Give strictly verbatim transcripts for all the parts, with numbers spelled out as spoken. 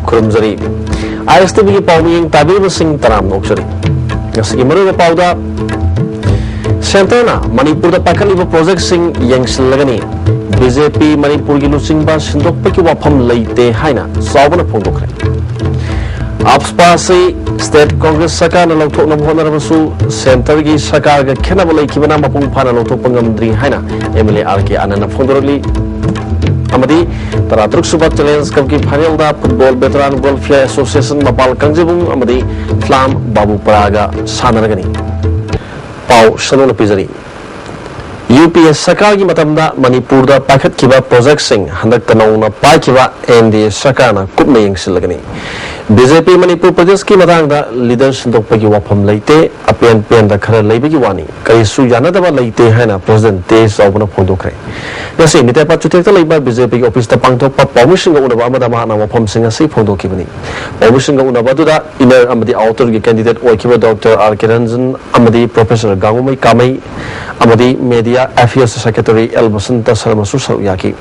ꯈꯨꯔꯨꯝꯖꯔꯤ꯫ ꯑꯥꯏ ꯑꯦꯁ T ꯚꯤꯒꯤ ꯄꯥꯎ ꯃꯤꯠꯌꯦꯡ ꯇꯥꯕꯤꯔꯤꯕꯁꯤꯡ ꯇꯔꯥꯝꯅ ꯑꯣꯛꯆꯔꯤ꯫ ꯉꯁꯤꯒꯤ ꯃꯔꯨꯑꯣꯏꯕ ꯄꯥꯎꯗ, ꯁꯦꯟꯇꯔꯅ ꯃꯅꯤꯄꯨꯔꯗ ꯄꯥꯏꯈꯠꯂꯤꯕ ꯄ꯭ꯔꯣꯖꯦꯛꯁꯤꯡ ꯌꯦꯡꯁꯤꯜꯂꯒꯅꯤ꯫ ꯕꯤ ꯖꯦ ꯄꯤ ꯃꯅꯤꯄꯨꯔꯒꯤ ꯂꯨꯆꯤꯡꯕ ꯁꯤꯟꯗꯣꯛꯄꯒꯤ ꯋꯥꯐꯝ ꯂꯩꯇꯦ ꯍꯥꯏꯅ ꯆꯥꯎꯕꯅ ꯐꯣꯡꯗꯣꯛꯈ꯭ꯔꯦ꯫ ꯑꯞꯁꯄꯥ ꯑꯁꯤ ꯁ꯭ꯇꯦꯠ ꯀꯣꯡꯒ꯭ꯔꯦꯁ ꯁꯔꯀꯥꯔꯅ ꯂꯧꯊꯣꯛꯅꯕ ꯍꯣꯠꯅꯔꯕꯁꯨ ꯁꯦꯟꯇꯔꯒꯤ ꯁꯔꯀꯥꯔꯒ ꯈꯦꯠꯅꯕ ꯂꯩꯈꯤꯕꯅ ꯃꯄꯨꯡ ꯐꯥꯅ ꯂꯧꯊꯣꯛꯄ ꯉꯝꯗ꯭ꯔꯤ ꯍꯥꯏꯅ ꯑꯦꯝ ꯑꯦꯜ ꯑꯦ ꯑꯥꯔ ꯀꯦ ꯑꯥꯅꯟꯗꯅ ꯐꯣꯡꯗꯣꯔꯛꯂꯤ꯫ ꯑꯃꯗꯤ ꯇꯔꯥꯇꯔꯨꯛ ꯁꯨꯕ ꯆꯦꯂꯦꯟꯖ ꯀꯞꯀꯤ ꯐꯥꯏꯅꯦꯜꯗ ꯐꯨꯠꯕꯣꯜ ꯚꯦꯇꯔꯥꯟ ꯋꯦꯜꯐꯤꯌꯔ ꯑꯦꯁꯣꯁꯤꯌꯦꯁꯟ ꯃꯄꯥꯜ ꯀꯥꯡꯖꯩꯕꯨꯡ ꯑꯃꯗꯤ ꯐ꯭ꯂꯥꯝ ꯕꯥꯕꯨꯄꯔꯥꯒ ꯁꯥꯟꯅꯔꯒꯅꯤ꯫ ꯄꯥꯎ ꯁꯟꯗꯣꯛꯅ ꯄꯤꯖꯔꯤ꯫ ꯌꯨ ꯄꯤ ꯑꯦ ꯁꯔꯀꯥꯔꯒꯤ ꯃꯇꯝꯗ ꯃꯅꯤꯄꯨꯔꯗ ꯄꯥꯏꯈꯠꯈꯤꯕ ꯄ꯭ꯔꯣꯖꯦꯛꯁꯤꯡ ꯍꯟꯗꯛꯇ ꯅꯧꯅ ꯄꯥꯏꯈꯤꯕ ꯑꯦꯟ ꯗꯤ ꯑꯦ ꯁꯔꯀꯥꯔꯅ ꯀꯨꯞꯅ ꯌꯦꯡꯁꯤꯜꯂꯒꯅꯤ꯫ ꯕꯤ ꯖꯦ ꯄꯤ ꯃꯅꯤꯄꯨꯔ ꯄ꯭ꯔꯗꯦꯁꯀꯤ ꯃꯇꯥꯡꯗ ꯂꯤꯗꯔ ꯁꯤꯟꯗꯣꯛꯄꯒꯤ ꯋꯥꯐꯝ ꯂꯩꯇꯦ, ꯑꯄꯦꯟ ꯄꯦꯟꯗ ꯈꯔ ꯂꯩꯕꯒꯤ ꯋꯥꯅꯤ, ꯀꯔꯤꯁꯨ ꯌꯥꯅꯗꯕ ꯂꯩꯇꯦ ꯍꯥꯏꯅ ꯄ꯭ꯔꯦꯁꯤꯗꯦꯟꯠ ꯇꯦꯖ ꯆꯥꯎꯕꯅ ꯐꯣꯡꯗꯣꯛꯈ꯭ꯔꯦ꯫ ꯉꯁꯤ ꯃꯤꯇꯩꯄꯥ ꯆꯨꯊꯦꯛꯇ ꯂꯩꯕ ꯕꯤ ꯖꯦ ꯄꯤꯒꯤ ꯑꯣꯐꯤꯁꯇ ꯄꯥꯡꯊꯣꯛꯄ ꯄꯥꯎꯃꯤꯁꯤꯡꯒ ꯎꯅꯕ ꯑꯃꯗ ꯃꯍꯥꯛꯅ ꯋꯥꯐꯝꯁꯤꯡ ꯑꯁꯤ ꯐꯣꯡꯗꯣꯛꯈꯤꯕꯅꯤ꯫ ꯄꯥꯎꯃꯤꯁꯤꯡꯒ ꯎꯅꯕ ꯑꯗꯨꯗ ꯏꯟꯅꯔ ꯑꯃꯗꯤ ꯑꯥꯎꯇꯔꯒꯤ ꯀꯦꯟꯗꯤꯗꯦꯠ ꯑꯣꯏꯈꯤꯕ ꯗꯣꯛꯇꯔ ꯑꯥꯔ ꯀꯦ ꯔꯟꯖꯟ ꯑꯃꯗꯤ ꯄ꯭ꯔꯣꯐꯦꯁꯔ ꯒꯥꯡꯉꯨꯃꯩ ꯀꯥꯃꯩ ꯑꯃꯗꯤ media affairs secretary L Basanta ꯁꯔꯃꯁꯨ ꯁꯔꯨꯛ ꯌꯥꯈꯤ꯫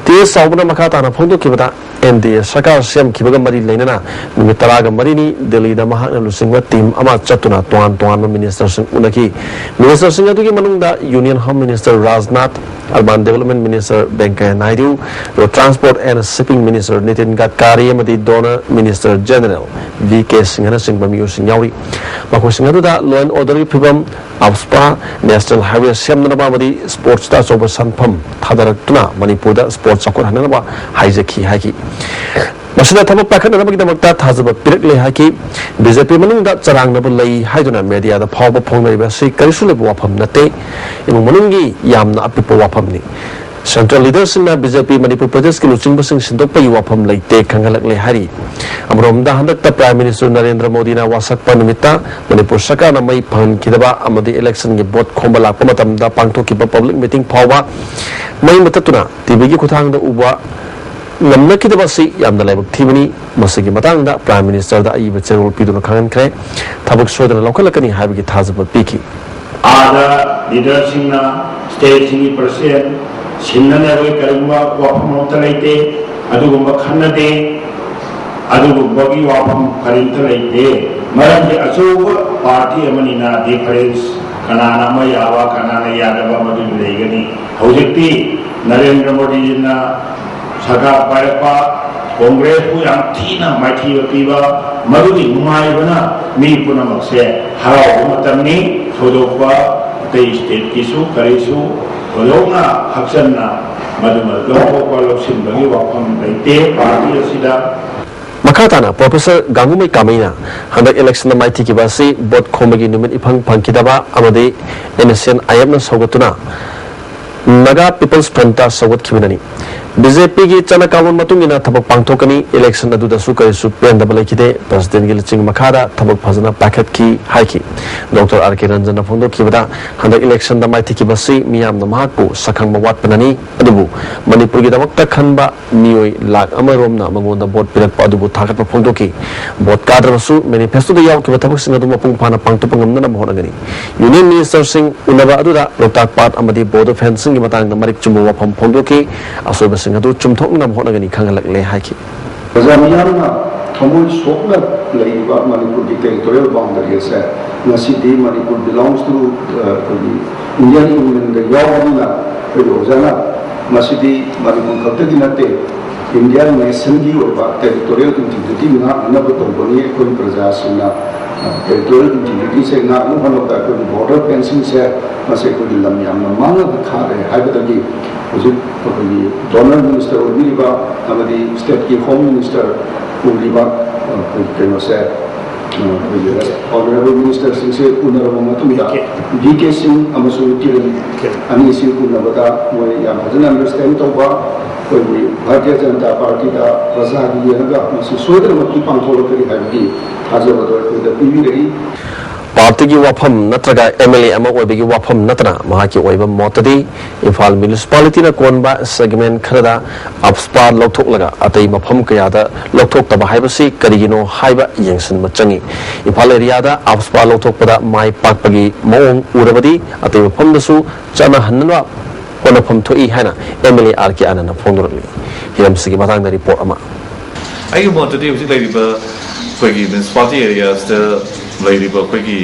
ꯇꯦꯖ ꯆꯥꯎꯕꯅ ꯃꯈꯥ ꯇꯥꯅ ꯐꯣꯡꯗꯣꯛꯈꯤꯕꯗ, ꯑꯦꯟ ꯗꯤ ꯑꯦ ꯁꯔꯀꯥꯔ ꯁꯦꯝꯈꯤꯕꯒ ꯃꯔꯤ ꯂꯩꯅꯅ ꯅꯨꯃꯤꯠ ꯇꯔꯥꯒ ꯃꯔꯤꯅꯤ ꯗꯦꯜꯂꯤꯗ ꯃꯍꯥꯛꯅ ꯂꯨꯆꯤꯡꯕ ꯇꯤꯝ ꯑꯃ ꯆꯠꯇꯨꯅ ꯇꯣꯉꯥꯟ ꯇꯣꯉꯥꯟꯕ ꯃꯤꯅꯤꯁꯇꯔꯁꯤꯡ ꯎꯅꯈꯤ꯫ ꯃꯤꯅꯤꯁꯇꯔꯁꯤꯡ ꯑꯗꯨꯒꯤ ꯃꯅꯨꯡꯗ union home minister Rajnath, urban development minister Venkaiah Naidu, road transport and shipping minister Nitin Gadkari ꯑꯃꯗꯤ DoNER minister general V K ꯁꯤꯡꯍꯅꯆꯤꯡꯕ ꯃꯤꯑꯣꯏꯁꯤꯡ ꯌꯥꯎꯔꯤ꯫ ꯃꯈꯣꯏꯁꯤꯡ ꯑꯗꯨꯗ ꯂꯣ ꯑꯦꯟ ꯑꯣꯔꯗꯔꯒꯤ ꯐꯤꯕꯝ, ꯑꯞꯁꯄꯥ, ꯅꯦꯁꯅꯦꯜ ꯍꯥꯏꯋꯦ ꯁꯦꯝꯅꯅꯕ ꯑꯃꯗꯤ ꯁ꯭ꯄꯣꯔꯠꯁꯇ ꯑꯆꯧꯕ ꯁꯦꯟꯐꯝ ꯊꯥꯗꯔꯛꯇꯨꯅ ꯃꯅꯤꯄꯨꯔꯗ ꯁ꯭ꯄꯣꯔꯠꯁ ꯆꯥꯎꯈꯠꯍꯟꯅꯅꯕ ꯍꯥꯏꯖꯈꯤ ꯍꯥꯏꯈꯤ꯫ ꯃꯁꯤꯗ ꯊꯕꯛ ꯄꯥꯏꯈꯠꯅꯅꯕꯒꯤꯗꯃꯛꯇ ꯊꯥꯖꯕ ꯄꯤꯔꯛꯂꯦ ꯍꯥꯏꯈꯤ꯫ ꯕꯤ ꯖꯦ ꯄꯤ ꯃꯅꯨꯡꯗ ꯆꯔꯥꯡꯅꯕ ꯂꯩ ꯍꯥꯏꯗꯨꯅ ꯃꯦꯗꯤꯌꯥꯗ ꯐꯥꯎꯕ ꯐꯣꯡꯅꯔꯤꯕ ꯑꯁꯤ ꯀꯔꯤꯁꯨ ꯂꯩꯕ ꯋꯥꯐꯝ ꯅꯠꯇꯦ꯫ ꯏꯃꯨꯡ ꯃꯅꯨꯡꯒꯤ ꯌꯥꯝꯅ ꯑꯄꯤꯛꯄ ꯋꯥꯐꯝꯅꯤ꯫ ꯁꯦꯟꯇ꯭ꯔꯦꯜ ꯂꯤꯗꯔꯁꯤꯡꯅ ꯕꯤ ꯖꯦ ꯄꯤ ꯃꯅꯤꯄꯨꯔ ꯄ꯭ꯔꯗꯦꯁꯀꯤ ꯂꯨꯆꯤꯡꯕꯁꯤꯡ ꯁꯤꯟꯗꯣꯛꯄꯒꯤ ꯋꯥꯐꯝ ꯂꯩꯇꯦ ꯈꯪꯍꯜꯂꯛꯂꯦ ꯍꯥꯏꯔꯤ꯫ ꯑꯃꯔꯣꯝꯗ ꯍꯟꯗꯛꯇ ꯄ꯭ꯔꯥꯏꯝ ꯃꯤꯅꯤꯁꯇꯔ ꯅꯔꯦꯟꯗ꯭ꯔ ꯃꯣꯗꯤꯅ ꯋꯥꯁꯛꯄ ꯅꯨꯃꯤꯠꯇ ꯃꯅꯤꯄꯨꯔ ꯁꯔꯀꯥꯔꯅ ꯃꯩ ꯐꯪꯍꯟꯈꯤꯗꯕ ꯑꯃꯗꯤ ꯏꯂꯦꯛꯁꯟꯒꯤ ꯚꯣꯠ ꯈꯣꯝꯕ ꯂꯥꯛꯄ ꯃꯇꯝꯗ ꯄꯥꯡꯊꯣꯛꯈꯤꯕ ꯄꯕ꯭ꯂꯤꯛ ꯃꯤꯇꯤꯡ ꯐꯥꯎꯕ ꯃꯩ ꯃꯨꯊꯠꯇꯨꯅ ꯇꯤ ꯚꯤꯒꯤ ꯈꯨꯠꯊꯥꯡꯗ ꯎꯕ ꯉꯝꯅꯈꯤꯗꯕ ꯑꯁꯤ ꯌꯥꯝꯅ ꯂꯥꯏꯕꯛ ꯊꯤꯕꯅꯤ꯫ ꯃꯁꯤꯒꯤ ꯃꯇꯥꯡꯗ ꯄ꯭ꯔꯥꯏꯝ ꯃꯤꯅꯤꯁꯇꯔꯗ ꯑꯏꯕ ꯆꯦꯔꯣꯜ ꯄꯤꯗꯨꯅ ꯈꯪꯍꯟꯈ꯭ꯔꯦ꯫ ꯊꯕꯛ ꯁꯣꯏꯗꯅ ꯂꯧꯈꯠꯂꯛꯀꯅꯤ ꯍꯥꯏꯕꯒꯤ ꯊꯥꯖꯕ ꯄꯤꯈꯤ꯫ ꯑꯥꯗ ꯂꯤꯗꯔꯁꯤꯡꯅ, ꯁ꯭ꯇꯦꯠꯁꯤꯡꯒꯤ ꯄ꯭ꯔꯁꯤꯗꯦꯟꯠ ꯁꯤꯟꯅꯅꯕꯒꯤ ꯀꯔꯤꯒꯨꯝꯕ ꯋꯥꯐꯝ ꯑꯃꯠꯇ ꯂꯩꯇꯦ꯫ ꯑꯗꯨꯒꯨꯝꯕ ꯈꯟꯅꯗꯦ꯫ ꯑꯗꯨꯒꯨꯝꯕꯒꯤ ꯋꯥꯐꯝ ꯀꯔꯤꯝꯇ ꯂꯩꯇꯦ꯫ ꯃꯔꯝꯗꯤ ꯑꯆꯧꯕ ꯄꯥꯔꯇꯤ ꯑꯃꯅꯤꯅ ꯗꯤꯐꯔꯦꯟꯁ, ꯀꯅꯥꯅ ꯑꯃ ꯌꯥꯕ, ꯀꯅꯥꯅ ꯌꯥꯗꯕ, ꯃꯗꯨꯗꯤ ꯂꯩꯒꯅꯤ꯫ ꯍꯧꯖꯤꯛꯇꯤ ꯅꯔꯦꯟꯗ꯭ꯔ ꯃꯣꯗꯤꯖꯤꯅ ꯁꯔꯀꯥꯔ ꯄꯥꯏꯔꯛꯄ, ꯀꯣꯡꯒ꯭ꯔꯦꯁꯄꯨ ꯌꯥꯝ ꯊꯤꯅ ꯃꯥꯏꯊꯤꯕ ꯄꯤꯕ, ꯃꯗꯨꯒꯤ ꯅꯨꯡꯉꯥꯏꯕꯅ ꯃꯤ ꯄꯨꯝꯅꯃꯛꯁꯦ ꯍꯔꯥꯎꯕ ꯃꯇꯝꯅꯤ꯫ ꯊꯣꯏꯗꯣꯛꯄ ꯑꯇꯩ ꯁ꯭ꯇꯦꯠꯀꯤꯁꯨ ꯀꯔꯤꯁꯨ ꯊꯣꯏꯗꯣꯛꯅ ꯍꯛꯆꯟꯅ ꯃꯗꯨꯃ ꯂꯧꯊꯣꯛꯄ ꯂꯧꯁꯤꯟꯕꯒꯤ ꯋꯥꯐꯝ ꯂꯩꯇꯦ ꯄꯥꯔꯇꯤ ꯑꯁꯤꯗ꯫ ꯃꯈꯥ ꯇꯥꯅ ꯄ꯭ꯔꯣꯐꯦꯁꯔ ꯒꯥꯡꯒꯨꯃꯩ ꯀꯥꯃꯩꯅ ꯍꯟꯗꯛ ꯏꯂꯦꯛꯁꯟꯗ ꯃꯥꯏꯊꯤꯈꯤꯕ ꯑꯁꯤ ꯚꯣꯠ ꯈꯣꯝꯕꯒꯤ ꯅꯨꯃꯤꯠ ꯏꯐꯪ ꯐꯪꯈꯤꯗꯕ ꯑꯃꯗꯤ ꯑꯦꯟ ꯑꯦꯁ ꯑꯦꯟ ꯑꯥꯏ ꯑꯦꯐꯅ ꯁꯧꯒꯠꯇꯨꯅ ꯅꯥꯒꯥ ꯄꯤꯄꯜꯁ ꯐ꯭ꯔꯟꯇ ꯁꯧꯒꯠꯈꯤꯕꯅꯅꯤ꯫ ꯕꯤ ꯖꯦ ꯄꯤꯒꯤ ꯆꯠꯅ ꯀꯥꯡꯂꯣꯟ ꯃꯇꯨꯡ ꯏꯟꯅ ꯊꯕꯛ ꯄꯥꯡꯊꯣꯛꯀꯅꯤ, ꯏꯂꯦꯛꯁꯟ ꯑꯗꯨꯗꯁꯨ ꯀꯔꯤꯁꯨ ꯄꯦꯟꯗꯕ ꯂꯩꯈꯤꯗꯦ, ꯄ꯭ꯔꯁꯤꯗꯦꯟꯒꯤ ꯂꯨꯆꯤꯡ ꯃꯈꯥꯗ ꯊꯕꯛ ꯐꯖꯅ ꯄꯥꯏꯈꯠꯈꯤ ꯍꯥꯏꯈꯤ꯫ ꯗꯣꯛꯇꯔ ꯑꯥꯔ ꯀꯦ ꯔꯟꯖꯟꯅ ꯐꯣꯡꯗꯣꯛꯈꯤꯕꯗ, ꯍꯟꯗꯛ ꯏꯂꯦꯛꯁꯟꯗ ꯃꯥꯏꯊꯤꯈꯤꯕꯁꯤ ꯃꯤꯌꯥꯝꯅ ꯃꯍꯥꯛꯄꯨ ꯁꯛꯈꯪꯕ ꯋꯥꯠꯄꯅꯅꯤ, ꯑꯗꯨꯕꯨ ꯃꯅꯤꯄꯨꯔꯒꯤꯗꯃꯛꯇ ꯈꯟꯕ ꯃꯤꯑꯣꯏ ꯂꯥꯈ ꯑꯃꯔꯣꯝꯅ ꯃꯉꯣꯟꯗ ꯚꯣꯠ ꯄꯤꯔꯛꯄ ꯑꯗꯨꯕꯨ ꯊꯥꯒꯠꯄ ꯐꯣꯡꯗꯣꯛꯈꯤ꯫ ꯚꯣꯠ ꯀꯥꯗ꯭ꯔꯕꯁꯨ ꯃꯦꯅꯤꯐꯦꯁꯇꯣꯗ ꯌꯥꯎꯈꯤꯕ ꯊꯕꯛꯁꯤꯡ ꯑꯗꯨ ꯃꯄꯨꯡ ꯐꯥꯅ ꯄꯥꯡꯊꯣꯛꯄ ꯉꯝꯅꯅꯕ ꯍꯣꯠꯅꯒꯅꯤ꯫ ꯌꯨꯅꯤꯌꯟ ꯃꯤꯅꯤꯁꯇꯔꯁꯤꯡ ꯎꯅꯕ ꯑꯗꯨꯗ ꯂꯣꯛꯇꯥꯛ ꯄꯥꯠ ꯑꯃꯗꯤ ꯕꯣꯔꯗꯔ ꯐꯦꯟꯁꯤꯡꯒꯤ ꯃꯇꯥꯡꯗ ꯃꯔꯤꯛ ꯆꯨꯝꯕ ꯋꯥꯐꯝ ꯐꯣꯡꯗꯣꯛꯈꯤ꯫ ꯑꯁꯣꯏꯕꯁꯤꯡ ꯑꯗꯨ ꯆꯨꯝꯊꯣꯛꯅꯅꯕ ꯍꯣꯠꯅꯒꯅꯤ ꯈꯪꯍꯜꯂꯛꯂꯦ ꯍꯥꯏꯈꯤ꯫ ꯄ꯭ꯔꯖꯥ ꯃꯤꯌꯥꯝꯅ ꯊꯃꯣꯏ ꯁꯣꯛꯅ ꯂꯩꯔꯤꯕ ꯃꯅꯤꯄꯨꯔꯒꯤ ꯇꯦꯔꯤꯇꯣꯔꯤꯌꯦꯜ ꯕꯥꯎꯟꯗꯔꯤ ꯑꯁꯦ ꯉꯁꯤꯗꯤ ꯃꯅꯤꯄꯨꯔ belongs to, ꯑ, ꯑꯩꯈꯣꯏꯒꯤ ꯏꯟꯗꯤꯌꯟ ꯌꯨꯅꯤꯌꯟꯗ ꯌꯥꯎꯕꯅꯤꯅ ꯑꯩꯈꯣꯏꯒꯤ ꯑꯣꯖꯥꯅ ꯃꯁꯤꯗꯤ ꯃꯅꯤꯄꯨꯔ ꯈꯛꯇꯒꯤ ꯅꯠꯇꯦ, ꯏꯟꯗꯤꯌꯟ ꯅꯦꯁꯟꯒꯤ ꯑꯣꯏꯕ ꯇꯦꯔꯤꯇꯣꯔꯤꯌꯦꯜ ꯏꯟꯇꯤꯒ꯭ꯔꯤꯇꯤ ꯉꯥꯛꯅꯅꯕ ꯇꯧꯕꯅꯤ꯫ ꯑꯩꯈꯣꯏ ꯄ꯭ꯔꯖꯥꯁꯤꯡꯅ, ꯑ, ꯇꯦꯔꯤꯇꯣꯔꯤꯌꯦꯜ ꯏꯟꯇꯤꯒ꯭ꯔꯤꯇꯤꯁꯦ ꯉꯥꯛꯅ ꯍꯣꯠꯅꯕꯗ ꯑꯩꯈꯣꯏꯒꯤ ꯕꯣꯔꯗꯔ ꯐꯦꯟꯁꯤꯡꯁꯦ ꯃꯁꯤ ꯑꯩꯈꯣꯏꯒꯤ ꯂꯝ ꯌꯥꯝꯅ ꯃꯥꯡꯉꯒ ꯊꯥꯔꯦ ꯍꯥꯏꯕꯗꯒꯤ ꯍꯧꯖꯤꯛ ꯑꯩꯈꯣꯏꯒꯤ ꯗꯣꯅꯔ ꯃꯤꯅꯤꯁꯇꯔ ꯑꯣꯏꯕꯤꯔꯤꯕ ꯑꯃꯗꯤ ꯁ꯭ꯇꯦꯠꯀꯤ ꯍꯣꯝ ꯃꯤꯅꯤꯁꯇꯔ ꯑꯣꯏꯔꯤꯕ, ꯑ, ꯑꯩꯈꯣꯏꯒꯤ ꯀꯩꯅꯣꯁꯦ, ꯑ, ꯑꯩꯈꯣꯏꯒꯤ ꯑꯣꯅꯔꯦꯕꯜ ꯃꯤꯅꯤꯁꯇꯔꯁꯤꯡꯁꯦ ꯎꯅꯔꯕ ꯃꯇꯨꯡꯗ ꯚꯤ ꯀꯦ ꯁꯤꯡ ꯑꯃꯁꯨꯡ ꯀꯤꯔꯟ ꯑꯅꯤꯁꯤ ꯎꯅꯕꯗ ꯃꯣꯏ ꯌꯥꯝ ꯐꯖꯅ ꯑꯟꯗꯔꯁꯇꯦꯟ ꯇꯧꯕ, ꯑꯩꯈꯣꯏꯒꯤ ꯚꯥꯔꯇꯤꯌ ꯖꯅꯇꯥ ꯄꯥꯔꯇꯤꯗ ꯄ꯭ꯔꯖꯥꯒꯤ ꯌꯦꯡꯉꯒ ꯃꯁꯤ ꯁꯣꯏꯗꯅꯃꯛꯀꯤ ꯄꯥꯡꯊꯣꯛꯂꯛꯀꯅꯤ ꯍꯥꯏꯕꯒꯤ ꯊꯥꯖꯕꯗꯣ ꯑꯩꯈꯣꯏꯗ ꯄꯤꯕꯤꯔꯛꯏ꯫ ꯄꯥꯔꯇꯤꯒꯤ ꯋꯥꯐꯝ ꯅꯠꯇ꯭ꯔꯒ ꯑꯦꯝ ꯑꯦꯜ ꯑꯦ ꯑꯃ ꯑꯣꯏꯕꯒꯤ ꯋꯥꯐꯝ ꯅꯠꯇꯅ ꯃꯍꯥꯛꯀꯤ ꯑꯣꯏꯕ ꯃꯣꯠꯇꯗꯤ ꯏꯝꯐꯥꯜ ꯃ꯭ꯌꯨꯅꯤꯁꯤꯄꯥꯂꯤꯇꯤꯅ ꯀꯣꯟꯕ ꯁꯦꯒꯃꯦꯟ ꯈꯔꯗ ꯑꯞꯁꯄꯥ ꯂꯧꯊꯣꯛꯂꯒ ꯑꯇꯩ ꯃꯐꯝ ꯀꯌꯥꯗ ꯂꯧꯊꯣꯛꯇꯕ ꯍꯥꯏꯕꯁꯤ ꯀꯔꯤꯒꯤꯅꯣ ꯍꯥꯏꯕ ꯌꯦꯡꯁꯤꯟꯕ ꯆꯪꯏ꯫ ꯏꯝꯐꯥꯜ ꯑꯦꯔꯤꯌꯥꯗ ꯑꯞꯁꯄꯥ ꯂꯧꯊꯣꯛꯄꯗ ꯃꯥꯏ ꯄꯥꯛꯄꯒꯤ ꯃꯑꯣꯡ ꯎꯔꯕꯗꯤ ꯑꯇꯩ ꯃꯐꯝꯗꯁꯨ ꯆꯠꯅꯍꯟꯅꯕ ꯍꯣꯠꯅꯐꯝ ꯊꯣꯛꯏ ꯍꯥꯏꯅ ꯑꯦꯝ ꯑꯦꯜ ꯑꯦ ꯑꯥꯔ ꯀꯦ ꯑꯥꯅꯟꯗꯅ ꯐꯣꯡꯗꯣꯔꯛꯂꯤ꯫ ꯍꯤꯔꯝꯁꯤꯒꯤ ꯃꯇꯥꯡꯗ ꯔꯤꯄꯣꯔꯠ ꯑꯃ꯫ ꯑꯩꯒꯤ ꯃꯣꯠꯇꯗꯤ ꯍꯧꯖꯤꯛ ꯂꯩꯔꯤꯕ ꯑꯩꯈꯣꯏꯒꯤ municipality areasꯇ ꯂꯩꯔꯤꯕ ꯑꯩꯈꯣꯏꯒꯤ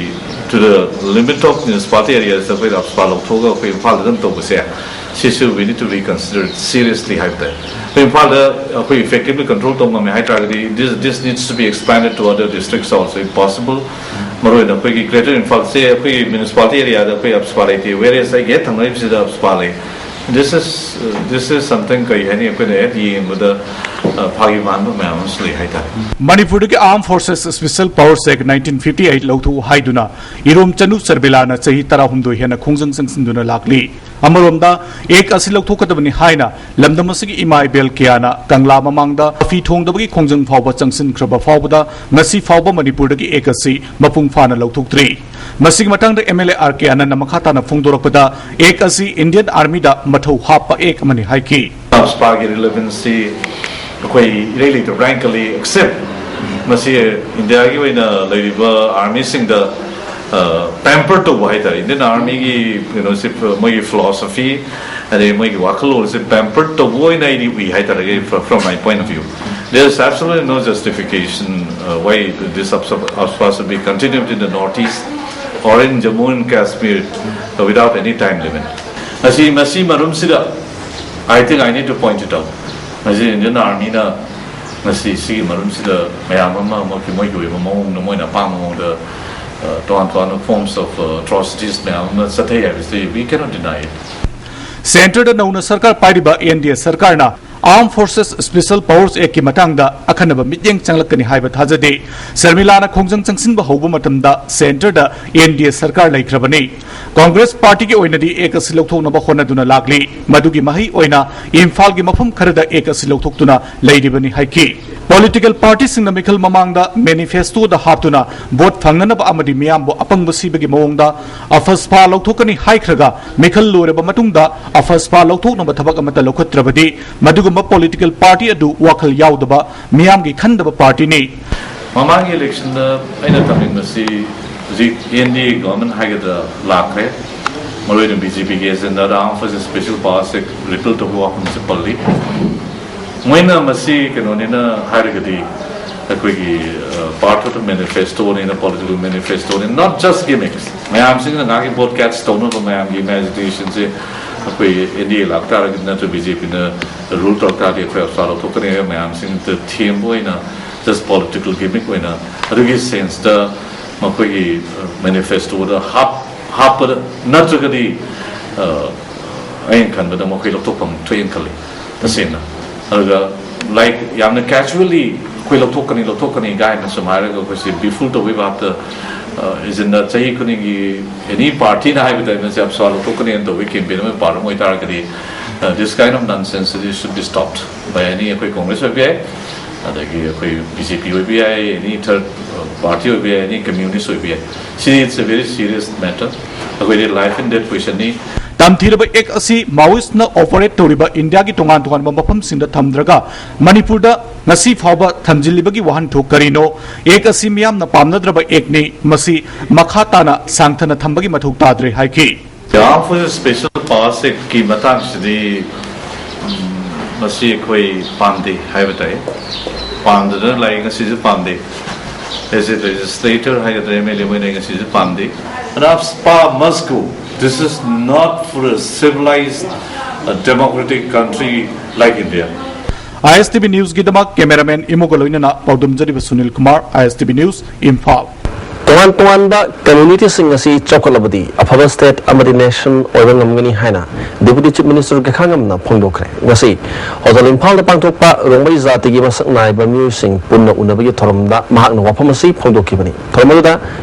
to the limit of municipality areasꯇ ꯑꯩꯈꯣꯏꯅ AFSPA ꯂꯧꯊꯣꯛꯑꯒ ꯑꯩꯈꯣꯏ ꯏꯝꯐꯥꯜꯗ ꯑꯗꯨꯝ ꯇꯧꯕꯁꯦ, ꯁꯤꯁꯨ we need to reconsider seriously ꯍꯥꯏꯕ ꯇꯥꯏ꯫ ꯑꯩꯈꯣꯏ ꯏꯝꯐꯥꯜꯗ ꯑꯩꯈꯣꯏ effectively control ꯇꯧꯕ ꯉꯝꯃꯦ ꯍꯥꯏ ꯇꯥꯔꯒꯗꯤ, this, this needs to be expanded to other districts also if possible. ꯃꯔꯨꯑꯣꯏꯅ ꯑꯩꯈꯣꯏꯒꯤ greater ꯏꯝꯐꯥꯜꯁꯦ ꯑꯩꯈꯣꯏꯒꯤ municipality areaꯗ ꯑꯩꯈꯣꯏ AFSPA ꯂꯩꯇꯦ, whereas ꯑꯩꯒꯤ ꯍꯦꯛ ꯊꯪꯅꯔꯤꯕꯁꯤꯗ AFSPA ꯂꯩ꯫ This is, this is something, ꯀꯔꯤ ꯍꯥꯏꯅꯤ, ꯑꯩꯈꯣꯏꯅ ꯍꯦꯛ ꯌꯦꯡꯕꯗ, ꯑ, ꯐꯥꯒꯤ ꯃꯥꯟꯕ ꯃꯌꯥꯝ ꯑꯃꯁꯨ ꯂꯩ ꯍꯥꯏꯇꯥꯔꯦ꯫ ꯃꯅꯤꯄꯨꯔꯗꯒꯤ Armed Forces Special Powers Act nineteen fifty eight ꯂꯧꯊꯣꯛꯎ ꯍꯥꯏꯗꯨꯅ ꯏꯔꯣꯝ ꯆꯅꯨ ꯁꯔꯃꯤꯂꯥꯅ ꯆꯍꯤ ꯇꯔꯥꯍꯨꯝꯗꯣꯏ ꯍꯦꯟꯅ ꯈꯣꯡꯖꯪ ꯆꯪꯁꯤꯟꯗꯨꯅ ꯂꯥꯛꯂꯤ꯫ ꯑꯃꯔꯣꯝꯗ, Act ꯑꯁꯤ ꯂꯧꯊꯣꯛꯀꯗꯕꯅꯤ ꯍꯥꯏꯅ ꯂꯝꯗꯝ ꯑꯁꯤꯒꯤ ꯏꯃꯥ ꯏꯕꯦꯜ ꯀꯌꯥꯅ ꯀꯪꯂꯥ ꯃꯃꯥꯡꯗ ꯃꯐꯤ ꯊꯣꯡꯗꯕꯒꯤ ꯈꯣꯡꯖꯪ ꯐꯥꯎꯕ ꯆꯪꯁꯤꯟꯈ꯭ꯔꯕ ꯐꯥꯎꯕꯗ, ꯉꯁꯤ ꯐꯥꯎꯕ ꯃꯅꯤꯄꯨꯔꯗꯒꯤ Act ꯑꯁꯤ ꯃꯄꯨꯡ ꯐꯥꯅ ꯂꯧꯊꯣꯛꯇ꯭ꯔꯤ꯫ ꯃꯁꯤꯒꯤ ꯃꯇꯥꯡꯗ MLA R K ꯑꯅꯟꯅ ꯃꯈꯥ ꯇꯥꯅ ꯐꯣꯡꯗꯣꯔꯛꯄꯗ, Act ꯑꯁꯤ Indian Armyꯗ ꯃꯊꯧ ꯍꯥꯞꯄ Act ꯑꯃꯅꯤ ꯍꯥꯏꯈꯤ꯫ AFSPAꯒꯤ relevancy ꯑꯩꯈꯣꯏ ꯏꯔꯩ ꯂꯩꯇꯕ꯭ꯔꯥ ꯍꯥꯏꯅ ꯈꯜꯂꯤ, except ꯃꯁꯤ ꯏꯟꯗꯤꯌꯥꯒꯤ ꯑꯣꯏꯅ ꯂꯩꯔꯤꯕ armyꯁꯤꯡꯗ, ꯑ, pamper ꯇꯧꯕ ꯍꯥꯏꯇꯥꯔꯦ꯫ Indian Armyꯒꯤ ꯀꯩꯅꯣꯁꯤ, ꯃꯣꯏꯒꯤ philosophy, ꯑꯗꯩ ꯃꯣꯏꯒꯤ ꯋꯥꯈꯜꯂꯣꯟꯁꯦ pamper ꯇꯧꯕ ꯑꯣꯏꯅ ꯑꯩꯗꯤ ꯎꯏ ꯍꯥꯏꯇꯥꯔꯦ, from, from my point of view. There is absolutely no justification, uh, why this AFSPA, AFSPA should be continued in the Northeast or in Jammu and Kashmir, uh, without any time limit. ꯃꯁꯤ, ꯃꯁꯤ ꯃꯔꯝꯁꯤꯗ, I think I need to point it out. ꯃꯁꯤ Indian Armyꯅ ꯉꯁꯤ ꯁꯤꯒꯤ ꯃꯔꯝꯁꯤꯗ ꯃꯌꯥꯝ ꯑꯃ ꯃꯣꯏꯒꯤ, ꯃꯣꯏꯒꯤ ꯑꯣꯏꯕ ꯃꯑꯣꯡꯗ, ꯃꯣꯏꯅ ꯑꯄꯥꯝꯕ ꯃꯑꯣꯡꯗ, ꯑ, ꯇꯣꯉꯥꯟ ꯇꯣꯉꯥꯟꯕ forms of, ꯑ, atrocities ꯃꯌꯥꯝ ꯑꯃ ꯆꯠꯊꯩ ꯍꯥꯏꯕꯁꯤ we cannot deny it. Centreꯗ ꯅꯧꯅ ꯁꯔꯀꯥꯔ ꯄꯥꯏꯔꯤꯕ NDA ꯁꯔꯀꯥꯔꯅ Armed Forces Special Powers Actꯀꯤ ꯃꯇꯥꯡꯗ ꯑꯈꯟꯅꯕ ꯃꯤꯠꯌꯦꯡ ꯆꯪꯂꯛꯀꯅꯤ ꯍꯥꯏꯕ ꯊꯥꯖꯗꯦ꯫ ꯁꯔꯃꯤꯂꯥꯅ ꯈꯣꯡꯖꯪ ꯆꯪꯁꯤꯟꯕ ꯍꯧꯕ ꯃꯇꯝꯗ centreꯗ NDA ꯁꯔꯀꯥꯔ ꯂꯩꯈ꯭ꯔꯕꯅꯤ꯫ Congress partyꯒꯤ ꯑꯣꯏꯅꯗꯤ Act ꯑꯁꯤ ꯂꯧꯊꯣꯛꯅꯕ ꯍꯣꯠꯅꯗꯨꯅ ꯂꯥꯛꯂꯤ꯫ ꯃꯗꯨꯒꯤ ꯃꯍꯩ ꯑꯣꯏꯅ ꯏꯝꯐꯥꯜꯒꯤ ꯃꯐꯝ ꯈꯔꯗ Act ꯑꯁꯤ ꯂꯧꯊꯣꯛꯇꯨꯅ ꯂꯩꯔꯤꯕꯅꯤ ꯍꯥꯏꯈꯤ꯫ Political partyꯁꯤꯡꯅ ꯃꯤꯈꯜ ꯃꯃꯥꯡꯗ manifestoꯗ ꯍꯥꯞꯇꯨꯅ vote ꯐꯪꯅꯅꯕ ꯑꯃꯗꯤ ꯃꯤꯌꯥꯝꯕꯨ ꯑꯄꯪꯕ ꯁꯤꯕꯒꯤ ꯃꯑꯣꯡꯗ AFSPA ꯂꯧꯊꯣꯛꯀꯅꯤ ꯍꯥꯏꯈ꯭ꯔꯒ, ꯃꯤꯈꯜ ꯂꯣꯏꯔꯕ ꯃꯇꯨꯡꯗ AFSPA ꯂꯧꯊꯣꯛꯅꯕ ꯊꯕꯛ ꯑꯃꯠꯇ ꯂꯧꯈꯠꯇ꯭ꯔꯕꯗꯤ, ꯃꯗꯨꯒꯨꯝꯕ political party ꯑꯗꯨ ꯋꯥꯈꯜ ꯌꯥꯎꯗꯕ, ꯃꯤꯌꯥꯝꯒꯤ ꯈꯟꯗꯕ partyꯅꯤ꯫ ꯃꯃꯥꯡꯒꯤ electionꯗ ꯑꯩꯅ ꯊꯝꯃꯤꯕꯁꯤ ꯍꯧꯖꯤꯛ NDA government ꯍꯥꯏꯒꯗ꯭ꯔꯥ ꯂꯥꯛꯈ꯭ꯔꯦ꯫ ꯃꯔꯨꯑꯣꯏꯅ BJPꯒꯤ agendaꯗ Armed Forces Special Powers Act repeal ꯇꯧꯕ ꯋꯥꯐꯝꯁꯦ ꯄꯜꯂꯤ꯫ ꯃꯣꯏꯅ ꯃꯁꯤ ꯀꯩꯅꯣꯅꯤꯅ ꯍꯥꯏꯔꯒꯗꯤ, ꯑꯩꯈꯣꯏꯒꯤ part of the manifesto ꯅꯤꯅ, political manifesto ꯅꯤ, not just gimmicks. ꯃꯌꯥꯝꯁꯤꯡꯅ ꯉꯥꯏꯍꯥꯛꯀꯤ vote catch ꯇꯧꯅꯕ, ꯃꯌꯥꯝꯒꯤ imagination ꯁꯦ, ꯑꯩꯈꯣꯏ N D A ꯂꯥꯛꯇꯥꯔꯒꯗꯤ ꯅꯠꯇ꯭ꯔꯒ B J P ꯅ rule ꯇꯧꯔꯛ ꯇꯥꯔꯗꯤ ꯑꯩꯈꯣꯏ ꯑꯞꯁꯥ ꯂꯧꯊꯣꯛꯀꯅꯤ ꯍꯥꯏꯕ ꯃꯌꯥꯝꯁꯤꯡꯗ ꯊꯦꯝꯕ ꯑꯣꯏꯅ, just political gimmick ꯑꯣꯏꯅ, ꯑꯗꯨꯒꯤ sense ꯇ ꯃꯈꯣꯏꯒꯤ manifesto ꯗ ꯍꯥꯞ ꯍꯥꯞꯄꯗ ꯅꯠꯇ꯭ꯔꯒꯗꯤ, ꯑ, ꯑꯩꯅ ꯈꯟꯕꯗ ꯃꯈꯣꯏ ꯂꯧꯊꯣꯛꯐꯝ ꯊꯣꯛꯑꯦꯅ ꯈꯜꯂꯤ, ꯇꯁꯦꯡꯅ꯫ ꯑꯗꯨꯒ, like, ꯌꯥꯝꯅ casually ꯑꯩꯈꯣꯏ ꯂꯧꯊꯣꯛꯀꯅꯤ, ꯂꯧꯊꯣꯛꯀꯅꯤ ꯀꯥꯏꯅ ꯁꯨꯝ ꯍꯥꯏꯔꯒ ꯑꯩꯈꯣꯏꯁꯦ be fooled ꯇꯧꯕꯒꯤ ꯚꯥꯞꯇ, ꯑ, agenda ꯆꯍꯤ ꯈꯨꯗꯤꯡꯒꯤ any party ꯅ ꯍꯥꯏꯕ ꯇꯥꯏꯞꯇ ꯑꯞꯁꯥ ꯂꯧꯊꯣꯛꯀꯅꯤꯅ ꯇꯧꯕꯒꯤ campaign ꯑꯃ part ꯑꯃ ꯑꯣꯏꯇꯥꯔꯒꯗꯤ, ꯑ, this kind of nonsense should be stopped by any, ꯑꯩꯈꯣꯏ Congress ꯑꯣꯏꯕ ꯌꯥꯏ, ꯑꯗꯒꯤ ꯑꯩꯈꯣꯏ B J P ꯑꯣꯏꯕ ꯌꯥꯏ, any third party ꯑꯣꯏꯕ ꯌꯥꯏ, any communist ꯑꯣꯏꯕ ꯌꯥꯏ꯫ ꯁꯤ, it's a very serious matter. ꯑꯩꯈꯣꯏꯗꯤ life and death question ꯅꯤ꯫ ꯇꯝꯊꯤꯔꯕ ꯑꯦꯛ ꯑꯁꯤ ꯃꯥꯑꯣꯏꯁꯅ ꯑꯣꯄꯔꯦꯠ ꯇꯧꯔꯤꯕ ꯏꯟꯗꯤꯌꯥꯒꯤ ꯇꯣꯉꯥꯟ ꯇꯣꯉꯥꯟꯕ ꯃꯐꯝꯁꯤꯡꯗ ꯊꯝꯗ꯭ꯔꯒ ꯃꯅꯤꯄꯨꯔꯗ ꯉꯁꯤ ꯐꯥꯎꯕ ꯊꯝꯖꯤꯜꯂꯤꯕꯒꯤ ꯋꯥꯍꯟꯊꯣꯛ ꯀꯔꯤꯅꯣ? ꯑꯦꯛ ꯑꯁꯤ ꯃꯤꯌꯥꯝꯅ ꯄꯥꯝꯅꯗ꯭ꯔꯕ ꯑꯦꯛꯅꯤ, ꯃꯁꯤ ꯃꯈꯥ ꯇꯥꯅ ꯁꯥꯡꯊꯅ ꯊꯝꯕꯒꯤ ꯃꯊꯧ ꯇꯥꯗ꯭ꯔꯦ ꯍꯥꯏꯈꯤ꯫ Armed Forces Special Powers Act ꯀꯤ ꯃꯇꯥꯡꯁꯤꯗꯤ, ꯎꯝ, ꯃꯁꯤ ꯑꯩꯈꯣꯏ ꯄꯥꯝꯗꯦ ꯍꯥꯏꯕ ꯇꯥꯏ꯫ ꯄꯥꯝꯗꯗꯅ ꯂꯥꯛꯏ, ꯉꯁꯤꯁꯨ ꯄꯥꯝꯗꯦ꯫ As a legislator ꯍꯥꯏꯒꯗ꯭ꯔꯥ, M L A ꯑꯣꯏꯅ ꯉꯁꯤꯁꯨ ꯄꯥꯝꯗꯦ꯫ And AFSPA must go. This is not for a civilized, uh, democratic country like India. I S T V News ꯒꯤꯗꯃꯛ cameraman ꯏꯃꯣꯒ ꯂꯣꯏꯅꯅ ꯄꯥꯎꯗꯝꯖꯔꯤꯕ Sunil Kumar, I S T V News, Imphal. ꯇꯣꯉꯥꯟ ꯇꯣꯉꯥꯟꯕ community ꯁꯤꯡ ꯑꯁꯤ ꯆꯥꯎꯈꯠꯂꯕꯗꯤ ꯑꯐꯕ state ꯑꯃꯗꯤ nation ꯑꯣꯏꯕ ꯉꯝꯒꯅꯤ ꯍꯥꯏꯅ Deputy Chief Minister ꯒꯦꯈꯥꯉꯝꯅ ꯐꯣꯡꯗꯣꯛꯈ꯭ꯔꯦ꯫ ꯉꯁꯤ ꯍꯣꯇꯦꯜ ꯏꯝꯐꯥꯜꯗ ꯄꯥꯡꯊꯣꯛꯄ ꯔꯣꯡꯃꯩ ꯖꯥꯇꯤꯒꯤ ꯃꯁꯛ ꯅꯥꯏꯕ ꯃꯤꯑꯣꯏꯁꯤꯡ ꯄꯨꯟꯅ ꯎꯅꯕꯒꯤ ꯊꯧꯔꯝꯗ ꯃꯍꯥꯛꯅ ꯋꯥꯐꯝ ꯑꯁꯤ ꯐꯣꯡꯗꯣꯛꯈꯤꯕꯅꯤ꯫ ꯊꯧꯔꯝ ꯑꯗꯨꯗ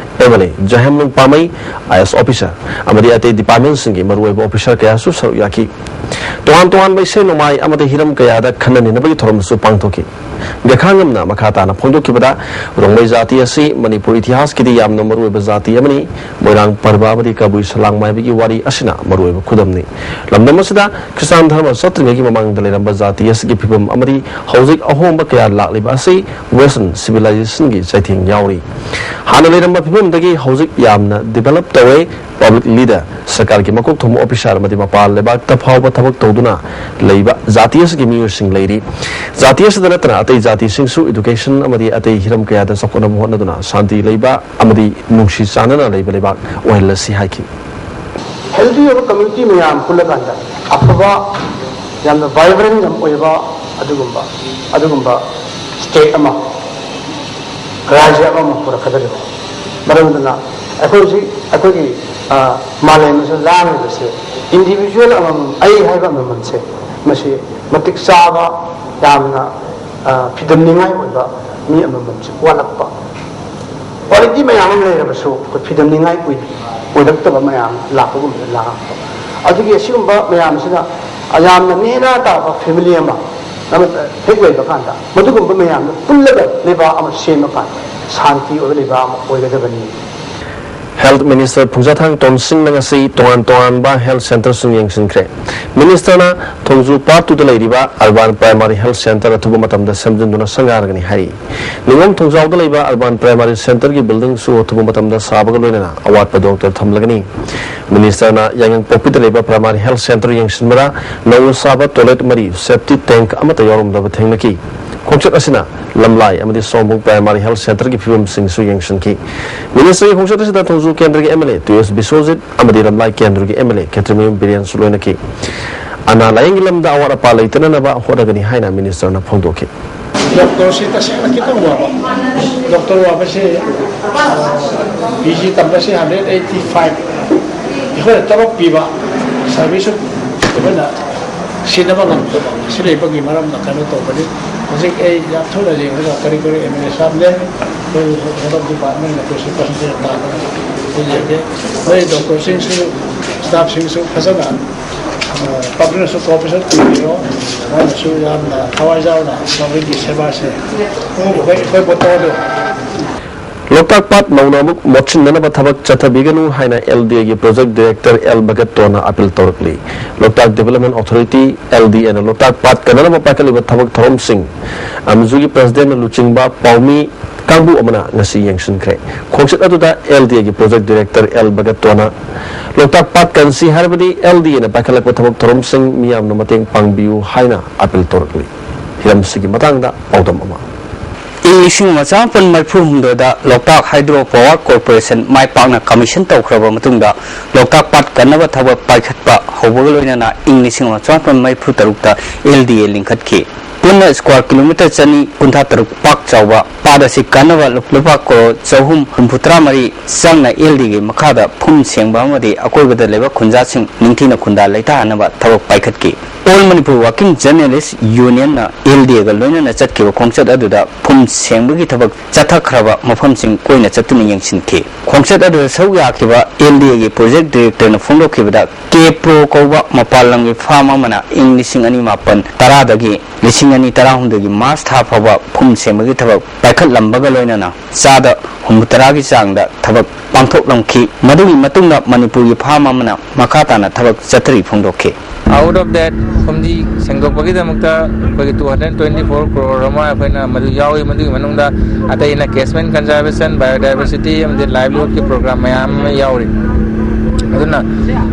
M L A ꯖꯍꯦꯝꯂꯨꯡ ꯄꯥꯃꯩ, I A S officer ꯑꯃꯗꯤ ꯑꯇꯩ department ꯁꯤꯡꯒꯤ ꯃꯔꯨꯑꯣꯏꯕ officer ꯀꯌꯥꯁꯨ ꯁꯔꯨꯛ ꯌꯥꯈꯤ꯫ ꯇꯣꯉꯥꯟ ꯇꯣꯉꯥꯟꯕ ꯏꯁꯩ ꯅꯣꯡꯃꯥꯏ ꯑꯃꯗꯤ ꯍꯤꯔꯝ ꯀꯌꯥꯗ ꯈꯟꯅ ꯅꯩꯅꯕꯒꯤ ꯊꯧꯔꯝꯁꯨ ꯄꯥꯡꯊꯣꯛꯈꯤ꯫ ꯒꯦꯈꯥꯉꯝꯅ ꯃꯈꯥ ꯇꯥꯅ ꯐꯣꯡꯗꯣꯛꯈꯤꯕꯗ, ꯔꯣꯡꯃꯩ ꯖꯥꯇꯤ ꯑꯁꯤ ꯃꯅꯤꯄꯨꯔ ꯏꯇꯤꯍꯥꯁꯀꯤꯗꯤ ꯌꯥꯝꯅ ꯃꯔꯨꯑꯣꯏꯕ ꯖꯥꯇꯤ ꯑꯃꯅꯤ꯫ ꯃꯣꯏꯔꯥꯡ ꯄꯔꯕ ꯑꯃꯗꯤ ꯀꯕꯨꯏ ꯁꯂꯥꯡ ꯃꯥꯏꯕꯒꯤ ꯋꯥꯔꯤ ꯑꯁꯤꯅ ꯃꯔꯨꯑꯣꯏꯕ ꯈꯨꯗꯝꯅꯤ꯫ ꯂꯝꯗꯝ ꯑꯁꯤꯗ ꯈ꯭ꯔꯤꯁꯇꯥꯟ ꯙꯔꯃ ꯆꯠꯇ꯭ꯔꯤꯉꯩꯒꯤ ꯃꯃꯥꯡꯗ ꯂꯩꯔꯝꯕ ꯖꯥꯇꯤ ꯑꯁꯤꯒꯤ ꯐꯤꯕꯝ ꯑꯃꯗꯤ ꯍꯧꯖꯤꯛ ꯑꯍꯣꯡꯕ ꯀꯌꯥ ꯂꯥꯛꯂꯤꯕ ꯑꯁꯤ Western civilizationꯒꯤ ꯆꯩꯊꯦꯡ ꯌꯥꯎꯔꯤ꯫ ꯍꯥꯟꯅ ꯂꯩꯔꯝꯕ ꯐꯤꯕꯝꯗꯒꯤ ꯍꯧꯖꯤꯛ ꯌꯥꯝꯅ develop ꯇꯧꯔꯦ꯫ ꯄꯕ꯭ꯂꯤꯛ ꯂꯤꯗꯔ, ꯁꯔꯀꯥꯔꯒꯤ ꯃꯀꯣꯛ ꯊꯣꯡꯕ ꯑꯣꯐꯤꯁꯥꯔ ꯑꯃꯗꯤ ꯃꯄꯥꯟ ꯂꯩꯕꯥꯛꯇ ꯐꯥꯎꯕ ꯊꯕꯛ ꯇꯧꯗꯨꯅ ꯂꯩꯕ ꯖꯥꯇꯤ ꯑꯁꯤꯒꯤ ꯃꯤꯑꯣꯏꯁꯤꯡ ꯂꯩꯔꯤ꯫ ꯖꯥꯇꯤ ꯑꯁꯤꯗ ꯅꯠꯇꯅ ꯑꯇꯩ ꯖꯥꯇꯤꯁꯤꯡꯁꯨ ꯏꯗꯨꯀꯦꯁꯟ ꯑꯃꯗꯤ ꯑꯇꯩ ꯍꯤꯔꯝ ꯀꯌꯥꯗ ꯆꯥꯎꯈꯠꯅꯕ ꯍꯣꯠꯅꯗꯨꯅ ꯁꯥꯟꯇꯤ ꯂꯩꯕ ꯑꯃꯗꯤ ꯅꯨꯡꯁꯤ ꯆꯥꯟꯅꯅ ꯂꯩꯕ ꯂꯩꯕꯥꯛ ꯑꯣꯏꯍꯜꯂꯁꯤ ꯍꯥꯏꯈꯤ꯫ ꯍꯦꯜꯗꯤ ꯑꯣꯏꯕ ꯀꯝꯃ꯭ꯌꯨꯅꯤꯇꯤ ꯃꯌꯥꯝ ꯄꯨꯜꯂꯀꯥꯟꯗ ꯑꯐꯕ, ꯌꯥꯝꯅ ꯚꯥꯏꯕ꯭ꯔꯦꯟ ꯌꯥꯝ ꯑꯣꯏꯕ ꯑꯗꯨꯒꯨꯝꯕ ꯑꯗꯨꯒꯨꯝꯕ ꯁ꯭ꯇꯦꯠ ꯑꯃ, ꯔꯥꯖ꯭ꯌ ꯑꯃ ꯄꯨꯔꯛꯀꯗꯧꯔꯤꯕꯅꯤ꯫ ꯃꯔꯝ ꯑꯗꯨꯅ ꯑꯩꯈꯣꯏ ꯍꯧꯖꯤꯛ ꯑꯩꯈꯣꯏꯒꯤ ꯃꯥꯂꯦꯝ ꯑꯁꯤꯗ ꯂꯥꯡꯂꯤꯕꯁꯦ, ꯏꯟꯗꯤꯕꯤꯖꯨꯋꯦꯜ ꯑꯃꯃꯝ, ꯑꯩ ꯍꯥꯏꯕ ꯑꯃꯃꯝꯁꯦ, ꯃꯁꯤ ꯃꯇꯤꯛ ꯆꯥꯕ, ꯌꯥꯝꯅ ꯐꯤꯗꯝꯅꯤꯡꯉꯥꯏ ꯑꯣꯏꯕ ꯃꯤ ꯑꯃꯃꯝꯁꯦ ꯋꯥꯠꯂꯛꯄ꯫ ꯀ꯭ꯋꯥꯂꯤꯇꯤ ꯃꯌꯥꯝ ꯑꯃ ꯂꯩꯔꯕꯁꯨ ꯑꯩꯈꯣꯏ ꯐꯤꯗꯝꯅꯤꯡꯉꯥꯏ ꯑꯣꯏ-, ꯑꯣꯏꯔꯛꯇꯕ ꯃꯌꯥꯝ ꯂꯥꯛꯄꯒꯨꯝꯕꯗ ꯂꯥꯛꯄ꯫ ꯑꯗꯨꯒꯤ ꯑꯁꯤꯒꯨꯝꯕ ꯃꯌꯥꯝꯁꯤꯅ ꯌꯥꯝꯅ ꯅꯦꯅꯥ ꯇꯥꯕ ꯐꯦꯃꯤꯂꯤ ꯑꯃ ꯑꯃ ꯍꯦꯛ ꯂꯩꯕ ꯀꯥꯟꯗ, ꯃꯗꯨꯒꯨꯝꯕ ꯃꯌꯥꯝꯗꯨ ꯄꯨꯜꯂꯒ ꯂꯩꯕꯥꯛ ꯑꯃ ꯁꯦꯝꯕ ꯀꯥꯟꯗ ꯁꯥꯟꯇꯤ ꯑꯣꯏꯕ ꯂꯩꯕꯥꯛ ꯑꯃ ꯑꯣꯏꯒꯗꯕꯅꯤ꯫ ꯍꯦꯜꯊ ꯃꯤꯅꯤꯁꯇꯔ ꯐꯨꯡꯖꯥꯊꯥꯡ ꯇꯣꯟꯁꯤꯡꯅ ꯉꯁꯤ ꯇꯣꯉꯥꯟ ꯇꯣꯉꯥꯟꯕ ꯍꯦꯜꯊ ꯁꯦꯟꯇꯔꯁꯤꯡ ꯌꯦꯡꯁꯤꯟꯈ꯭ꯔꯦ꯫ ꯃꯤꯅꯤꯁꯇꯔꯅ ꯊꯣꯡꯖꯨ ꯄꯥꯔꯠ ꯇꯨꯗ ꯂꯩꯔꯤꯕ ꯑꯔꯕꯥꯟ ꯄ꯭ꯔꯥꯏꯃꯥꯔꯤ ꯍꯦꯜꯊ ꯁꯦꯟꯇꯔ ꯑꯊꯨꯕ ꯃꯇꯝꯗ ꯁꯦꯝꯖꯤꯟꯗꯨꯅ ꯁꯪꯒꯥꯔꯒꯅꯤ ꯍꯥꯏꯔꯤ꯫ ꯅꯤꯉꯣꯝ ꯊꯣꯡꯖꯥꯎꯗ ꯂꯩꯕ ꯑꯔꯕꯥꯟ ꯄ꯭ꯔꯥꯏꯃꯥꯔꯤ ꯁꯦꯟꯇꯔꯒꯤ ꯕꯤꯜꯗꯤꯡꯁꯨ ꯑꯊꯨꯕ ꯃꯇꯝꯗ ꯁꯥꯕꯒ ꯂꯣꯏꯅꯅ ꯑꯋꯥꯠꯄ ꯗꯣꯛꯇꯔ ꯊꯝꯂꯒꯅꯤ꯫ ꯃꯤꯅꯤꯁꯇꯔꯅ ꯌꯥꯏꯉꯪꯄꯣꯛꯄꯤꯗ ꯂꯩꯕ ꯄ꯭ꯔꯥꯏꯃꯥꯔꯤ ꯍꯦꯜꯊ ꯁꯦꯟꯇꯔ ꯌꯦꯡꯁꯤꯟꯕꯗ ꯅꯧꯅ ꯁꯥꯕ ꯇꯣꯏꯂꯦꯠ ꯃꯔꯤ, ꯁꯦꯞꯇꯤ ꯇꯦꯡꯛ ꯑꯃꯠꯇ ꯌꯥꯎꯔꯝꯗꯕ ꯊꯦꯡꯅꯈꯤ꯫ ꯈꯣꯡꯆꯠ ꯑꯁꯤꯅ ꯂꯝꯂꯥꯏ ꯑꯃꯗꯤ ꯁꯣꯝꯕꯨꯡ ꯄ꯭ꯔꯥꯏꯃꯥꯔꯤ ꯍꯦꯜꯊ ꯁꯦꯟꯇꯔꯒꯤ ꯐꯤꯕꯝꯁꯤꯡꯁꯨ ꯌꯦꯡꯁꯤꯟꯈꯤ꯫ ꯃꯤꯅꯤꯁꯇꯔꯒꯤ ꯈꯣꯡꯆꯠ ꯑꯁꯤꯗ ꯊꯣꯡꯖꯨ ꯀꯦꯟꯗ꯭ꯔꯒꯤ ꯑꯦꯝ ꯑꯦꯜ ꯑꯦ ꯇꯨ ꯑꯦꯁ ꯕꯤꯁ꯭ꯋꯖꯤꯠ ꯑꯃꯗꯤ ꯂꯝꯂꯥꯏ ꯀꯦꯟꯗ꯭ꯔꯒꯤ ꯑꯦꯝ ꯑꯦꯜ ꯑꯦ ꯈꯦꯇ꯭ꯔꯤꯃꯌꯨꯝ ꯕꯤꯔꯦꯟꯁꯨ ꯂꯣꯏꯅꯈꯤ꯫ ꯑꯅꯥ ꯂꯥꯌꯦꯡꯒꯤ ꯂꯝꯗ ꯑꯋꯥꯠ ꯑꯄꯥ ꯂꯩꯇꯅꯅꯕ ꯍꯣꯠꯅꯒꯅꯤ ꯍꯥꯏꯅ ꯃꯤꯅꯤꯁꯇꯔꯅ ꯐꯣꯡꯗꯣꯛꯈꯤ꯫ ꯗꯣꯛꯇꯔꯁꯤ ꯇꯁꯦꯡꯅ ꯈꯤꯇꯪ ꯋꯥꯕ꯫ ꯗꯣꯛꯇꯔ ꯋꯥꯕꯁꯤ, ꯄꯤ ꯖꯤ ꯇꯝꯕꯁꯤ ꯍꯟꯗ꯭ꯔꯦꯠ ꯑꯩꯠꯇꯤ ꯐꯥꯏꯚ, ꯑꯩꯈꯣꯏꯅ ꯇꯔꯨꯛ ꯄꯤꯕ ꯁꯥꯔꯚꯤꯁꯁꯨ ꯑꯩꯈꯣꯏꯅ ꯁꯤꯟꯅꯕ ꯉꯝꯗꯕ꯫ ꯁꯤ ꯂꯩꯕꯒꯤ ꯃꯔꯝꯅ ꯀꯩꯅꯣ ꯇꯧꯕꯅꯤ꯫ ꯍꯧꯖꯤꯛ ꯑꯩ ꯌꯥꯝ ꯊꯨꯅ ꯌꯦꯡꯂꯒ ꯀꯔꯤ ꯀꯔꯤ ꯑꯦꯝ ꯑꯦꯜ ꯑꯦ ꯁꯥꯕꯅꯦ, ꯑꯩꯈꯣꯏ ꯍꯦꯜꯊ ꯗꯤꯄꯥꯔꯠꯃꯦꯟꯅ ꯑꯩꯈꯣꯏꯁꯨ ꯄꯔꯁꯦꯟꯇꯦꯖ ꯇꯥꯗꯅ ꯑꯩꯈꯣꯏ ꯌꯦꯡꯒꯦ꯫ ꯅꯣꯏ ꯗꯣꯛꯇꯔꯁꯤꯡꯁꯨ, ꯁ꯭ꯇꯥꯐꯁꯤꯡꯁꯨ ꯐꯖꯅ ꯄꯕ꯭ꯂꯤꯛꯅꯁꯨ ꯀꯣꯑꯣꯄꯔꯦꯁꯟ ꯄꯤꯕꯤꯔꯣ꯫ ꯃꯣꯏꯅꯁꯨ ꯌꯥꯝꯅ ꯊꯋꯥꯏ ꯌꯥꯎꯅ ꯄꯕ꯭ꯂꯤꯛꯀꯤ ꯁꯦꯕꯥꯁꯦ ꯑꯩꯈꯣꯏ, ꯑꯩꯈꯣꯏ ꯃꯣꯇꯣꯗꯣ꯫ ꯂꯣꯛꯇꯥꯛ ꯄꯥꯠ ꯅꯧꯅ ꯑꯃꯨꯛ ꯃꯣꯠꯁꯤꯟꯅꯅꯕ ꯊꯕꯛ ꯆꯠꯊꯕꯤꯒꯅꯨ ꯍꯥꯏꯅ ꯑꯦꯜ ꯗꯤ ꯑꯦꯒꯤ ꯄ꯭ꯔꯣꯖꯦꯛ ꯗꯤꯔꯦꯛꯇꯔ ꯑꯦꯜ ꯚꯒꯠꯇꯣꯅ ꯑꯄꯤꯜ ꯇꯧꯔꯛꯂꯤ꯫ ꯂꯣꯛꯇꯥꯛ ꯗꯤꯚꯦꯂꯞꯃꯦꯟ ꯑꯣꯊꯣꯔꯤꯇꯤ, ꯑꯦꯜ ꯗꯤ ꯑꯦꯅ ꯂꯣꯛꯇꯥꯛ ꯄꯥꯠ ꯀꯟꯅꯅꯕ ꯄꯥꯏꯈꯠꯂꯤꯕ ꯊꯕꯛ ꯊꯧꯔꯝꯁꯤꯡ, ꯑꯦꯝ ꯖꯤ ꯌꯨꯒꯤ ꯄ꯭ꯔꯁꯤꯗꯦꯟꯅ ꯂꯨꯆꯤꯡꯕ ꯄꯥꯎꯃꯤ ꯀꯥꯡꯕꯨ ꯑꯃꯅ ꯉꯁꯤ ꯌꯦꯡꯁꯤꯟꯈ꯭ꯔꯦ꯫ ꯈꯣꯡꯆꯠ ꯑꯗꯨꯗ ꯑꯦꯜ ꯗꯤ ꯑꯦꯒꯤ ꯄ꯭ꯔꯣꯖꯦꯛ ꯗꯤꯔꯦꯛꯇꯔ ꯑꯦꯜ ꯚꯒꯠꯇꯣꯅ ꯂꯣꯛꯇꯥꯛ ꯄꯥꯠ ꯀꯟꯁꯤ ꯍꯥꯏꯔꯕꯗꯤ ꯑꯦꯜ ꯗꯤ ꯑꯦꯅ ꯄꯥꯏꯈꯠꯂꯛꯄ ꯊꯕꯛ ꯊꯧꯔꯝꯁꯤꯡ ꯃꯤꯌꯥꯝꯅ ꯃꯇꯦꯡ ꯄꯥꯡꯕꯤꯌꯨ ꯍꯥꯏꯅ ꯑꯥꯄꯤꯜ ꯇꯧꯔꯛꯂꯤ꯫ ꯍꯤꯔꯝꯁꯤꯒꯤ ꯃꯇꯥꯡꯗ ꯄꯥꯎꯗꯝ ꯑꯃ꯫ ꯏꯪ ꯂꯤꯁꯤꯡ ꯑꯃ ꯆꯥꯃꯥꯄꯟ ꯃꯔꯤꯐꯨ ꯍꯨꯝꯗꯣꯏꯗ ꯂꯣꯛꯇꯥꯛ ꯍꯥꯏꯗ꯭ꯔꯣ ꯄꯥꯋꯔ ꯀꯣꯔꯄꯣꯔꯦꯁꯟ ꯃꯥꯏ ꯄꯥꯛꯅ ꯀꯃꯤꯁꯟ ꯇꯧꯈ꯭ꯔꯕ ꯃꯇꯨꯡꯗ ꯂꯣꯛꯇꯥꯛ ꯄꯥꯠ ꯀꯟꯅꯕ ꯊꯕꯛ ꯄꯥꯏꯈꯠꯄ ꯍꯧꯕꯒ ꯂꯣꯏꯅꯅ ꯏꯪ ꯂꯤꯁꯤꯡ ꯑꯃ ꯆꯥꯃꯥꯄꯟ ꯃꯔꯤꯐꯨ ꯇꯔꯨꯛꯇ ꯑꯦꯜ ꯗꯤ ꯑꯦ ꯂꯤꯡꯈꯠꯈꯤ꯫ ꯄꯨꯟꯅ ꯁ꯭ꯀ꯭ꯋꯥꯔ ꯀꯤꯂꯣꯃꯤꯇꯔ ꯆꯅꯤ ꯀꯨꯟꯊ꯭ꯔꯥ ꯇꯔꯨꯛ ꯄꯥꯛ ꯆꯥꯎꯕ ꯄꯥꯠ ꯑꯁꯤ ꯀꯟꯅꯕ ꯂꯨꯄꯥ ꯀꯔꯣꯔ ꯆꯍꯨꯝ ꯍꯨꯝꯐꯨ ꯇꯔꯥ ꯃꯔꯤ ꯆꯪꯅ ꯑꯦꯜ ꯗꯤꯒꯤ ꯃꯈꯥꯗ ꯐꯨꯝ ꯁꯦꯡꯕ ꯑꯃꯗꯤ ꯑꯀꯣꯏꯕꯗ ꯂꯩꯕ ꯈꯨꯟꯖꯥꯁꯤꯡ ꯅꯤꯡꯊꯤꯅ ꯈꯨꯟꯗꯥ ꯂꯩꯇꯥꯍꯟꯅꯕ ꯊꯕꯛ ꯄꯥꯏꯈꯠꯈꯤ꯫ All Manipur Working Journalist Unionꯅ ꯑꯦꯜ ꯗꯤꯒ ꯂꯣꯏꯅꯅ ꯆꯠꯈꯤꯕ ꯈꯣꯡꯆꯠ ꯑꯗꯨꯗ ꯐꯨꯝ ꯁꯦꯡꯕꯒꯤ ꯊꯕꯛ ꯆꯠꯊꯈ꯭ꯔꯕ ꯃꯐꯝꯁꯤꯡ ꯀꯣꯏꯅ ꯆꯠꯇꯨꯅ ꯌꯦꯡꯁꯤꯟꯈꯤ꯫ ꯈꯣꯡꯆꯠ ꯑꯗꯨꯗ ꯁꯔꯨꯛ ꯌꯥꯈꯤꯕ ꯑꯦꯜ ꯗꯤꯒꯤ ꯄ꯭ꯔꯣꯖꯦꯛ ꯗꯤꯔꯦꯛꯇꯔꯅ ꯐꯣꯡꯗꯣꯛꯈꯤꯕꯗ, ꯀꯦ ꯄ꯭ꯔꯣ ꯀꯧꯕ ꯃꯄꯥꯟ ꯂꯝꯒꯤ ꯐꯥꯝ ꯑꯃꯅ ꯏꯪ ꯂꯤꯁꯤꯡ ꯑꯅꯤ ꯃꯥꯄꯟ ꯇꯔꯥꯗꯒꯤ ꯂꯤꯁꯤꯡ ꯑꯅꯤ ꯇꯔꯥꯍꯨꯝꯗꯣꯏꯒꯤ ꯃꯥꯔꯆ ꯊꯥ ꯐꯥꯎꯕ ꯐꯨꯝ ꯁꯦꯡꯕꯒꯤ ꯊꯕꯛ ꯄꯥꯏꯈꯠꯂꯝꯕꯒ ꯂꯣꯏꯅꯅ ꯆꯥꯗ ꯍꯨꯝꯐꯨꯇꯔꯥꯒꯤ ꯆꯥꯡꯗ ꯊꯕꯛ ꯄꯥꯡꯊꯣꯛꯂꯝꯈꯤ꯫ ꯃꯗꯨꯒꯤ ꯃꯇꯨꯡꯗ ꯃꯅꯤꯄꯨꯔꯒꯤ ꯐꯥꯝ ꯑꯃꯅ ꯃꯈꯥ ꯇꯥꯅ ꯊꯕꯛ ꯆꯠꯊꯔꯤ ꯐꯣꯡꯗꯣꯛꯈꯤ꯫ Out of that, ꯐꯨꯝꯗꯤ ꯁꯦꯡꯗꯣꯛꯄꯒꯤꯗꯃꯛꯇ ꯑꯩꯈꯣꯏꯒꯤ two hundred twenty four crore ꯑꯃ ꯑꯩꯈꯣꯏꯅ ꯃꯗꯨ ꯌꯥꯎꯏ꯫ ꯃꯗꯨꯒꯤ ꯃꯅꯨꯡꯗ ꯑꯇꯩꯅ catchment conservation, biodiversity ꯑꯃꯗꯤ livelihoodꯀꯤ program ꯃꯌꯥꯝ ꯑꯃ ꯌꯥꯎꯔꯤ꯫ ꯑꯗꯨꯅ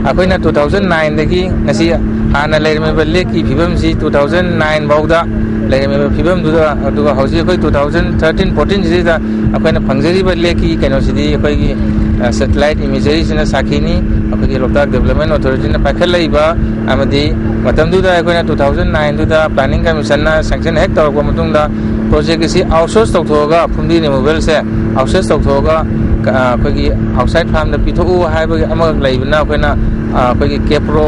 ꯑꯩꯈꯣꯏꯅ two thousand nineꯗꯒꯤ ꯉꯁꯤ ꯍꯥꯟꯅ ꯂꯩꯔꯝꯃꯤꯕ ꯂꯦꯛꯀꯤ ꯐꯤꯕꯝꯁꯤ two thousand nine ꯐꯥꯎꯗ ꯂꯩꯔꯝꯃꯤꯕ ꯐꯤꯕꯝꯗꯨꯗ, ꯑꯗꯨꯒ ꯍꯧꯖꯤꯛ ꯑꯩꯈꯣꯏ two thousand thirteen fourteen ꯁꯤꯗꯩꯗ ꯑꯩꯈꯣꯏꯅ ꯐꯪꯖꯔꯤꯕ ꯂꯦꯛꯀꯤ ꯀꯩꯅꯣꯁꯤꯗꯤ ꯑꯩꯈꯣꯏꯒꯤ, ꯑ, satellite imageryꯁꯤꯅ ꯁꯥꯈꯤꯅꯤ꯫ ꯑꯩꯈꯣꯏꯒꯤ ꯂꯣꯛꯇꯥꯛ Development Authorityꯅ ꯄꯥꯏꯈꯠꯂꯛꯏꯕ ꯑꯃꯗꯤ ꯃꯇꯝꯗꯨꯗ ꯑꯩꯈꯣꯏꯅ two thousand nineꯗꯨꯗ Planning Commissionꯅ sanction ꯍꯦꯛ ꯇꯧꯔꯛꯄ ꯃꯇꯨꯡꯗ project ꯑꯁꯤ outsource ꯇꯧꯊꯣꯛꯑꯒ, ꯐꯨꯝꯗꯤ removalꯁꯦ outsource ꯇꯧꯊꯣꯛꯑꯒ, ꯑ, ꯑꯩꯈꯣꯏꯒꯤ outside firmꯗ ꯄꯤꯊꯣꯛꯎ ꯍꯥꯏꯕꯒꯤ ꯑꯃꯈꯛ ꯂꯩꯕꯅ, ꯑꯩꯈꯣꯏꯅ, ꯑ, ꯑꯩꯈꯣꯏꯒꯤ Kepro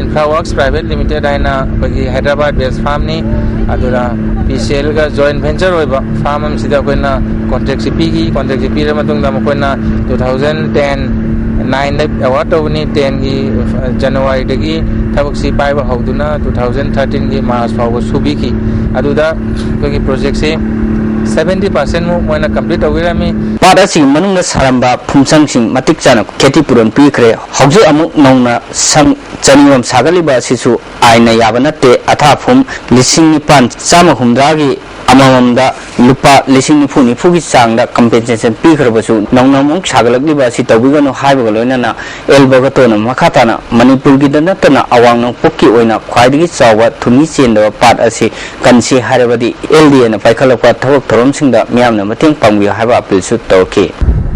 Infra Works Private Limited ꯍꯥꯏꯅ ꯑꯩꯈꯣꯏꯒꯤ Hyderabad based firmꯅꯤ꯫ ꯑꯗꯨꯅ P C Lꯒ joint venture ꯑꯣꯏꯕ firm ꯑꯃꯁꯤꯗ ꯑꯩꯈꯣꯏꯅ contractꯁꯤ ꯄꯤꯈꯤ꯫ Contractꯁꯤ ꯄꯤꯔ ꯃꯇꯨꯡꯗ ꯃꯈꯣꯏꯅ two thousand ten nineꯗ award ꯇꯧꯕꯅꯤ꯫ Tenꯒꯤ Januaryꯗꯒꯤ ꯊꯕꯛꯁꯤ ꯄꯥꯏꯕ ꯍꯧꯗꯨꯅ two thousand thirteenꯒꯤ March ꯐꯥꯎꯕ ꯁꯨꯕꯤꯈꯤ꯫ ꯑꯗꯨꯗ ꯑꯩꯈꯣꯏꯒꯤ projectꯁꯤ seventy percent ꯃꯨꯛ ꯃꯣꯏꯅ complete ꯇꯧꯕꯤꯔꯝꯃꯤ꯫ ꯄꯥꯠ ꯑꯁꯤꯒꯤ ꯃꯅꯨꯡꯗ ꯁꯥꯔꯝꯕ ꯐꯨꯝꯁꯪꯁꯤꯡ ꯃꯇꯤꯛ ꯆꯥꯅ ꯈꯦꯇꯤ ꯄꯨꯔꯣꯟ ꯄꯤꯈ꯭ꯔꯦ꯫ ꯍꯧꯖꯤꯛ ꯑꯃꯨꯛ ꯅꯧꯅ ꯁꯪ ꯆꯅꯤꯔꯣꯝ ꯁꯥꯒꯠꯂꯤꯕ ꯑꯁꯤꯁꯨ ꯑꯥꯏꯟꯅ ꯌꯥꯕ ꯅꯠꯇꯦ꯫ ꯑꯊꯥ ꯐꯨꯝ ꯂꯤꯁꯤꯡ ꯅꯤꯄꯥꯟ ꯆꯥꯝꯃ ꯍꯨꯝꯗ꯭ꯔꯥꯒꯤ ꯑꯃꯃꯝꯗ ꯂꯨꯄꯥ ꯂꯤꯁꯤꯡ ꯅꯤꯐꯨ ꯅꯤꯐꯨꯒꯤ ꯆꯥꯡꯗ ꯀꯝꯄꯦꯟꯁꯦꯁꯟ ꯄꯤꯈ꯭ꯔꯕꯁꯨ, ꯅꯧꯅ ꯑꯃꯨꯛ ꯁꯥꯒꯠꯂꯛꯂꯤꯕ ꯑꯁꯤ ꯇꯧꯕꯤꯒꯅꯨ ꯍꯥꯏꯕꯒ ꯂꯣꯏꯅꯅ ꯑꯦꯜ ꯚꯒꯇꯣꯅ ꯃꯈꯥ ꯇꯥꯅ ꯃꯅꯤꯄꯨꯔꯒꯤꯗ ꯅꯠꯇꯅ ꯑꯋꯥꯡ ꯅꯣꯡꯄꯣꯛꯀꯤ ꯑꯣꯏꯅ ꯈ꯭ꯋꯥꯏꯗꯒꯤ ꯆꯥꯎꯕ ꯊꯨꯝꯃꯤ ꯆꯦꯟꯗꯕ ꯄꯥꯠ ꯑꯁꯤ ꯀꯟꯁꯤ ꯍꯥꯏꯔꯕꯗꯤ ꯑꯦꯜ ꯗꯤ ꯑꯦꯅ ꯄꯥꯏꯈꯠꯂꯛꯄ ꯊꯕꯛ ꯊꯧꯔꯝꯁꯤꯡꯗ ꯃꯤꯌꯥꯝꯅ ꯃꯇꯦꯡ ꯄꯥꯡꯕꯤꯌꯨ ꯍꯥꯏꯕ ꯑꯄꯤꯜꯁꯨ ꯇꯧꯔꯛꯈꯤ꯫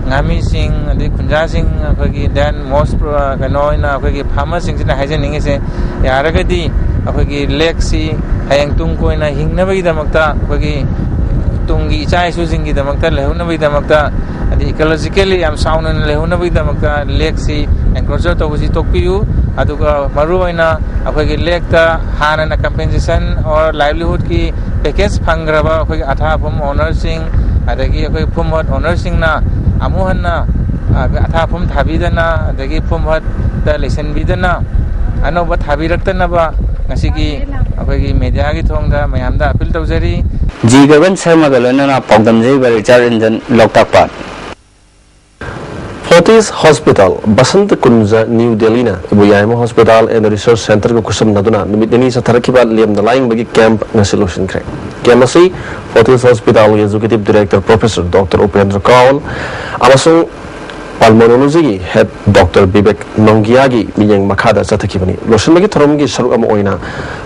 ꯉꯥꯃꯤꯁꯤꯡ ꯑꯗꯩ ꯈꯨꯟꯖꯥꯁꯤꯡ, ꯑꯩꯈꯣꯏꯒꯤ then most pro-, ꯀꯩꯅꯣ ꯑꯣꯏꯅ ꯑꯩꯈꯣꯏꯒꯤ ꯐꯥꯔꯃꯔꯁꯤꯡꯁꯤꯅ ꯍꯥꯏꯖꯅꯤꯡꯉꯤꯁꯦ, ꯌꯥꯔꯒꯗꯤ ꯑꯩꯈꯣꯏꯒꯤ ꯂꯦꯛꯁꯤ ꯍꯌꯦꯡ ꯇꯨꯡ ꯀꯣꯏꯅ ꯍꯤꯡꯅꯕꯒꯤꯗꯃꯛꯇ, ꯑꯩꯈꯣꯏꯒꯤ ꯇꯨꯡꯒꯤ ꯏꯆꯥ ꯏꯁꯨꯁꯤꯡꯒꯤꯗꯃꯛꯇ ꯂꯩꯍꯧꯅꯕꯒꯤꯗꯃꯛꯇ, ꯑꯗꯩ ꯏꯀꯣꯂꯣꯖꯤꯀꯦꯜꯂꯤ ꯌꯥꯝ ꯆꯥꯎꯅ ꯂꯩꯍꯧꯅꯕꯒꯤꯗꯃꯛꯇ ꯂꯦꯛꯁꯤ ꯑꯦꯟꯀ꯭ꯔꯣꯆꯔ ꯇꯧꯕꯁꯤ ꯇꯣꯛꯄꯤꯌꯨ꯫ ꯑꯗꯨꯒ ꯃꯔꯨꯑꯣꯏꯅ ꯑꯩꯈꯣꯏꯒꯤ ꯂꯦꯛꯇ ꯍꯥꯟꯅꯅ ꯀꯝꯄꯦꯟꯁꯦꯁꯟ ꯑꯣꯔ ꯂꯥꯏꯚꯂꯤꯍꯨꯗꯀꯤ ꯄꯦꯀꯦꯖ ꯐꯪꯈ꯭ꯔꯕ ꯑꯩꯈꯣꯏꯒꯤ ꯑꯊꯥ ꯐꯨꯝ ꯑꯣꯅꯔꯁꯤꯡ, ꯑꯗꯒꯤ ꯑꯩꯈꯣꯏ ꯐꯨꯝ ꯍꯠ ꯑꯣꯅꯔꯁꯤꯡꯅ ꯑꯃꯨꯛ ꯍꯟꯅ, ꯑ, ꯑꯊꯥ ꯐꯨꯝ ꯊꯥꯕꯤꯗꯅ, ꯑꯗꯒꯤ ꯐꯨꯝ ꯍꯠꯇ ꯂꯩꯁꯟꯕꯤꯗꯅ, ꯑꯅꯧꯕ ꯊꯥꯕꯤꯔꯛꯇꯅꯕ ꯉꯁꯤꯒꯤ ꯑꯩꯈꯣꯏꯒꯤ ꯃꯦꯗꯤꯌꯥꯒꯤ ꯊꯣꯡꯗ ꯃꯌꯥꯝꯗ ꯑꯄꯤꯜ ꯇꯧꯖꯔꯤ꯫ ꯖꯤ ꯒꯒꯟ ꯁꯔꯃꯒ ꯂꯣꯏꯅꯅ ꯄꯥꯎꯗꯝꯖꯔꯤꯕ ꯔꯤꯆꯥꯔꯗ ꯔꯟꯖꯟ, ꯂꯣꯛꯇꯥꯛ ꯄꯥꯠ꯫ Fortis Hospital, Basant Kunj, new ꯗꯦꯜꯂꯤꯅ ꯏꯕꯣꯌꯥꯏꯃ Hospital and Research Centreꯒ ꯈꯨꯠꯁꯝꯅꯗꯨꯅ ꯅꯨꯃꯤꯠ ꯅꯤꯅꯤ ꯆꯠꯊꯔꯛꯈꯤꯕ ꯂꯦꯝꯅ ꯂꯥꯏꯌꯦꯡꯕꯒꯤ ꯀꯦꯝꯞ ꯉꯁꯤ ꯂꯣꯏꯁꯤꯟꯈ꯭ꯔꯦ꯫ ꯀꯦꯝꯞ ꯑꯁꯤ Fortis Hospitalꯒꯤ Executive Director Professor Doctor Upendra Kaul ꯑꯃꯁꯨꯡ Pulmonologyꯒꯤ Head Doctor Vivek Nongiaꯒꯤ ꯃꯤꯠꯌꯦꯡ ꯃꯈꯥꯗ ꯆꯠꯊꯈꯤꯕꯅꯤ꯫ ꯂꯣꯏꯁꯤꯟꯕꯒꯤ ꯊꯧꯔꯝꯒꯤ ꯁꯔꯨꯛ ꯑꯃ ꯑꯣꯏꯅ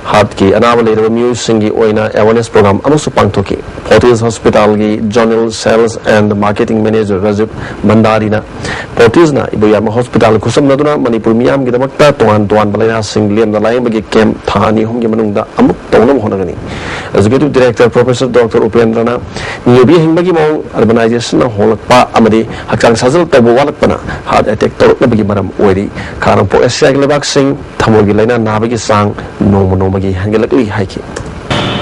ꯍꯥꯔꯠꯀꯤ ꯑꯅꯥꯕ ꯂꯩꯔꯕ ꯃꯤꯑꯣꯏꯁꯤꯡꯒꯤ ꯑꯣꯏꯅ awareness program ꯑꯃꯁꯨ ꯄꯥꯡꯊꯣꯛꯈꯤ꯫ Fortis Hospitalꯒꯤ Zonal Sales and Marketing Manager Rajib Bhandarina Fortisꯅ Iboyaima Hospital ꯈꯨꯠꯁꯝꯅꯗꯨꯅ Manipur ꯃꯤꯌꯥꯝꯒꯤꯗꯃꯛꯇ ꯇꯣꯉꯥꯟ ꯇꯣꯉꯥꯟꯕ ꯂꯥꯏꯅꯥꯁꯤꯡ ꯂꯦꯝꯅ ꯂꯥꯌꯦꯡꯕꯒꯤ ꯀꯦꯝꯞ ꯊꯥ ꯑꯅꯤ ꯑꯍꯨꯝꯒꯤ ꯃꯅꯨꯡꯗ ꯑꯃꯨꯛ ꯇꯧꯅꯕ ꯍꯣꯠꯅꯒꯅꯤ꯫ Executive Director Professor Doctor Upendraꯅ ꯃꯤꯑꯣꯏꯕ ꯍꯤꯡꯕꯒꯤ ꯃꯑꯣꯡ, urbanization ꯍꯣꯡꯂꯛꯄ ꯑꯃꯗꯤ ꯍꯛꯆꯥꯡ ꯁꯥꯖꯦꯜ ꯇꯧꯕ ꯋꯥꯠꯂꯛꯄꯅ heart attack ꯇꯧꯔꯛꯅꯕꯒꯤ ꯃꯔꯝ ꯑꯣꯏꯔꯤ꯫ ꯈꯥ ꯅꯣꯡꯄꯣꯛ ꯑꯦꯁꯤꯌꯥꯒꯤ ꯂꯩꯕꯥꯛꯁꯤꯡ ꯊꯃꯣꯏꯒꯤ ꯂꯥꯏꯅꯥ ꯅꯥꯕꯒꯤ ꯆꯥꯡ ꯅꯣꯡꯃ ꯅꯣꯡꯃꯒꯤ ꯍꯦꯟꯒꯠꯂꯛꯂꯤ ꯍꯥꯏꯈꯤ꯫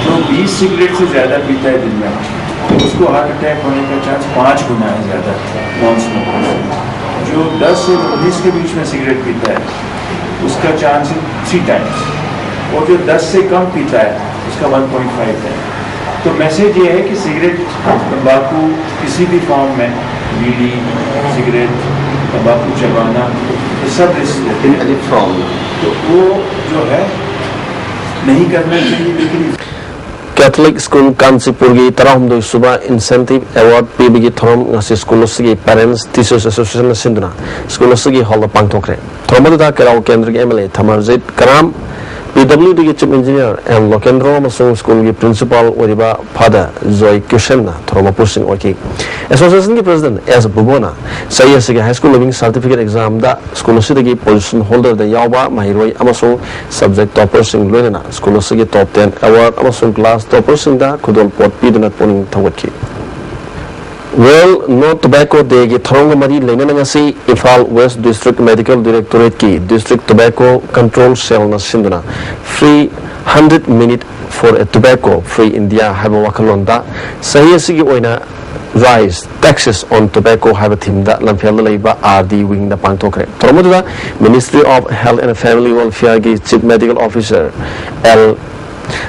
जो बीस सिगरेट से ज़्यादा पीता है दिन में, उसको हार्ट अटैक होने का चांस पाँच गुना है ज़्यादा नॉन स्मोकर से। जो दस से उन्नीस के बीच में सिगरेट पीता है, उसका चांस है थ्री टाइम्स, और जो दस से कम पीता है, उसका वन पॉइंट फ़ाइव है। तो मैसेज ये है कि सिगरेट, तंबाकू, किसी भी फॉर्म में, बीड़ी, सिगरेट, तंबाकू चबाना, ये सब रिस्क देते हैं। तो वो जो है, नहीं करना चाहिए, लेकिन Catholic School ꯀꯥꯟꯆꯤꯄꯨꯔꯒꯤ ꯇꯔꯥꯍꯨꯝꯗꯣꯏ ꯁꯨꯕ Incentive Award ꯄꯤꯕꯒꯤ ꯊꯧꯔꯝ ꯉꯁꯤ ꯁ꯭ꯀꯨꯜ ꯑꯁꯤꯒꯤ Parents Teachers Associationꯅ ꯁꯤꯟꯗꯨꯅ ꯁ꯭ꯀꯨꯜ ꯑꯁꯤꯒꯤ ꯍꯣꯜꯗ ꯄꯥꯡꯊꯣꯛꯈ꯭ꯔꯦ꯫ ꯊꯧꯔꯝ ꯑꯗꯨꯗ ꯀꯦꯔꯥꯎ ꯀꯦꯟꯗ꯭ꯔꯒꯤ M L A Thamarjit Karam, P W Dꯒꯤ Chief Engineer ꯑꯦꯟ ꯂꯣꯀꯦꯟꯗ꯭ꯔꯣ ꯑꯃꯁꯨꯡ ꯁ꯭ꯀꯨꯜꯒꯤ Principal ꯑꯣꯏꯔꯤꯕ Father ꯖꯣꯏ ꯀ꯭ꯌꯨꯁꯟꯅ ꯊꯧꯔꯝ ꯃꯄꯨꯁꯤꯡ ꯑꯣꯏꯈꯤ꯫ Associationꯒꯤ President S ꯕꯨꯕꯣꯅ ꯆꯍꯤ ꯑꯁꯤꯒꯤ High School Leaving Certificate Examꯗ ꯁ꯭ꯀꯨꯜ ꯑꯁꯤꯗꯒꯤ position holderꯗ ꯌꯥꯎꯕ ꯃꯍꯩꯔꯣꯏ ꯑꯃꯁꯨꯡ subject topperꯁꯤꯡ ꯂꯣꯏꯅꯅ ꯁ꯭ꯀꯨꯜ ꯑꯁꯤꯒꯤ top ten award ꯑꯃꯁꯨꯡ class topperꯁꯤꯡꯗ ꯈꯨꯗꯣꯜꯄꯣꯠ ꯄꯤꯗꯨꯅ ꯄꯨꯛꯅꯤꯡ ꯊꯧꯒꯠꯈꯤ꯫ World No Tobacco Dayꯒꯤ ꯊꯧꯔꯝꯒ ꯃꯔꯤ ꯂꯩꯅꯅ ꯉꯁꯤ Imphal West District Medical Directorateꯀꯤ District Tobacco Control Cellꯅ ꯁꯤꯟꯗꯨꯅ Free hundred minute for a Tobacco Free India ꯍꯥꯏꯕ ꯋꯥꯈꯜꯂꯣꯟꯗ ꯆꯍꯤ ꯑꯁꯤꯒꯤ ꯑꯣꯏꯅ Rise Taxes on Tobacco ꯍꯥꯏꯕ themeꯗ ꯂꯝꯐꯦꯜꯗ ꯂꯩꯕ R D Wingꯗ ꯄꯥꯡꯊꯣꯛꯈ꯭ꯔꯦ꯫ ꯊꯧꯔꯝ ꯑꯗꯨꯗ Ministry of Health and Family Welfareꯒꯤ Chief Medical Officer L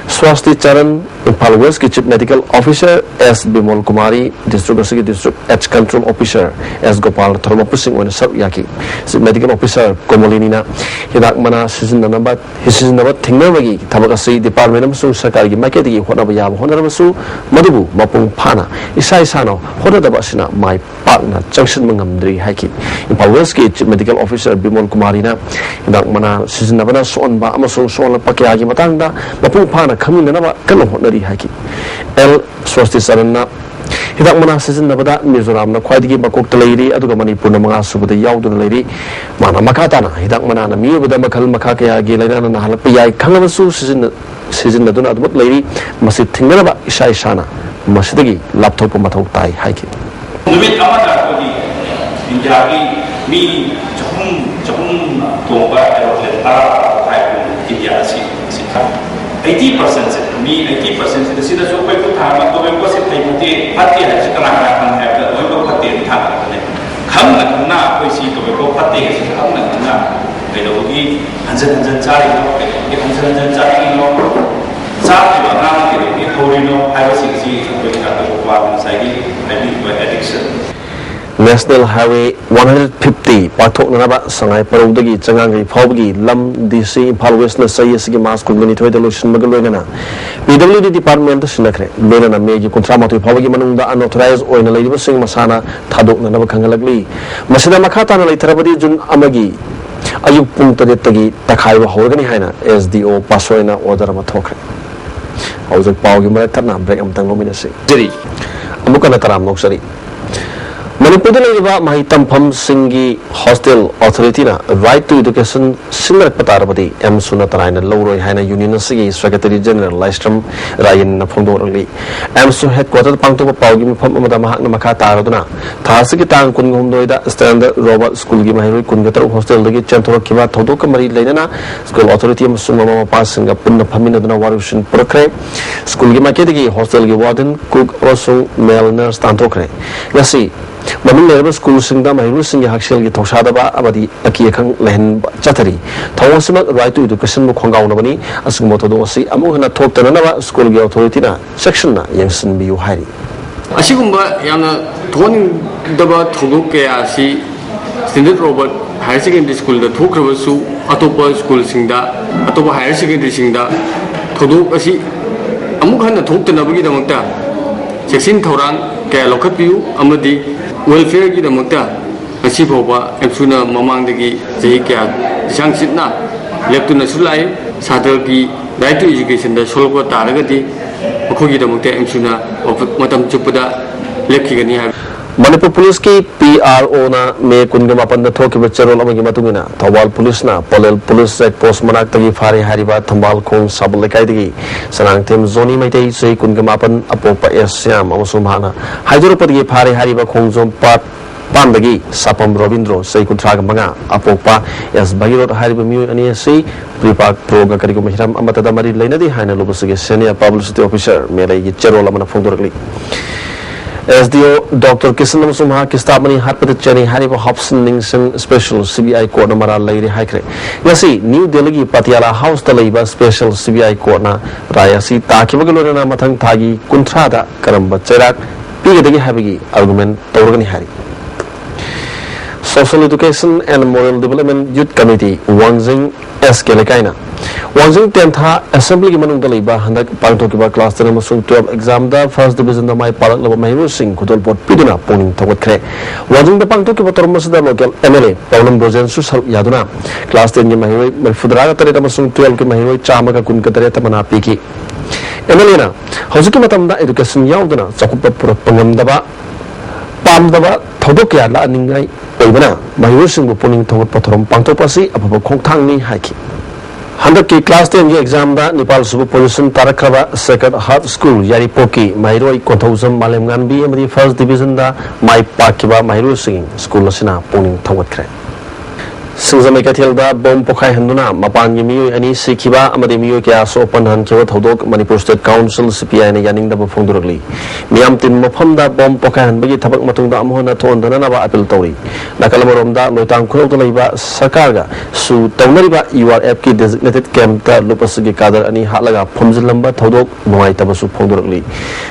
ꯁ꯭ꯋꯥꯁꯇꯤ Charan, Imphal Westꯀꯤ Chief Medical Officer S Bimol Kumari, district ꯑꯁꯤꯒꯤ District H Control Officer S Gopal ꯊꯧꯔꯝ ꯃꯄꯨꯁꯤꯡ ꯑꯣꯏꯅ ꯁꯔꯨꯛ ꯌꯥꯈꯤ꯫ Chief Medical Officer ꯀꯣꯃꯣꯂꯤꯅꯤꯅ ꯍꯤꯗꯥꯛ ꯃꯅꯥ ꯁꯤꯖꯤꯟꯅꯅꯕ, ꯁꯤꯖꯤꯟꯅꯕ ꯊꯤꯡꯅꯕꯒꯤ ꯊꯕꯛ ꯑꯁꯤ department ꯑꯃꯁꯨꯡ ꯁꯔꯀꯥꯔꯒꯤ ꯃꯥꯏꯀꯩꯗꯒꯤ ꯍꯣꯠꯅꯕ ꯌꯥꯕ ꯍꯣꯠꯅꯔꯕꯁꯨ, ꯃꯗꯨꯕꯨ ꯃꯄꯨꯡ ꯐꯥꯅ ꯏꯁꯥ ꯏꯁꯥꯅ ꯍꯣꯠꯅꯗꯕ ꯑꯁꯤꯅ ꯃꯥꯏ ꯄꯥꯛꯅ ꯆꯪꯁꯤꯟꯕ ꯉꯝꯗ꯭ꯔꯤ ꯍꯥꯏꯈꯤ꯫ Imphal Westꯀꯤ Chief Medical Officer Bimol ꯀꯨꯃꯥꯔꯤꯅ ꯍꯤꯗꯥꯛ ꯃꯅꯥ ꯁꯤꯖꯤꯟꯅꯕꯅ ꯁꯣꯛꯍꯟꯕ ꯑꯃꯁꯨꯡ ꯁꯣꯛꯍꯜꯂꯛꯄ ꯀꯌꯥꯒꯤ ꯃꯇꯥꯡꯗ ꯃꯄꯨꯡ ꯐꯥꯅ ꯈꯪꯃꯤꯟꯅꯅꯕ ꯀꯟꯅ ꯍꯣꯠꯅꯔꯤ ꯍꯥꯏꯈꯤ꯫ ꯑꯦꯜ ꯁ꯭ꯋꯥꯁꯇꯤ ꯆꯔꯟꯅ ꯍꯤꯗꯥꯛ ꯃꯅꯥ ꯁꯤꯖꯤꯟꯅꯕꯗ ꯃꯤꯖꯣꯔꯥꯝꯅ ꯈ꯭ꯋꯥꯏꯗꯒꯤ ꯃꯀꯣꯛꯇ ꯂꯩꯔꯤ, ꯑꯗꯨꯒ ꯃꯅꯤꯄꯨꯔꯅ ꯃꯉꯥ ꯁꯨꯕꯗ ꯌꯥꯎꯗꯨꯅ ꯂꯩꯔꯤ꯫ ꯃꯥꯅ ꯃꯈꯥ ꯇꯥꯅ ꯍꯤꯗꯥꯛ ꯃꯅꯥꯅ ꯃꯤꯑꯣꯏꯕꯗ ꯃꯈꯜ ꯃꯈꯥ ꯀꯌꯥꯒꯤ ꯂꯥꯏꯅꯥꯅ ꯅꯥꯍꯜꯂꯛꯄ ꯌꯥꯏ ꯈꯪꯂꯕꯁꯨ ꯁꯤꯖꯤꯟꯅ-, ꯁꯤꯖꯤꯟꯅꯗꯨꯅ ꯑꯗꯨꯃꯛ ꯂꯩꯔꯤ꯫ ꯃꯁꯤ ꯊꯤꯡꯅꯅꯕ ꯏꯁꯥ ꯏꯁꯥꯅ ꯃꯁꯤꯗꯒꯤ ꯂꯥꯞꯊꯣꯛꯄ ꯃꯊꯧ ꯇꯥꯏ ꯍꯥꯏꯈꯤ꯫ ꯅꯨꯃꯤꯠ ꯑꯃꯗ ꯑꯩꯈꯣꯏꯒꯤ ꯏꯟꯗꯤꯌꯥꯒꯤ ꯃꯤ ꯆꯍꯨꯝ, ꯆꯍꯨꯝ ꯇꯣꯡꯕ aeroplane ꯇꯔꯥ ꯍꯥꯏꯕ ꯏꯟꯗꯤꯌꯥ ꯑꯁꯤ, ꯑꯁꯤ ꯈꯪꯉꯤ꯫ Eighty percent ꯁꯦ, ꯃꯤ eighty percent ꯁꯤꯗ, ꯁꯤꯗꯁꯨ ꯑꯩꯈꯣꯏ ꯈꯨꯠ ꯊꯥꯡꯒꯠꯄ tobacco ꯁꯤ ꯐꯩ ꯐꯠꯇꯦ, ꯐꯠꯇꯦ ꯍꯥꯏꯕꯁꯤ ꯀꯅꯥ ꯀꯅꯥ ꯈꯪꯉꯤ ꯍꯥꯏꯕꯗ ꯂꯣꯏꯅꯃꯛ ꯐꯠꯇꯦ ꯑꯗꯨꯝ ꯊꯥꯡꯒꯠꯂꯛꯀꯅꯤ꯫ ꯈꯪꯅ ꯈꯪꯅ ꯑꯩꯈꯣꯏ ꯁꯤ tobacco ꯐꯠꯇꯦ ꯍꯥꯏꯕꯁꯤ ꯈꯪꯅ ꯈꯪꯅ ꯀꯩꯗꯧꯕꯒꯤ ꯍꯟꯖꯤꯟ ꯍꯟꯖꯤꯟ ꯆꯥꯔꯤꯅꯣ, ꯀꯩꯗꯧꯕꯒꯤ ꯍꯟꯖꯤꯟ ꯍꯟꯖꯤꯟ ꯆꯥꯔꯤꯅꯣ, ꯆꯥꯔꯤꯕ ꯑꯉꯥꯡꯅ ꯀꯩꯗꯧꯕꯒꯤ ꯍꯧꯔꯤꯅꯣ ꯍꯥꯏꯕꯁꯤꯡꯁꯤ ꯑꯩꯈꯣꯏ ꯗꯥꯛꯇꯔ ꯒꯣꯄꯥꯜꯅ ꯉꯁꯥꯏꯒꯤ ꯍꯥꯏꯕꯤꯔꯤꯕ addiction National Highway one hundred fifty ꯄꯥꯛꯊꯣꯛꯅꯅꯕ ꯁꯉꯥꯏ ꯄꯔꯧꯗꯒꯤ ꯆꯉꯥꯡꯒꯩ ꯐꯥꯎꯕꯒꯤ ꯂꯝ ꯗꯤ ꯁꯤ ꯏꯝꯐꯥꯜ ꯋꯦꯁꯅ ꯆꯍꯤ ꯑꯁꯤꯒꯤ ꯃꯥꯔꯆ ꯀꯨꯟꯒ ꯅꯤꯊꯣꯏꯗ ꯂꯣꯏꯁꯤꯟꯕꯒ ꯂꯣꯏꯅꯅ P W D department ꯁꯤꯟꯅꯈ꯭ꯔꯦ꯫ ꯂꯣꯏꯅꯅ ꯃꯦꯒꯤ ꯀꯨꯟꯊ꯭ꯔꯥ ꯃꯥꯊꯣꯏ ꯐꯥꯎꯕꯒꯤ ꯃꯅꯨꯡꯗ unauthorized ꯑꯣꯏꯅ ꯂꯩꯔꯤꯕꯁꯤꯡ ꯃꯁꯥꯅ ꯊꯥꯗꯣꯛꯅꯅꯕ ꯈꯪꯍꯜꯂꯛꯂꯤ꯫ ꯃꯁꯤꯗ ꯃꯈꯥ ꯇꯥꯅ ꯂꯩꯊꯔꯕꯗꯤ ꯖꯨꯟ ꯑꯃꯒꯤ ꯑꯌꯨꯛ ꯄꯨꯡ ꯇꯔꯦꯠꯇꯒꯤ ꯇꯛꯈꯥꯏꯕ ꯍꯧꯔꯒꯅꯤ ꯍꯥꯏꯅ S D O ꯄꯥꯁꯣꯏꯅ order ꯑꯃ ꯊꯣꯛꯈ꯭ꯔꯦ꯫ ꯍꯧꯖꯤꯛ ꯄꯥꯎꯒꯤ ꯃꯔꯛ ꯊꯠꯅ break ꯑꯃꯇꯪ ꯂꯧꯃꯤꯟꯅꯁꯤ꯫ ꯖꯔꯤ꯫ ꯑꯃꯨꯛ ꯍꯟꯅ ꯇꯔꯥꯝꯅ ꯑꯣꯛꯆꯔꯤ꯫ ꯃꯅꯤꯄꯨꯔꯗ ꯂꯩꯔꯤꯕ ꯃꯍꯩ ꯇꯝꯐꯝꯁꯤꯡꯒꯤ hostel authority ꯅ right to education ꯁꯤꯟꯅꯔꯛꯄ ꯇꯥꯔꯕꯗꯤ ꯑꯦꯝꯁꯨꯅ ꯇꯔꯥꯏꯅ ꯂꯧꯔꯣꯏ ꯍꯥꯏꯅ union ꯑꯁꯤꯒꯤ secretary general ꯂꯥꯏꯁ꯭ꯔꯝ ꯔꯥꯌꯟꯅ ꯐꯣꯡꯗꯣꯔꯛꯂꯤ꯫ ꯑꯦꯝꯁꯨ headquarter ꯗ ꯄꯥꯡꯊꯣꯛꯄ ꯄꯥꯎꯒꯤ ꯃꯤꯐꯝ ꯑꯃꯗ ꯃꯍꯥꯛꯅ ꯃꯈꯥ ꯇꯥꯔꯗꯨꯅ ꯊꯥ ꯑꯁꯤꯒꯤ ꯇꯥꯡ ꯀꯨꯟꯍꯨꯝꯗꯣꯏꯗ Standard Robert School ꯒꯤ ꯃꯍꯩꯔꯣꯏ ꯀꯨꯟꯒ ꯇꯔꯨꯛ hostel ꯗꯒꯤ ꯆꯦꯟꯊꯣꯔꯛꯈꯤꯕ ꯊꯧꯗꯣꯛꯀ ꯃꯔꯤ ꯂꯩꯅꯅ school authority ꯑꯃꯁꯨꯡ ꯃꯃꯥ ꯃꯄꯥꯁꯤꯡꯒ ꯄꯨꯟꯅ ꯐꯝꯃꯤꯟꯅꯗꯨꯅ ꯋꯥꯔꯣꯏꯁꯤꯟ ꯄꯨꯔꯛꯈ꯭ꯔꯦ꯫ School ꯒꯤ ꯃꯥꯏꯀꯩꯗꯒꯤ hostel ꯒꯤ warden, cook ꯑꯃꯁꯨꯡ male nurse ꯇꯥꯟꯊꯣꯛꯈ꯭ꯔꯦ꯫ ꯉꯁꯤ ꯃꯃꯤꯡ ꯂꯩꯔꯕ school ꯁꯤꯡꯗ ꯃꯍꯩꯔꯣꯏꯁꯤꯡꯒꯤ ꯍꯛꯁꯦꯜꯒꯤ ꯊꯧꯁꯥꯗꯕ ꯑꯃꯗꯤ ꯑꯀꯤ ꯑꯈꯪ ꯂꯩꯍꯟꯕ ꯆꯠꯊꯔꯤ꯫ ꯊꯧꯑꯣꯡ ꯑꯁꯤꯃꯛ right to education ꯕꯨ ꯈꯣꯡꯒꯥꯎꯅꯕꯅꯤ꯫ ꯑꯁꯤꯒꯨꯝꯕ ꯊꯧꯗꯣꯛ ꯑꯁꯤ ꯑꯃꯨꯛ ꯍꯟꯅ ꯊꯣꯛꯇꯅꯅꯕ school ꯒꯤ authority ꯅ ꯆꯦꯛꯁꯤꯟꯅ ꯌꯦꯡꯁꯤꯟꯕꯤꯌꯨ ꯍꯥꯏꯔꯤ꯫ ꯑꯁꯤꯒꯨꯝꯕ ꯌꯥꯝꯅ ꯊꯣꯛꯍꯟꯅꯤꯡꯗꯕ ꯊꯧꯗꯣꯛ ꯀꯌꯥ ꯑꯁꯤ Standard Robert Higher Secondary School ꯗ ꯊꯣꯛꯈ꯭ꯔꯕꯁꯨ, ꯑꯇꯣꯞꯄ school ꯁꯤꯡꯗ, ꯑꯇꯣꯞꯄ higher secondary ꯁꯤꯡꯗ ꯊꯧꯗꯣꯛ ꯑꯁꯤ ꯑꯃꯨꯛ ꯍꯟꯅ ꯊꯣꯛꯇꯅꯕꯒꯤꯗꯃꯛꯇ ꯆꯦꯛꯁꯤꯟ ꯊꯧꯔꯥꯡ ꯀꯌꯥ ꯂꯧꯈꯠꯄꯤꯌꯨ ꯑꯃꯗꯤ welfare ꯒꯤꯗꯃꯛꯇ ꯉꯁꯤ ꯐꯥꯎꯕ ꯑꯦꯝꯁꯨꯅ ꯃꯃꯥꯡꯗꯒꯤ ꯆꯍꯤ ꯀꯌꯥ ꯂꯤꯁꯥꯡ ꯁꯤꯠꯅ ꯂꯦꯞꯇꯨꯅꯁꯨ ꯂꯥꯛꯏ꯫ ꯁꯥꯇ꯭ꯔꯒꯤ right to education ꯗ ꯁꯣꯛꯂꯛꯄ ꯇꯥꯔꯒꯗꯤ ꯃꯈꯣꯏꯒꯤꯗꯃꯛꯇ ꯑꯦꯝꯁꯨꯅ ꯃꯇꯝ ꯆꯨꯞꯄꯗ ꯂꯦꯞꯈꯤꯒꯅꯤ ꯍꯥꯏꯕ꯫ ꯃꯅꯤꯄꯨꯔ ꯄꯨꯂꯤꯁꯀꯤ P R O ꯅ ꯃꯦ ꯀꯨꯟꯒ ꯃꯥꯄꯟꯗ ꯊꯣꯛꯈꯤꯕ ꯆꯦꯔꯣꯜ ꯑꯃꯒꯤ ꯃꯇꯨꯡ ꯏꯟꯅ ꯊꯧꯕꯥꯜ ꯄꯨꯂꯤꯁꯅ ꯄꯂꯦꯜ ꯄꯨꯂꯤꯁ check post ꯃꯅꯥꯛꯇꯒꯤ ꯐꯥꯔꯦ ꯍꯥꯏꯔꯤꯕ ꯊꯝꯕꯥꯜ ꯈꯣꯡ ꯁꯥꯕꯜ ꯂꯩꯀꯥꯏꯗꯒꯤ ꯁꯅꯥꯡꯊꯦꯝ ꯖꯣꯅꯤ ꯃꯩꯇꯩ ꯆꯍꯤ ꯀꯨꯟꯒ ꯃꯥꯄꯟ ꯑꯄꯣꯛꯄ ꯑꯦꯁ ꯁ꯭ꯌꯥꯝ ꯑꯃꯁꯨꯡ ꯃꯍꯥꯛꯅ ꯍꯥꯏꯗꯣꯔꯛꯄꯗꯒꯤ ꯐꯥꯔꯦ ꯍꯥꯏꯔꯤꯕ ꯈꯣꯡꯖꯣꯝ ꯄꯥꯠ ꯄꯥꯟꯗꯒꯤ ꯁꯥꯄꯝ ꯔꯣꯕꯤꯟꯗ꯭ꯔꯣ ꯆꯍꯤ ꯀꯨꯟꯊ꯭ꯔꯥꯒ ꯃꯉꯥ ꯑꯄꯣꯛꯄ ꯑꯦꯁ ꯚꯒꯤꯔꯣꯠ ꯍꯥꯏꯔꯤꯕ ꯃꯤꯑꯣꯏ ꯑꯅꯤ ꯑꯁꯤ ꯄ꯭ꯔꯤꯄꯥꯛ ꯄ꯭ꯔꯣꯒ ꯀꯔꯤꯒꯨꯝꯕ ꯍꯤꯔꯝ ꯑꯃꯠꯇꯗ ꯃꯔꯤ ꯂꯩꯅꯗꯦ ꯍꯥꯏꯅ ꯂꯨꯕꯁꯤꯒꯤ senior publicity officer ꯃꯦꯂꯩꯒꯤ ꯆꯦꯔꯣꯜ ꯑꯃꯅ ꯐꯣꯡꯗꯣꯔꯛꯂꯤ꯫ S D O Doctor Kisan ꯑꯃꯁꯨꯡ ꯃꯍꯥꯛꯀꯤ staff ꯑꯅꯤ ꯍꯥꯠꯄꯗ ꯆꯦꯟꯅꯩ ꯍꯥꯏꯔꯤꯕ ꯍꯣꯞꯁꯟ ꯅꯤꯡꯁꯟ special C B I court ꯅ ꯃꯔꯥꯜ ꯂꯩꯔꯦ ꯍꯥꯏꯈ꯭ꯔꯦ꯫ ꯉꯁꯤ ꯅ꯭ꯌꯨ ꯗꯦꯜꯂꯤꯒꯤ ꯄꯇꯤꯌꯥꯂꯥ ꯍꯥꯎꯁꯇ ꯂꯩꯕ special C B I court ꯅ ꯔꯥꯏ ꯑꯁꯤ ꯇꯥꯈꯤꯕꯒ ꯂꯣꯏꯅꯅ ꯃꯊꯪ ꯊꯥꯒꯤ ꯀꯨꯟꯊ꯭ꯔꯥꯗ ꯀꯔꯝꯕ ꯆꯩꯔꯥꯛ ꯄꯤꯒꯗꯒꯦ ꯍꯥꯏꯕꯒꯤ argument ꯇꯧꯔꯒꯅꯤ ꯍꯥꯏꯔꯤ꯫ Social Education and Moral Development Youth Committee, ꯋꯥꯡꯖꯤꯡ ꯑꯦꯁ ꯀꯦ ꯂꯩꯀꯥꯏꯅ ꯋꯥꯡꯖꯤꯡ ꯇꯦꯟꯊꯥ ꯑꯦꯁꯦꯝꯕ꯭ꯂꯤꯒꯤ ꯃꯅꯨꯡꯗ ꯂꯩꯕ ꯍꯟꯗꯛ ꯄꯥꯡꯊꯣꯛꯈꯤꯕ ꯀ꯭ꯂꯥꯁ ꯇꯦꯟ ꯑꯃꯁꯨꯡ ꯇꯨꯋꯦꯜꯐ ꯑꯦꯛꯖꯥꯝꯗ ꯐꯥꯔꯁ ꯗꯤꯕꯤꯖꯟꯗ ꯃꯥꯏ ꯄꯥꯛꯂꯛꯂꯕ ꯃꯍꯩꯔꯣꯏꯁꯤꯡ ꯈꯨꯗꯣꯜꯄꯣꯠ ꯄꯤꯗꯨꯅ ꯄꯨꯛꯅꯤꯡ ꯊꯧꯒꯠꯈ꯭ꯔꯦ꯫ ꯋꯥꯡꯖꯤꯡꯗ ꯄꯥꯡꯊꯣꯛꯈꯤꯕ ꯊꯧꯔꯝ ꯑꯁꯤꯗ ꯂꯣꯀꯦꯜ ꯑꯦꯝ ꯑꯦꯜ ꯑꯦ ꯄꯥꯎꯅꯝ ꯕ꯭ꯔꯣꯖꯦꯟꯁꯨ ꯁꯔꯨꯛ ꯌꯥꯗꯨꯅ ꯀ꯭ꯂꯥꯁ ꯇꯦꯟꯒꯤ ꯃꯍꯩꯔꯣꯏ ꯃꯔꯤꯐꯨꯇꯔꯥꯒ ꯇꯔꯦꯠ ꯑꯃꯁꯨꯡ ꯇꯨꯋꯦꯜꯐꯀꯤ ꯃꯍꯩꯔꯣꯏ ꯆꯥꯝꯃꯒ ꯀꯨꯟꯒ ꯇꯔꯦꯠꯇ ꯃꯅꯥ ꯄꯤꯈꯤ꯫ ꯑꯦꯝ ꯑꯦꯜ ꯑꯦꯅ ꯍꯧꯖꯤꯛꯀꯤ ꯃꯇꯝꯗ ꯑꯦꯗꯨꯀꯦꯁꯟ ꯌꯥꯎꯗꯅ ꯆꯥꯎꯈꯠꯄ ꯄꯨꯔꯛꯄ ꯉꯝꯗꯕ ꯄꯥꯝꯗꯕ ꯊꯧꯗꯣꯛ ꯀꯌꯥ ꯂꯥꯛꯍꯟꯅꯤꯡꯉꯥꯏ ꯑꯣꯏꯕꯅ ꯃꯍꯩꯔꯣꯏꯁꯤꯡꯕꯨ ꯄꯨꯛꯅꯤꯡ ꯊꯧꯒꯠꯄ ꯊꯧꯔꯝ ꯄꯥꯡꯊꯣꯛꯄ ꯑꯁꯤ ꯑꯐꯕ ꯈꯣꯡꯊꯥꯡꯅꯤ ꯍꯥꯏꯈꯤ꯫ ꯍꯟꯗꯛꯀꯤ ꯀ꯭ꯂꯥꯁ ꯇꯦꯟꯒꯤ ꯑꯦꯛꯖꯥꯝꯗ ꯅꯤꯄꯥꯜ ꯁꯨꯕ ꯄꯣꯖꯤꯁꯟ ꯇꯥꯔꯛꯈ꯭ꯔꯕ ꯁꯦꯀ꯭ꯔꯦꯠ ꯍꯥꯔꯠ ꯁ꯭ꯀꯨꯜ ꯌꯥꯏꯔꯤꯄꯣꯛꯀꯤ ꯃꯍꯩꯔꯣꯏ ꯀꯣꯟꯊꯧꯖꯝ ꯃꯥꯂꯦꯝꯉꯥꯟꯕꯤ ꯑꯃꯗꯤ ꯐꯥꯔꯁ ꯗꯤꯕꯤꯖꯟꯗ ꯃꯥꯏ ꯄꯥꯛꯈꯤꯕ ꯃꯍꯩꯔꯣꯏꯁꯤꯡ ꯁ꯭ꯀꯨꯜ ꯑꯁꯤꯅ ꯄꯨꯛꯅꯤꯡ ꯊꯧꯒꯠꯈ꯭ꯔꯦ꯫ ꯁꯤꯡꯖꯃꯩ ꯀꯩꯊꯦꯜꯗ ꯕꯣꯝ ꯄꯣꯈꯥꯏꯍꯟꯗꯨꯅ ꯃꯄꯥꯟꯒꯤ ꯃꯤꯑꯣꯏ ꯑꯅꯤ ꯁꯤꯈꯤꯕ ꯑꯃꯗꯤ ꯃꯤꯑꯣꯏ ꯀꯌꯥ ꯑꯁꯣꯛ ꯑꯄꯟ ꯅꯪꯍꯟꯈꯤꯕ ꯊꯧꯗꯣꯛ ꯃꯅꯤꯄꯨꯔ ꯁ꯭ꯇꯦꯠ ꯀꯥꯎꯟꯁꯤꯜ, ꯁꯤ ꯄꯤ ꯑꯥꯏꯅ ꯌꯥꯅꯤꯡꯗꯕ ꯐꯣꯡꯗꯣꯔꯛꯂꯤ꯫ ꯃꯤꯌꯥꯝ ꯇꯤꯟꯕ ꯃꯐꯝꯗ ꯕꯣꯝ ꯄꯣꯈꯥꯏꯍꯟꯕꯒꯤ ꯊꯕꯛ ꯃꯇꯨꯡꯗ ꯑꯃꯨꯛ ꯍꯟꯅ ꯊꯣꯛꯍꯟꯗꯅꯕ ꯑꯄꯤꯜ ꯇꯧꯔꯤ꯫ ꯅꯥꯀꯜ ꯑꯃꯔꯣꯝꯗ ꯂꯣꯏꯇꯥꯡ ꯈꯨꯅꯧꯗ ꯂꯩꯕ ꯁꯔꯀꯥꯔꯒ ꯁꯨ ꯇꯧꯅꯔꯤꯕ ꯌꯨ ꯑꯥꯔ ꯑꯦꯐꯀꯤ ꯗꯦꯖꯤꯒꯅꯦꯇꯦꯗ ꯀꯦꯝꯞꯇ ꯂꯨꯞ ꯑꯁꯤꯒꯤ ꯀꯥꯗꯔ ꯑꯅꯤ ꯍꯥꯠꯂꯒ ꯐꯨꯝꯖꯤꯜꯂꯝꯕ ꯊꯧꯗꯣꯛ ꯅꯨꯡꯉꯥꯏꯇꯕꯁꯨ ꯐꯣꯡꯗꯣꯔꯛꯂꯤ꯫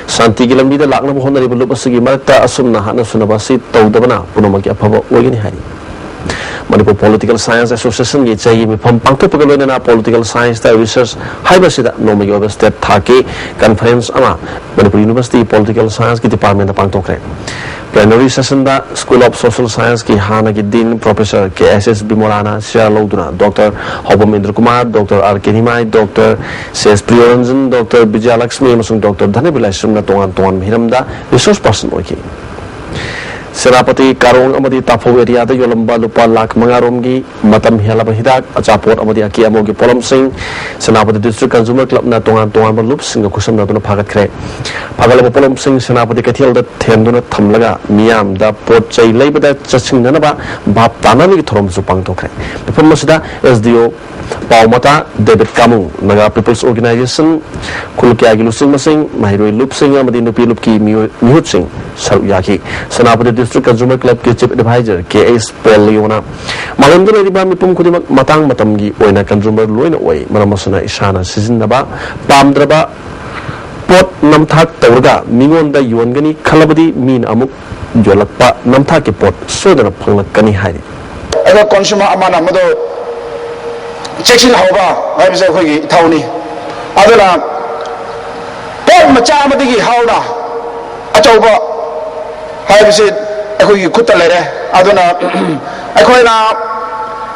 ꯁꯥꯟꯇꯤꯒꯤ ꯂꯝꯕꯤꯗ ꯂꯥꯛꯅꯕ ꯍꯣꯠꯅꯔꯤꯕ ꯂꯨꯞ ꯑꯁꯤꯒꯤ ꯃꯔꯛꯇ ꯑꯁꯨꯝꯅ ꯍꯥꯠꯅ ꯁꯨꯅꯕ ꯑꯁꯤ ꯇꯧꯗꯕꯅ ꯄꯨꯝꯅꯃꯛꯀꯤ ꯑꯐꯕ ꯑꯣꯏꯒꯅꯤ ꯍꯥꯏꯔꯤ꯫ ꯃꯅꯤꯄꯨꯔ ꯄꯣꯂꯤꯇꯤꯀꯦꯜ ꯁꯥꯏꯟꯁ ꯑꯦꯁꯣꯁꯤꯌꯦꯁꯟꯒꯤ ꯆꯍꯤꯒꯤ ꯃꯤꯐꯝ ꯄꯥꯡꯊꯣꯛꯄꯒ ꯂꯣꯏꯅꯅ ꯄꯣꯂꯤꯇꯤꯀꯦꯜ ꯁꯥꯏꯟꯁꯇ ꯔꯤꯁꯔꯁ ꯍꯥꯏꯕꯁꯤꯗ ꯅꯣꯡꯃꯒꯤ ꯑꯣꯏꯕ ꯁ꯭ꯇꯦꯠ ꯊꯥꯛꯀꯤ ꯀꯟꯐꯔꯦꯟꯁ ꯑꯃ ꯃꯅꯤꯄꯨꯔ ꯌꯨꯅꯤꯚꯔꯁꯤꯇꯤ ꯄꯣꯂꯤꯇꯤꯀꯦꯜ ꯁꯥꯏꯟꯁꯀꯤ ꯗꯤꯄꯥꯔꯠꯃꯦꯟꯗ ꯄꯥꯡꯊꯣꯛꯈ꯭ꯔꯦ꯫ ꯄ꯭ꯂꯦꯅꯔꯤ ꯁꯦꯁꯟꯗ ꯁ꯭ꯀꯨꯜ ꯑꯣꯐ ꯁꯣꯁꯤꯌꯦꯜ ꯁꯥꯏꯟꯁꯀꯤ ꯍꯥꯟꯅꯒꯤ ꯗꯤꯟ ꯄ꯭ꯔꯣꯐꯦꯁꯔ ꯀꯦ ꯑꯦꯁ ꯑꯦꯁ ꯕꯤꯃꯣꯂꯥꯅ ꯁꯤꯌꯥꯔ ꯂꯧꯗꯨꯅ ꯗꯣꯛꯇꯔ ꯍꯧꯕꯝ ꯏꯟꯗ꯭ꯔꯀꯨꯃꯥꯔ, ꯗꯣꯛꯇꯔ ꯑꯥꯔ ꯀꯦ ꯅꯤꯃꯥꯏ, ꯗꯣꯛꯇꯔ ꯁꯤ ꯑꯦꯁ ꯄ꯭ꯔꯤꯌꯣꯔꯟꯖꯟ, ꯗꯣꯛꯇꯔ ꯕꯤꯖꯌꯂꯛꯁꯃꯤ ꯑꯃꯁꯨꯡ ꯗꯣꯛꯇꯔ ꯙꯅꯕꯤꯔ ꯂꯥꯏꯁ꯭ꯔꯝꯅ ꯇꯣꯉꯥꯟ ꯇꯣꯉꯥꯟꯕ ꯍꯤꯔꯝꯗ ꯔꯤꯁꯣꯔꯁ ꯄꯥꯔꯁꯟ ꯑꯣꯏꯈꯤ꯫ ꯁꯦꯅꯥꯄꯇꯤ, ꯀꯥꯔꯣꯡ ꯑꯃꯗꯤ ꯇꯥꯐꯧ ꯑꯦꯔꯤꯌꯥꯗ ꯌꯣꯜꯂꯝꯕ ꯂꯨꯄꯥ ꯂꯥꯈ ꯃꯉꯥ ꯔꯣꯝꯒꯤ ꯃꯇꯝ ꯍꯦꯜꯂꯕ ꯍꯤꯗꯥꯛ, ꯑꯆꯥꯄꯣꯠ ꯑꯃꯗꯤ ꯑꯀꯦ ꯑꯃꯧꯒꯤ ꯄꯣꯠꯂꯝꯁꯤꯡ ꯁꯦꯅꯥꯄꯇꯤ ꯗꯤꯁꯇ꯭ꯔꯤꯛ ꯀꯟꯖꯨꯃꯔ ꯀ꯭ꯂꯕꯅ ꯇꯣꯉꯥꯟ ꯇꯣꯉꯥꯟꯕ ꯂꯨꯞꯁꯤꯡꯒ ꯈꯨꯠꯁꯝꯅꯗꯨꯅ ꯐꯥꯒꯠꯈ꯭ꯔꯦ꯫ ꯐꯥꯒꯠꯂꯕ ꯄꯣꯠꯂꯝꯁꯤꯡ ꯁꯦꯅꯥꯄꯇꯤ ꯀꯩꯊꯦꯜꯗ ꯊꯦꯟꯗꯨꯅ ꯊꯝꯂꯒ ꯃꯤꯌꯥꯝꯗ ꯄꯣꯠ ꯆꯩ ꯂꯩꯕꯗ ꯆꯠꯁꯤꯟꯅꯅꯕ ꯚꯥꯞ ꯇꯥꯅꯕꯒꯤ ꯊꯧꯔꯝꯁꯨ ꯄꯥꯡꯊꯣꯛꯈ꯭ꯔꯦ꯫ ꯃꯤꯐꯝ ꯑꯁꯤꯗ ꯑꯦꯁ ꯗꯤ ꯑꯣ ꯄꯥꯎꯃꯇꯥ ꯗꯦꯕꯤꯠ ꯀꯥꯃꯨ, ꯅꯥꯒꯥ ꯄꯤꯄꯜꯁ ꯑꯣꯔꯒꯅꯥꯏꯖꯦꯁꯟ, ꯈꯨꯜ ꯀꯌꯥꯒꯤ ꯂꯨꯆꯤꯡꯕꯁꯤꯡ, ꯃꯍꯩꯔꯣꯏ ꯂꯨꯞꯁꯤꯡ ꯑꯃꯗꯤ ꯅꯨꯄꯤ ꯂꯨꯞꯀꯤ ꯃꯤꯑꯣꯏ, ꯃꯤꯍꯨꯠꯁꯤꯡ ꯁꯔꯨꯛ ꯌꯥꯈꯤ꯫ ꯁꯦꯅꯥꯄꯇꯤ ꯗꯤꯁꯇ꯭ꯔꯤꯛ ꯀꯟꯖꯨꯃꯔ ꯀ꯭ꯂꯕꯀꯤ ꯆꯤꯐ ꯑꯦꯗꯚꯥꯏꯖꯔ ꯀꯦ ꯑꯩꯆ ꯄꯣꯜ ꯂꯤꯌꯣꯅ ꯃꯥꯂꯦꯝꯗ ꯂꯩꯔꯤꯕ ꯃꯤꯄꯨꯝ ꯈꯨꯗꯤꯡꯃꯛ ꯃꯇꯥꯡ ꯃꯇꯝꯒꯤ ꯑꯣꯏꯅ ꯀꯟꯖꯨꯃꯔ ꯂꯣꯏꯅ ꯑꯣꯏ, ꯃꯔꯝ ꯑꯁꯤꯅ ꯏꯁꯥꯅ ꯁꯤꯖꯤꯟꯅꯕ ꯄꯥꯝꯗ꯭ꯔꯕ ꯄꯣꯠ ꯅꯝꯊꯥꯛ ꯇꯧꯔꯒ ꯃꯤꯉꯣꯟꯗ ꯌꯣꯟꯒꯅꯤ ꯈꯜꯂꯕꯗꯤ ꯃꯤꯅ ꯑꯃꯨꯛ ꯌꯣꯜꯂꯛꯄ ꯅꯝꯊꯥꯛꯀꯤ ꯄꯣꯠ ꯁꯣꯏꯗꯅ ꯐꯪꯂꯛꯀꯅꯤ ꯍꯥꯏꯔꯤ꯫ ꯑꯩꯈꯣꯏ ꯀꯣꯟꯁꯨꯃꯔ ꯑꯃꯅ ꯃꯗꯨ ꯆꯦꯛꯁꯤꯟꯍꯧꯕ ꯍꯥꯏꯕꯁꯦ ꯑꯩꯈꯣꯏꯒꯤ ꯏꯊꯧꯅꯤ꯫ ꯑꯗꯨꯅ ꯄꯣꯠ ꯃꯆꯥ ꯑꯃꯗꯒꯤ ꯍꯧꯅ ꯑꯆꯧꯕ ꯍꯥꯏꯕꯁꯤ ꯑꯩꯈꯣꯏꯒꯤ ꯈꯨꯠꯇ ꯂꯩꯔꯦ꯫ ꯑꯗꯨꯅ ꯑꯩꯈꯣꯏꯅ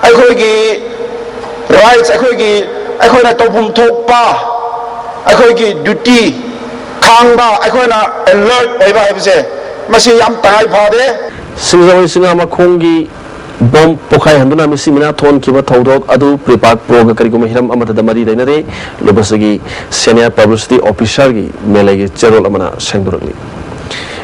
ꯑꯩꯈꯣꯏꯒꯤ ꯔꯥꯏꯠꯁ, ꯑꯩꯈꯣꯏꯒꯤ, ꯑꯩꯈꯣꯏꯅ ꯇꯧꯐꯝ ꯊꯣꯛꯄ ꯑꯩꯈꯣꯏꯒꯤ ꯗ꯭ꯌꯨꯇꯤ ꯈꯥꯡꯕ, ꯑꯩꯈꯣꯏꯅ ꯑꯦꯂꯔꯠ ꯑꯣꯏꯕ ꯍꯥꯏꯕꯁꯦ ꯃꯁꯤ ꯌꯥꯝ ꯇꯉꯥꯏ ꯐꯗꯦ꯫ ꯁꯤꯡꯖꯃꯩ ꯁꯤꯡꯉꯥꯃꯈꯣꯡꯒꯤ ꯕꯣꯝ ꯄꯣꯈꯥꯏꯍꯟꯗꯨꯅ ꯃꯤꯁꯤ ꯃꯤꯅꯥ ꯊꯣꯛꯍꯟꯈꯤꯕ ꯊꯧꯗꯣꯛ ꯑꯗꯨ ꯄ꯭ꯔꯤꯄꯥꯛ ꯄ꯭ꯔꯣꯒ ꯀꯔꯤꯒꯨꯝꯕ ꯍꯤꯔꯝ ꯑꯃꯠꯇꯗ ꯃꯔꯤ ꯂꯩꯅꯗꯦ꯫ ꯂꯨꯕꯁꯤꯒꯤ ꯁꯦꯅꯤꯌꯔ ꯄꯕ꯭ꯂꯤꯁꯤꯇꯤ ꯑꯣꯐꯤꯁꯥꯔꯒꯤ ꯃꯦꯂꯩꯒꯤ ꯆꯦꯔꯣꯜ ꯑꯃꯅ ꯁꯦꯡꯗꯣꯔꯛꯂꯤ꯫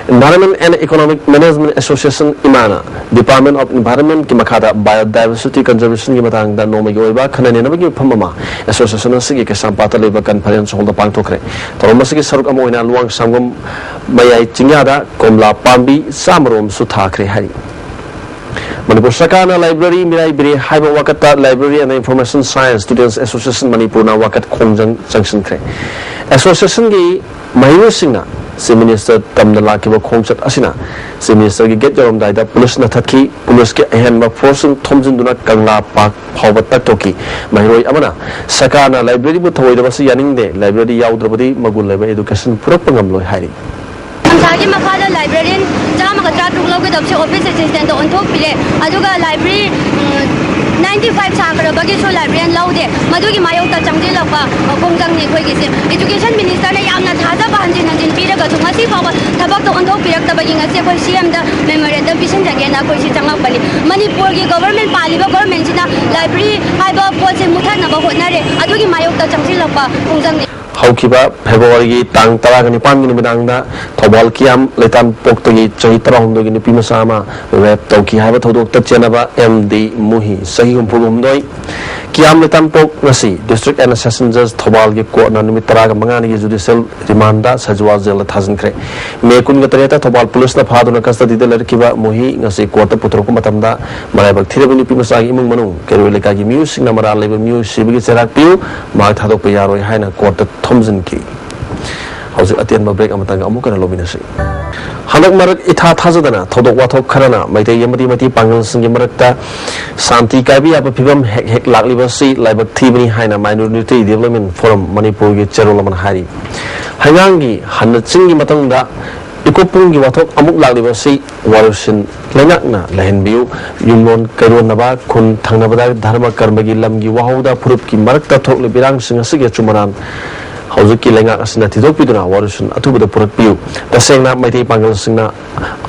Environment and Economic Management Association, ꯏꯃꯥꯅ Department of Environment ꯀꯤ ꯃꯈꯥꯗ Biodiversity Conservation ꯒꯤ ꯃꯇꯥꯡꯗ ꯅꯣꯡꯃꯒꯤ ꯑꯣꯏꯕ ꯈꯟꯅ ꯅꯩꯅꯕꯒꯤ ꯃꯐꯝ ꯑꯃ ꯑꯦꯁꯣꯁꯤꯌꯦꯁꯟ ꯑꯁꯤꯒꯤ ꯀꯩꯁꯥꯝꯄꯥꯠꯇ ꯂꯩꯕ ꯀꯟꯐꯔꯦꯟꯁ ꯍꯣꯜꯗ ꯄꯥꯡꯊꯣꯛꯈ꯭ꯔꯦ꯫ ꯊꯧꯔꯝ ꯑꯁꯤꯒꯤ ꯁꯔꯨꯛ ꯑꯃ ꯑꯣꯏꯅ ꯂꯨꯋꯥꯡ ꯁꯪꯒꯝ ꯃꯌꯥꯏ ꯆꯤꯡꯌꯥꯗ ꯀꯣꯝꯂꯥ ꯄꯥꯝꯕꯤ ꯆꯥꯝꯃꯔꯣꯝꯁꯨ ꯊꯥꯈ꯭ꯔꯦ ꯍꯥꯏꯔꯤ꯫ ꯃꯅꯤꯄꯨꯔ ꯁꯔꯀꯥꯔꯅ ꯂꯥꯏꯕ꯭ꯔꯦꯔꯤ ꯃꯤꯔꯥꯏꯕꯤꯔꯦ ꯍꯥꯏꯕ ꯋꯥꯀꯠꯇ Library and Information Science Students Association ꯃꯅꯤꯄꯨꯔꯅ ꯋꯥꯀꯠ ꯈꯣꯡꯖꯪ ꯆꯪꯁꯤꯟꯈ꯭ꯔꯦ꯫ ꯑꯦꯁꯣꯁꯤꯌꯦꯁꯟꯒꯤ ꯃꯍꯩꯔꯣꯏꯁꯤꯡꯅ ꯆꯤꯐ ꯃꯤꯅꯤꯁꯇꯔ ꯇꯝꯅ ꯂꯥꯛꯈꯤꯕ ꯈꯣꯡꯆꯠ ꯑꯁꯤꯅ ꯆꯤꯐ ꯃꯤꯅꯤꯁꯇꯔꯒꯤ ꯒꯦꯠ ꯌꯧꯔꯝꯗꯥꯏꯗ ꯄꯨꯂꯤꯁꯅ ꯊꯠꯈꯤ꯫ ꯄꯨꯂꯤꯁꯀꯤ ꯑꯍꯦꯟꯕ ꯐꯣꯔꯁꯁꯤꯡ ꯊꯣꯝꯖꯤꯟꯗꯨꯅ ꯀꯪꯂꯥ ꯄꯥꯔꯛ ꯐꯥꯎꯕ ꯇꯛꯊꯣꯛꯈꯤ꯫ ꯃꯍꯩꯔꯣꯏ ꯑꯃꯅ ꯁꯔꯀꯥꯔꯅ ꯂꯥꯏꯕ꯭ꯔꯦꯔꯤꯕꯨ ꯊꯧꯑꯣꯏꯗꯕꯁꯤ ꯌꯥꯅꯤꯡꯗꯦ, ꯂꯥꯏꯕ꯭ꯔꯦꯔꯤ ꯌꯥꯎꯗ꯭ꯔꯕꯗꯤ ꯃꯒꯨꯟ ꯂꯩꯕ ꯑꯦꯗꯨꯀꯦꯁꯟ ꯄꯨꯔꯛꯄ ꯉꯝꯂꯣꯏ ꯍꯥꯏꯔꯤ꯫ ꯁꯪꯁꯥꯔꯒꯤ ꯃꯈꯥꯗ ꯂꯥꯏꯕ꯭ꯔꯦꯔꯤꯌꯟ ꯆꯥꯝꯃꯒ ꯇꯔꯥꯇꯔꯨꯛ ꯂꯧꯒꯗꯕꯁꯦ ꯑꯣꯐꯤꯁ ꯑꯦꯁꯤꯁꯇꯦꯟꯗ ꯑꯣꯟꯊꯣꯛꯄꯤꯔꯦ꯫ ꯑꯗꯨꯒ ꯂꯥꯏꯕ꯭ꯔꯦꯔꯤ, ꯎꯝ, ꯅꯥꯏꯟꯇꯤ ꯐꯥꯏꯚ ꯁꯥꯈ꯭ꯔꯕꯒꯤꯁꯨ ꯂꯥꯏꯕ꯭ꯔꯦꯔꯤꯌꯟ ꯂꯧꯗꯦ꯫ ꯃꯗꯨꯒꯤ ꯃꯥꯌꯣꯛꯇ ꯆꯪꯁꯤꯜꯂꯛꯄ, ꯑ, ꯈꯣꯡꯖꯪꯅꯤ ꯑꯩꯈꯣꯏꯒꯤꯁꯦ꯫ ꯏꯗꯨꯀꯦꯁꯟ ꯃꯤꯅꯤꯁꯇꯔꯅ ꯌꯥꯝꯅ ꯊꯥꯖꯕ ꯍꯟꯖꯤꯟ ꯍꯟꯖꯤꯟ ꯄꯤꯔꯒꯁꯨ ꯉꯁꯤ ꯐꯥꯎꯕ ꯊꯕꯛꯇꯣ ꯑꯣꯟꯊꯣꯛꯄꯤꯔꯛꯇꯕꯒꯤ ꯉꯁꯤ ꯑꯩꯈꯣꯏ ꯁꯤ ꯑꯦꯝꯗ ꯃꯦꯃꯣꯔꯦꯟꯗꯝ ꯄꯤꯁꯤꯟꯖꯒꯦꯅ ꯑꯩꯈꯣꯏꯁꯤ ꯆꯪꯉꯛꯄꯅꯤ꯫ ꯃꯅꯤꯄꯨꯔꯒꯤ ꯒꯣꯕꯔꯃꯦꯟ, ꯄꯥꯜꯂꯤꯕ ꯒꯣꯕꯔꯃꯦꯟꯁꯤꯅ ꯂꯥꯏꯕ꯭ꯔꯦꯔꯤ ꯍꯥꯏꯕ ꯄꯣꯠꯁꯦ ꯃꯨꯊꯠꯅꯕ ꯍꯣꯠꯅꯔꯦ꯫ ꯑꯗꯨꯒꯤ ꯃꯥꯌꯣꯛꯇ ꯆꯪꯁꯤꯜꯂꯛꯄ ꯈꯣꯡꯖꯪꯅꯤ꯫ ꯍꯧꯈꯤꯕ ꯐꯦꯕ꯭ꯔꯨꯋꯥꯔꯤꯒꯤ ꯇꯥꯡ ꯇꯔꯥꯒ ꯅꯤꯄꯥꯟꯒꯤ ꯅꯨꯃꯤꯗꯥꯡꯗ ꯊꯧꯕꯥꯜ ꯀꯤꯌꯥꯝ ꯂꯩꯇꯥꯟꯄꯣꯛꯇꯒꯤ ꯆꯍꯤ ꯇꯔꯥꯍꯨꯝꯗꯣꯏꯒꯤ ꯅꯨꯄꯤ ꯃꯆꯥ ꯑꯃ ꯔꯦꯞ ꯇꯧꯈꯤ ꯍꯥꯏꯕ ꯊꯧꯗꯣꯛꯇ ꯆꯦꯟꯅꯕ ꯑꯦꯝ ꯗꯤ ꯃꯨꯍꯤ, ꯆꯍꯤ ꯍꯨꯝꯐꯨꯒ ꯍꯨꯝꯗꯣꯏ, ꯀꯤꯌꯥꯝ ꯂꯩꯇꯥꯟꯄꯣꯛ ꯉꯁꯤ ꯗꯤꯁꯇ꯭ꯔꯤꯛ ꯑꯦꯟ ꯁꯦꯁꯟ ꯖꯖ ꯊꯧꯕꯥꯜꯒꯤ ꯀꯣꯔꯠꯅ ꯅꯨꯃꯤꯠ ꯇꯔꯥꯒ ꯃꯉꯥꯅꯤꯒꯤ ꯖꯨꯗꯤꯁꯤꯌꯦꯜ ꯔꯤꯃꯥꯟꯗ ꯁꯖꯋꯥ ꯖꯦꯜꯗ ꯊꯥꯖꯤꯟꯈ꯭ꯔꯦ꯫ ꯃꯦ ꯀꯨꯟꯒ ꯇꯔꯦꯠꯇ ꯊꯧꯕꯥꯜ ꯄꯨꯂꯤꯁꯅ ꯐꯥꯗꯨꯅ ꯀꯁꯇꯗꯤꯗ ꯂꯩꯔꯛꯈꯤꯕ ꯃꯨꯍꯤ ꯉꯁꯤ ꯀꯣꯔꯠꯇ ꯄꯨꯊꯣꯔꯛꯄ ꯃꯇꯝꯗ ꯃꯔꯥꯏꯕꯛ ꯊꯤꯔꯕ ꯅꯨꯄꯤ ꯃꯆꯥꯒꯤ ꯏꯃꯨꯡ ꯃꯅꯨꯡ, ꯀꯩꯔꯣꯏ ꯂꯩꯀꯥꯏꯒꯤ ꯃꯤꯑꯣꯏꯁꯤꯡꯅ ꯃꯔꯥꯜ ꯂꯩꯕ ꯃꯤꯑꯣꯏ ꯁꯤꯕꯒꯤ ꯆꯩꯔꯥꯛ ꯄꯤꯌꯨ, ꯃꯍꯥꯛ ꯊꯥꯗꯣꯛꯄ ꯌꯥꯔꯣꯏ ꯍꯥꯏꯅ ꯀꯣꯔꯠꯇ ꯊꯣꯝꯖꯤꯟꯈꯤ꯫ ꯍꯧꯖꯤꯛ ꯑꯇꯦꯟꯕ ꯕ꯭ꯔꯦꯛ ꯑꯃꯇꯪꯒ ꯑꯃꯨꯛ ꯍꯟꯅ ꯂꯧꯃꯤꯟꯅꯁꯤ꯫ ꯍꯟꯗꯛ ꯃꯔꯛ ꯏꯊꯥ ꯊꯥꯖꯗꯅ ꯊꯧꯗꯣꯛ ꯋꯥꯊꯣꯛ ꯈꯔꯅ ꯃꯩꯇꯩ ꯑꯃꯗꯤ ꯃꯩꯇꯩ ꯄꯥꯉꯜꯁꯤꯡꯒꯤ ꯃꯔꯛꯇ ꯁꯥꯟꯇꯤ ꯀꯥꯏꯕ ꯌꯥꯕ ꯐꯤꯕꯝ ꯍꯦꯛ ꯍꯦꯛ ꯂꯥꯛꯂꯤꯕ ꯑꯁꯤ ꯂꯥꯏꯕꯛ ꯊꯤꯕꯅꯤ ꯍꯥꯏꯅ Minority Development Forum ꯃꯅꯤꯄꯨꯔꯒꯤ ꯆꯦꯔꯣꯜ ꯑꯃꯅ ꯍꯥꯏꯔꯤ꯫ ꯍꯩꯉꯥꯡꯒꯤ ꯍꯟꯅ ꯆꯤꯡꯒꯤ ꯃꯇꯨꯡꯗ ꯏꯀꯣꯄꯨꯡꯒꯤ ꯋꯥꯊꯣꯛ ꯑꯃꯨꯛ ꯂꯥꯛꯂꯤꯕ ꯑꯁꯤ ꯋꯥꯔꯣꯏꯁꯤꯟ ꯂꯩꯉꯥꯛꯅ ꯂꯩꯍꯟꯕꯤꯌꯨ꯫ ꯌꯨꯝꯂꯣꯟ ꯀꯩꯔꯣꯟꯅꯕ ꯈꯨꯟ ꯊꯪꯅꯕꯗ ꯙꯔꯃ ꯀꯔꯃꯒꯤ ꯂꯝꯒꯤ ꯋꯥꯍꯧꯗ ꯐꯨꯔꯨꯞꯀꯤ ꯃꯔꯛꯇ ꯊꯣꯛꯂꯤꯕ ꯏꯔꯥꯡꯁꯤꯡ ꯑꯁꯤꯒꯤ ꯑꯆꯨꯝ ꯑꯔꯥꯟ ꯍꯧꯖꯤꯛꯀꯤ ꯂꯩꯉꯥꯛ ꯑꯁꯤꯅ ꯊꯤꯗꯣꯛꯄꯤꯗꯨꯅ ꯋꯥꯔꯣꯏꯁꯤꯟ ꯑꯊꯨꯕꯗ ꯄꯨꯔꯛꯄꯤꯌꯨ꯫ ꯇꯁꯦꯡꯅ ꯃꯩꯇꯩ ꯄꯥꯡꯒꯜꯁꯤꯡꯅ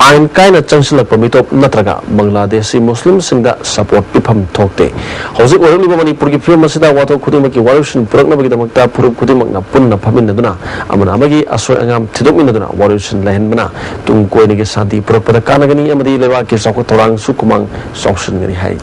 ꯑꯥꯏꯟ ꯀꯥꯏꯅ ꯆꯪꯁꯤꯜꯂꯛꯄ ꯃꯤꯇꯣꯞ ꯅꯠꯇ꯭ꯔꯒ ꯕꯪꯒ꯭ꯂꯥꯗꯦꯁꯤ ꯃꯨꯁꯂꯤꯝꯁꯤꯡꯗ ꯁꯄꯣꯔꯠ ꯄꯤꯐꯝ ꯊꯣꯛꯇꯦ꯫ ꯍꯧꯖꯤꯛ ꯑꯣꯏꯔꯛꯂꯤꯕ ꯃꯅꯤꯄꯨꯔꯒꯤ ꯐꯤꯕꯝ ꯑꯁꯤꯗ ꯋꯥꯊꯣꯛ ꯈꯨꯗꯤꯡꯃꯛꯀꯤ ꯋꯥꯔꯣꯏꯁꯤꯟ ꯄꯨꯔꯛꯅꯕꯒꯤꯗꯃꯛꯇ ꯐꯨꯔꯨꯞ ꯈꯨꯗꯤꯡꯃꯛꯅ ꯄꯨꯟꯅ ꯐꯝꯃꯤꯟꯅꯗꯨꯅ ꯑꯃꯅ ꯑꯃꯒꯤ ꯑꯁꯣꯏ ꯑꯉꯥꯝ ꯊꯤꯗꯣꯛꯃꯤꯟꯅꯗꯨꯅ ꯋꯥꯔꯣꯏꯁꯤꯟ ꯂꯩꯍꯟꯕꯅ ꯇꯨꯡ ꯀꯣꯏꯅꯒꯤ ꯁꯥꯟꯇꯤ ꯄꯨꯔꯛꯄꯗ ꯀꯥꯟꯅꯒꯅꯤ ꯑꯃꯗꯤ ꯂꯩꯕꯥꯛꯀꯤ ꯆꯥꯎꯈꯠ ꯊꯧꯔꯥꯡꯁꯨ ꯈꯨꯃꯥꯡ ꯆꯥꯎꯁꯤꯟꯒꯅꯤ ꯍꯥꯏ꯫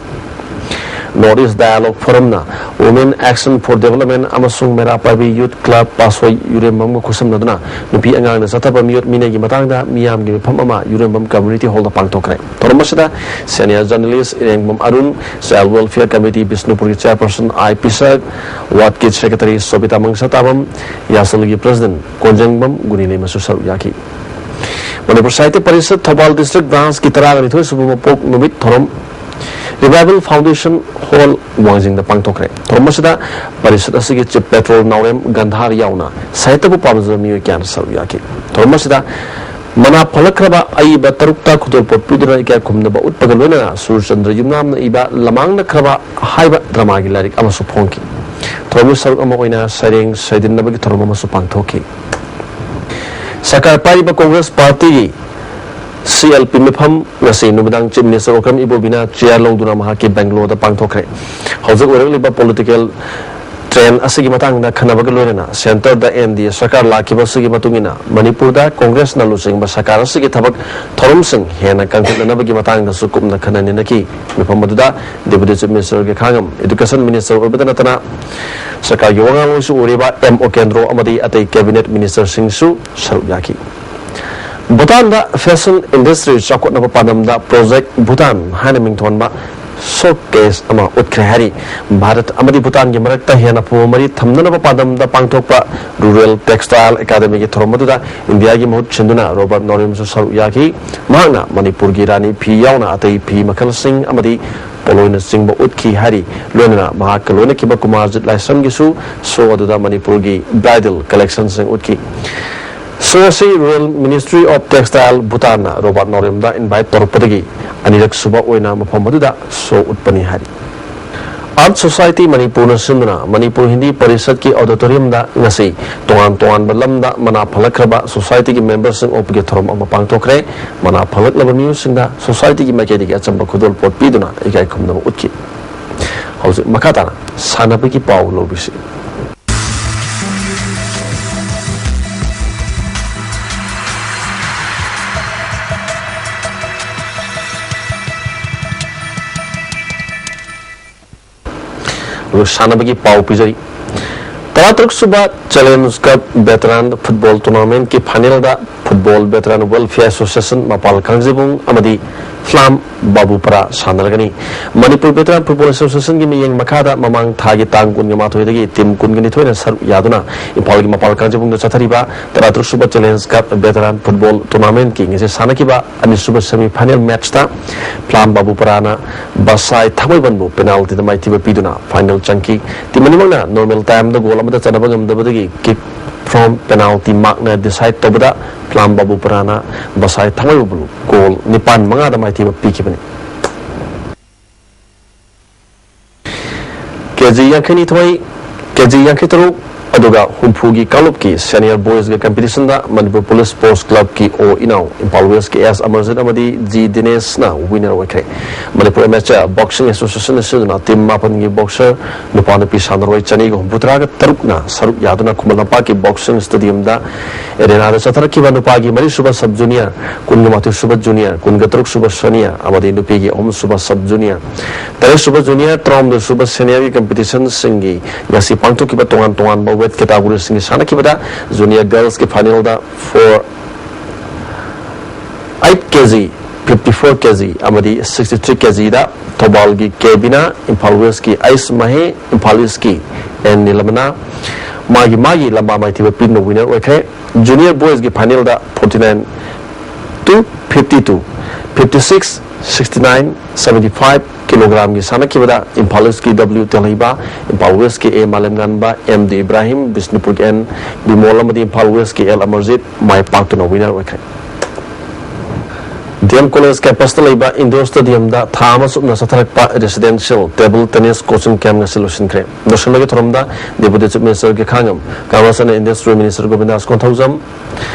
North East Dialogue Forumꯅ Women Action for Development ꯑꯃꯁꯨꯡ ꯃꯩꯔꯥ ꯄꯥꯏꯕꯤ Youth Club ꯄꯥꯁꯣꯏ ꯌꯨꯔꯦꯝꯕꯝꯒ ꯈꯨꯠꯁꯝꯅꯗꯨꯅ ꯅꯨꯄꯤ ꯑꯉꯥꯡꯅ ꯆꯠꯊꯕ ꯃꯤꯑꯣꯠ ꯃꯤꯅꯩꯒꯤ ꯃꯇꯥꯡꯗ ꯃꯤꯌꯥꯝꯒꯤ ꯃꯤꯐꯝ ꯑꯃ ꯌꯨꯔꯦꯝꯕꯝ Community Hallꯗ ꯄꯥꯡꯊꯣꯛꯈ꯭ꯔꯦ꯫ ꯊꯧꯔꯝ ꯑꯁꯤꯗ Senior Journalist ꯏꯔꯦꯡꯕꯝ Arun, Child Welfare Committee ꯕꯤꯁꯅꯨꯄꯨꯔꯒꯤ Chairperson ꯑꯥꯏ ꯄꯤꯁꯛ, Wardꯀꯤ Secretary ꯁꯣꯕꯤꯇꯥ ꯃꯪꯁꯥꯇꯥꯕꯝ, ꯌꯥꯁꯜꯒꯤ President ꯀꯣꯟꯖꯦꯡꯕꯝ ꯒꯨꯅꯤꯂꯩꯃꯁꯨ ꯁꯔꯨꯛ ꯌꯥꯈꯤ꯫ ꯃꯅꯤꯄꯨꯔ ꯁꯥꯍꯤꯇ꯭ꯌ ꯄꯔꯤꯁꯠ ꯊꯧꯕꯥꯜ District Branchꯀꯤ ꯇꯔꯥꯒ ꯅꯤꯊꯣꯏ ꯁꯨꯕ ꯃꯄꯣꯛ ꯅꯨꯃꯤꯠ ꯊꯧꯔꯝ Revival Foundation Hall ꯋꯥꯡꯖꯤꯡꯗ ꯄꯥꯡꯊꯣꯛꯈ꯭ꯔꯦ꯫ ꯊꯧꯔꯝ ꯑꯁꯤꯗ ꯄꯔꯤꯁꯠ ꯑꯁꯤꯒꯤ Chief Patron ꯅꯥꯎꯔꯦꯝ ꯒꯟꯙꯥꯔ ꯌꯥꯎꯅ ꯁꯥꯍꯤꯇ꯭ꯌꯕꯨ ꯄꯥꯝꯖꯕ ꯃꯤꯑꯣꯏ ꯀꯌꯥꯅ ꯁꯔꯨꯛ ꯌꯥꯈꯤ꯫ ꯊꯧꯔꯝ ꯑꯁꯤꯗ ꯃꯅꯥ ꯐꯠꯂꯛꯈ꯭ꯔꯕ ꯑꯏꯕ ꯇꯔꯨꯛꯇ ꯈꯨꯗꯣꯜꯄꯣꯠ ꯄꯤꯗꯨꯅ ꯏꯀꯥꯏ ꯈꯨꯝꯅꯕ ꯎꯠꯄꯒ ꯂꯣꯏꯅꯅ ꯁꯨꯔꯆꯟꯗ꯭ꯔ ꯌꯨꯝꯅꯥꯝꯅ ꯏꯕ ꯂꯃꯥꯡꯅꯈ꯭ꯔꯕ ꯍꯥꯏꯕ dramaꯒꯤ ꯂꯥꯏꯔꯤꯛ ꯑꯃꯁꯨ ꯐꯣꯡꯈꯤ꯫ ꯊꯧꯔꯝꯒꯤ ꯁꯔꯨꯛ ꯑꯃ ꯑꯣꯏꯅ ꯁꯩꯔꯦꯡ ꯁꯩꯗꯤꯟꯅꯕꯒꯤ ꯊꯧꯔꯝ ꯑꯃꯁꯨ ꯄꯥꯡꯊꯣꯛꯈꯤ꯫ ꯁꯔꯀꯥꯔ ꯄꯥꯏꯔꯤꯕ Congress Partyꯒꯤ C L P ꯃꯤꯐꯝ ꯉꯁꯤ ꯅꯨꯃꯤꯗꯥꯡ Chief Minister ꯑꯣꯀ꯭ꯔꯝ ꯏꯕꯣꯕꯤꯅ chair ꯂꯧꯗꯨꯅ ꯃꯍꯥꯛꯀꯤ Bangaloreꯗ ꯄꯥꯡꯊꯣꯛꯈ꯭ꯔꯦ꯫ ꯍꯧꯖꯤꯛ ꯑꯣꯏꯔꯛꯂꯤꯕ political trend ꯑꯁꯤꯒꯤ ꯃꯇꯥꯡꯗ ꯈꯟꯅꯕꯒ ꯂꯣꯏꯅꯅ centreꯗ N D A ꯁꯔꯀꯥꯔ ꯂꯥꯛꯈꯤꯕ ꯑꯁꯤꯒꯤ ꯃꯇꯨꯡ ꯏꯟꯅ ꯃꯅꯤꯄꯨꯔꯗ Congressꯅ ꯂꯨꯆꯤꯡꯕ ꯁꯔꯀꯥꯔ ꯑꯁꯤꯒꯤ ꯊꯕꯛ ꯊꯧꯔꯝꯁꯤꯡ ꯍꯦꯟꯅ ꯀꯟꯈꯠꯅꯅꯕꯒꯤ ꯃꯇꯥꯡꯗꯁꯨ ꯀꯨꯞꯅ ꯈꯟꯅ ꯅꯩꯅꯈꯤ꯫ ꯃꯤꯐꯝ ꯑꯗꯨꯗ Deputy Chief Minister ꯒꯦꯈꯥꯉꯝ, Education Minister ꯑꯣꯏꯕꯗ ꯅꯠꯇꯅ ꯁꯔꯀꯥꯔꯒꯤ ꯋꯥꯉꯥꯡꯂꯣꯏꯁꯨ ꯑꯣꯏꯔꯤꯕ M O ꯀꯦꯟꯗ꯭ꯔꯣ ꯑꯃꯗꯤ ꯑꯇꯩ Cabinet Ministerꯁꯤꯡꯁꯨ ꯁꯔꯨꯛ ꯌꯥꯈꯤ꯫ ꯚꯨꯇꯥꯟꯗ fashion industry ꯆꯥꯎꯈꯠꯅꯕ ꯄꯥꯟꯗꯝꯗ Project Bhutan ꯍꯥꯏꯅ ꯃꯤꯡꯊꯣꯟꯕ ꯁꯣ ꯀꯦꯁ ꯑꯃ ꯎꯠꯈ꯭ꯔꯦ ꯍꯥꯏꯔꯤ꯫ ꯚꯥꯔꯠ ꯑꯃꯗꯤ ꯚꯨꯇꯥꯟꯒꯤ ꯃꯔꯛꯇ ꯍꯦꯟꯅ ꯐꯕ ꯃꯔꯤ ꯊꯝꯅꯅꯕ ꯄꯥꯟꯗꯝꯗ ꯄꯥꯡꯊꯣꯛꯄ ꯔꯨꯔꯦꯜ ꯇꯦꯛꯁꯇꯥꯏꯜ ꯑꯦꯀꯥꯗꯃꯤꯒꯤ ꯊꯧꯔꯝ ꯑꯗꯨꯗ ꯏꯟꯗꯤꯌꯥꯒꯤ ꯃꯍꯨꯠ ꯁꯤꯟꯗꯨꯅ ꯔꯣꯕꯥꯔꯠ ꯅꯣꯔꯤꯝꯁꯨ ꯁꯔꯨꯛ ꯌꯥꯈꯤ꯫ ꯃꯍꯥꯛꯅ ꯃꯅꯤꯄꯨꯔꯒꯤ ꯔꯥꯅꯤ ꯐꯤ ꯌꯥꯎꯅ ꯑꯇꯩ ꯐꯤ ꯃꯈꯜꯁꯤꯡ ꯑꯃꯗꯤ ꯄꯣꯠꯂꯣꯏꯅꯆꯤꯡꯕ ꯎꯠꯈꯤ ꯍꯥꯏꯔꯤ꯫ ꯂꯣꯏꯅꯅ ꯃꯍꯥꯛꯀ ꯂꯣꯏꯅꯈꯤꯕ ꯀꯨꯃꯥꯔꯖꯤꯠ ꯂꯥꯏꯁ꯭ꯔꯝꯒꯤꯁꯨ ꯁꯣ ꯑꯗꯨꯗ ꯃꯅꯤꯄꯨꯔꯒꯤ ꯕ꯭ꯔꯥꯏꯗꯜ ꯀꯂꯦꯛꯁꯟꯁꯤꯡ ꯎꯠꯈꯤ꯫ ꯁꯣ ꯑꯁꯤ Rural Ministry of Textile ꯚꯨꯇꯥꯟꯅ ꯔꯣꯕꯥꯔꯠ ꯅꯣꯔꯤꯝꯗ ꯏꯟꯚꯥꯏꯠ ꯇꯧꯔꯛꯄꯗꯒꯤ ꯑꯅꯤꯔꯛ ꯁꯨꯕ ꯑꯣꯏꯅ ꯃꯐꯝ ꯑꯗꯨꯗ ꯁꯣ ꯎꯠꯄꯅꯤ ꯍꯥꯏꯔꯤ꯫ ꯑꯥꯔꯠ ꯁꯣꯁꯥꯏꯇꯤ ꯃꯅꯤꯄꯨꯔꯅ ꯁꯤꯟꯗꯨꯅ ꯃꯅꯤꯄꯨꯔ ꯍꯤꯟꯗꯤ ꯄꯔꯤꯁꯠꯀꯤ ꯑꯣꯗꯤꯇꯣꯔꯤꯌꯝꯗ ꯉꯁꯤ ꯇꯣꯉꯥꯟ ꯇꯣꯉꯥꯟꯕ ꯂꯝꯗ ꯃꯅꯥ ꯐꯪꯂꯛꯈ꯭ꯔꯕ ꯁꯣꯁꯥꯏꯇꯤꯒꯤ ꯃꯦꯝꯕꯔꯁꯤꯡ ꯎꯠꯄꯒꯤ ꯊꯧꯔꯝ ꯑꯃ ꯄꯥꯡꯊꯣꯛꯈ꯭ꯔꯦ꯫ ꯃꯅꯥ ꯐꯪꯂꯛꯂꯕ ꯃꯤꯑꯣꯏꯁꯤꯡꯗ ꯁꯣꯁꯥꯏꯇꯤꯒꯤ ꯃꯥꯏꯀꯩꯗꯒꯤ ꯑꯆꯝꯕ ꯈꯨꯗꯣꯜꯄꯣꯠ ꯄꯤꯗꯨꯅ ꯏꯀꯥꯏ ꯈꯨꯝꯅꯕ ꯎꯠꯈꯤ꯫ ꯍꯧꯖꯤꯛ ꯃꯈꯥ ꯇꯥꯅ ꯁꯥꯟꯅꯕꯒꯤ ꯄꯥꯎ ꯂꯧꯕꯤꯁꯤ꯫ ꯑꯗꯨꯒ ꯁꯥꯟꯅꯕꯒꯤ ꯄꯥꯎ ꯄꯤꯖꯔꯤ꯫ ꯇꯔꯥꯇꯔꯨꯛ ꯁꯨꯕ ꯆꯦꯂꯦꯟꯖ ꯀꯞ ꯚꯦꯇꯔꯥꯟ ꯐꯨꯠꯕꯣꯜ ꯇꯣꯔꯅꯥꯃꯦꯟꯠꯀꯤ ꯐꯥꯏꯅꯦꯜꯗ ꯐꯨꯠꯕꯣꯜ ꯚꯦꯇꯔꯥꯟ ꯋꯦꯜꯐꯤꯌꯔ ꯑꯦꯁꯣꯁꯤꯌꯦꯁꯟ ꯃꯄꯥꯜ ꯀꯥꯡꯖꯩꯕꯨꯡ ꯑꯃꯗꯤ ꯐ꯭ꯂꯥꯝ ꯕꯥꯕꯨꯄꯔꯥ ꯁꯥꯟꯅꯔꯒꯅꯤ꯫ ꯃꯅꯤꯄꯨꯔ ꯚꯦꯇꯔꯥꯟ ꯐꯨꯠꯕꯣꯜ ꯑꯦꯁꯣꯁꯤꯌꯦꯁꯟꯒꯤ ꯃꯤꯠꯌꯦꯡ ꯃꯈꯥꯗ ꯃꯃꯥꯡ ꯊꯥꯒꯤ ꯇꯥꯡ ꯀꯨꯟꯒ ꯃꯥꯊꯣꯏꯗꯒꯤ ꯇꯤꯝ ꯀꯨꯟꯒ ꯅꯤꯊꯣꯏꯅ ꯁꯔꯨꯛ ꯌꯥꯗꯨꯅ ꯏꯝꯐꯥꯜꯒꯤ ꯃꯄꯥꯜ ꯀꯥꯡꯖꯩꯕꯨꯡꯗ ꯆꯠꯊꯔꯤꯕ ꯇꯔꯥꯇꯔꯨꯛ ꯁꯨꯕ ꯆꯦꯂꯦꯟꯖ ꯀꯞ ꯚꯦꯇꯔꯥꯟ ꯐꯨꯠꯕꯣꯜ ꯇꯣꯔꯅꯥꯃꯦꯟꯠꯀꯤ ꯉꯁꯤ ꯁꯥꯟꯅꯈꯤꯕ ꯑꯅꯤꯁꯨꯕ ꯁꯦꯃꯤ ꯐꯥꯏꯅꯦꯜ ꯃꯦꯠꯆꯇ ꯐ꯭ꯂꯥꯝ ꯕꯥꯕꯨꯄꯔꯥꯅ ꯕꯁꯥꯏ ꯊꯥꯡꯃꯩꯕꯟꯕꯨ ꯄꯦꯅꯥꯜꯇꯤꯗ ꯃꯥꯏꯊꯤꯕ ꯄꯤꯗꯨꯅ ꯐꯥꯏꯅꯦꯜ ꯆꯪꯈꯤ꯫ ꯇꯤꯝ ꯑꯅꯤꯃꯛꯅ ꯅꯣꯔꯃꯦꯜ ꯇꯥꯏꯝꯗ ꯒꯣꯜ ꯑꯃꯠꯇ ꯆꯟꯅꯕ ꯉꯝꯗꯕꯗꯒꯤ ꯀꯤꯛ ꯐ꯭ꯔꯣꯝ ꯄꯦꯅꯥꯜꯇꯤ ꯃꯥꯔꯛꯅ ꯗꯤꯁꯥꯏꯗ ꯇꯧꯕꯗ ꯐ꯭ꯂꯥꯝ ꯕꯥꯕꯨꯄꯔꯥꯅ ꯕꯁꯥꯏ ꯊꯥꯡꯃꯩꯕꯟꯕꯨ ꯒꯣꯜ ꯅꯤꯄꯥꯟ ꯃꯉꯥꯗ ꯃꯥꯏꯊꯤꯕ ꯄꯤꯈꯤꯕꯅꯤ꯫ ꯀꯦꯖꯤ ꯌꯥꯡꯈꯩꯅꯤꯊꯣꯏ, ꯀꯦꯖꯤ ꯌꯥꯡꯈꯩꯇꯔꯨꯛ, ꯑꯗꯨꯒ ꯍꯨꯝꯐꯨꯒꯤ ꯀꯥꯡꯂꯨꯞꯀꯤ ꯁꯦꯅꯤꯌꯔ ꯕꯣꯏꯁꯀꯤ ꯀꯝꯄꯤꯇꯤꯁꯟꯗ ꯃꯅꯤꯄꯨꯔ ꯄꯨꯂꯤꯁ ꯁ꯭ꯄꯣꯔꯠꯁ ꯀ꯭ꯂꯕꯀꯤ ꯑꯣ ꯏꯅꯥꯎ, ꯏꯝꯐꯥꯜ ꯋꯦꯁꯀꯤ ꯑꯦꯁ ꯑꯃꯔꯖꯤꯠ ꯑꯃꯗꯤ ꯖꯤ ꯗꯤꯅꯦꯁꯅ ꯋꯤꯅꯔ ꯑꯣꯏꯈ꯭ꯔꯦ꯫ ꯃꯅꯤꯄꯨꯔ ꯑꯦꯃꯦꯆꯔ ꯕꯣꯛꯁꯤꯡ ꯑꯦꯁꯣꯁꯤꯌꯦꯁꯟꯅ ꯁꯤꯟꯗꯨꯅ ꯇꯤꯝ ꯃꯥꯄꯟꯒꯤ ꯕꯣꯛꯁꯔ ꯅꯨꯄꯥ ꯅꯨꯄꯤ ꯁꯥꯟꯅꯔꯣꯏ ꯆꯅꯤꯒ ꯍꯨꯝꯐꯨꯇꯔꯥꯒ ꯇꯔꯨꯛꯅ ꯁꯔꯨꯛ ꯌꯥꯗꯨꯅ ꯈꯨꯃꯟ ꯂꯝꯄꯥꯛꯀꯤ ꯕꯣꯛꯁꯤꯡ ꯁ꯭ꯇꯦꯗꯤꯌꯝꯗ ꯑꯦꯔꯦꯅꯥꯗ ꯆꯠꯊꯔꯛꯈꯤꯕ ꯅꯨꯄꯥꯒꯤ ꯃꯔꯤꯁꯨꯕ ꯁꯕ ꯖꯨꯅꯤꯌꯔ, ꯀꯨꯟꯒ ꯃꯥꯊꯣꯏ ꯁꯨꯕ ꯖꯨꯅꯤꯌꯔ, ꯀꯨꯟꯒ ꯇꯔꯨꯛ ꯁꯨꯕ ꯁꯦꯅꯤꯌꯔ ꯑꯃꯗꯤ ꯅꯨꯄꯤꯒꯤ ꯑꯍꯨꯝ ꯁꯨꯕ ꯁꯕ ꯖꯨꯅꯤꯌꯔ, ꯇꯔꯦꯠ ꯁꯨꯕ ꯖꯨꯅꯤꯌꯔ, ꯇꯔꯥꯍꯨꯝꯗꯣꯏ ꯁꯨꯕ ꯁꯦꯅꯤꯌꯔꯒꯤ ꯀꯝꯄꯤꯇꯤꯁꯟꯁꯤꯡꯒꯤ ꯉꯁꯤ ꯄꯥꯡꯊꯣꯛꯈꯤꯕ ꯇꯣꯉꯥꯟ ꯇꯣꯉꯥꯟꯕ ꯋꯦꯠ ꯀꯦꯇꯥꯒꯣꯔꯤꯁꯤꯡꯒꯤ ꯁꯥꯟꯅꯈꯤꯕꯗ ꯖꯨꯅꯤꯌꯔ ꯒꯔꯜꯁꯀꯤ ꯐꯥꯏꯅꯦꯜꯗ ꯐꯣꯔ ꯑꯩꯠ ꯀꯦꯖꯤ ꯐꯤꯐꯇꯤ ꯐꯣꯔ ꯀꯦ ꯖꯤ ꯑꯃꯗꯤ ꯁꯤꯛꯁꯇꯤ ꯊ꯭ꯔꯤ ꯀꯦ ꯖꯤꯗ ꯊꯧꯕꯥꯜꯒꯤ ꯀꯦ ꯕꯤꯅꯥ, ꯏꯝꯐꯥꯜ ꯋꯦꯁꯀꯤ ꯑꯩꯁ ꯃꯍꯦ, ꯏꯝꯐꯥꯜ ꯏꯁꯀꯤ ꯑꯦꯟ ꯅꯤꯂꯃꯅꯥ, ꯃꯥꯒꯤ ꯃꯥꯒꯤ ꯂꯝꯕꯥ ꯃꯥꯏꯊꯤꯕ ꯄꯤꯗꯨꯅ ꯋꯤꯅꯔ ꯑꯣꯏꯈ꯭ꯔꯦ꯫ ꯖꯨꯅꯤꯌꯔ ꯕꯣꯏꯁꯀꯤ ꯐꯥꯏꯅꯦꯜꯗ forty nine two fifty two, fifty six, sixty nine, seventy five ꯀꯤꯂꯣꯒ꯭ꯔꯥꯝꯒꯤ ꯁꯥꯟꯅꯈꯤꯕꯗ ꯏꯝꯐꯥꯜ ꯏꯁꯀꯤ ꯗꯕ꯭ꯂꯤꯎ ꯇꯦꯜꯍꯩꯕ, ꯏꯝꯐꯥꯜ ꯋꯦꯁꯀꯤ ꯑꯦ ꯃꯥꯂꯦꯝꯉꯥꯟꯕ, ꯑꯦꯝ ꯗꯤ ꯏꯕ꯭ꯔꯥꯍꯤꯝ, ꯕꯤꯁꯅꯨꯄꯨꯔꯒꯤ ꯑꯦꯟ ꯕꯤꯃꯣꯜ ꯑꯃꯗꯤ ꯏꯝꯐꯥꯜ ꯋꯦꯁꯀꯤ ꯑꯦꯜ ꯑꯃꯔꯖꯤꯠ ꯃꯥꯏ ꯄꯥꯛꯇꯨꯅ ꯋꯤꯅꯔ ꯑꯣꯏꯈ꯭ꯔꯦ꯫ ꯗꯤ ꯑꯦꯝ ꯀꯣꯂꯦꯖ ꯀꯦꯝꯄꯁꯇ ꯂꯩꯕ ꯏꯟꯗꯣꯔ ꯁ꯭ꯇꯦꯗꯤꯌꯝꯗ ꯊꯥ ꯑꯃ ꯆꯨꯞꯅ ꯆꯠꯊꯔꯛꯄ residential table tennis coaching camp ꯉꯁꯤ ꯂꯣꯏꯁꯤꯟꯈ꯭ꯔꯦ꯫ ꯂꯣꯏꯁꯤꯟꯕꯒꯤ ꯊꯧꯔꯝꯗ deputy chief minister Gaikhangam, commerce and industry minister Govindas Konthoujam,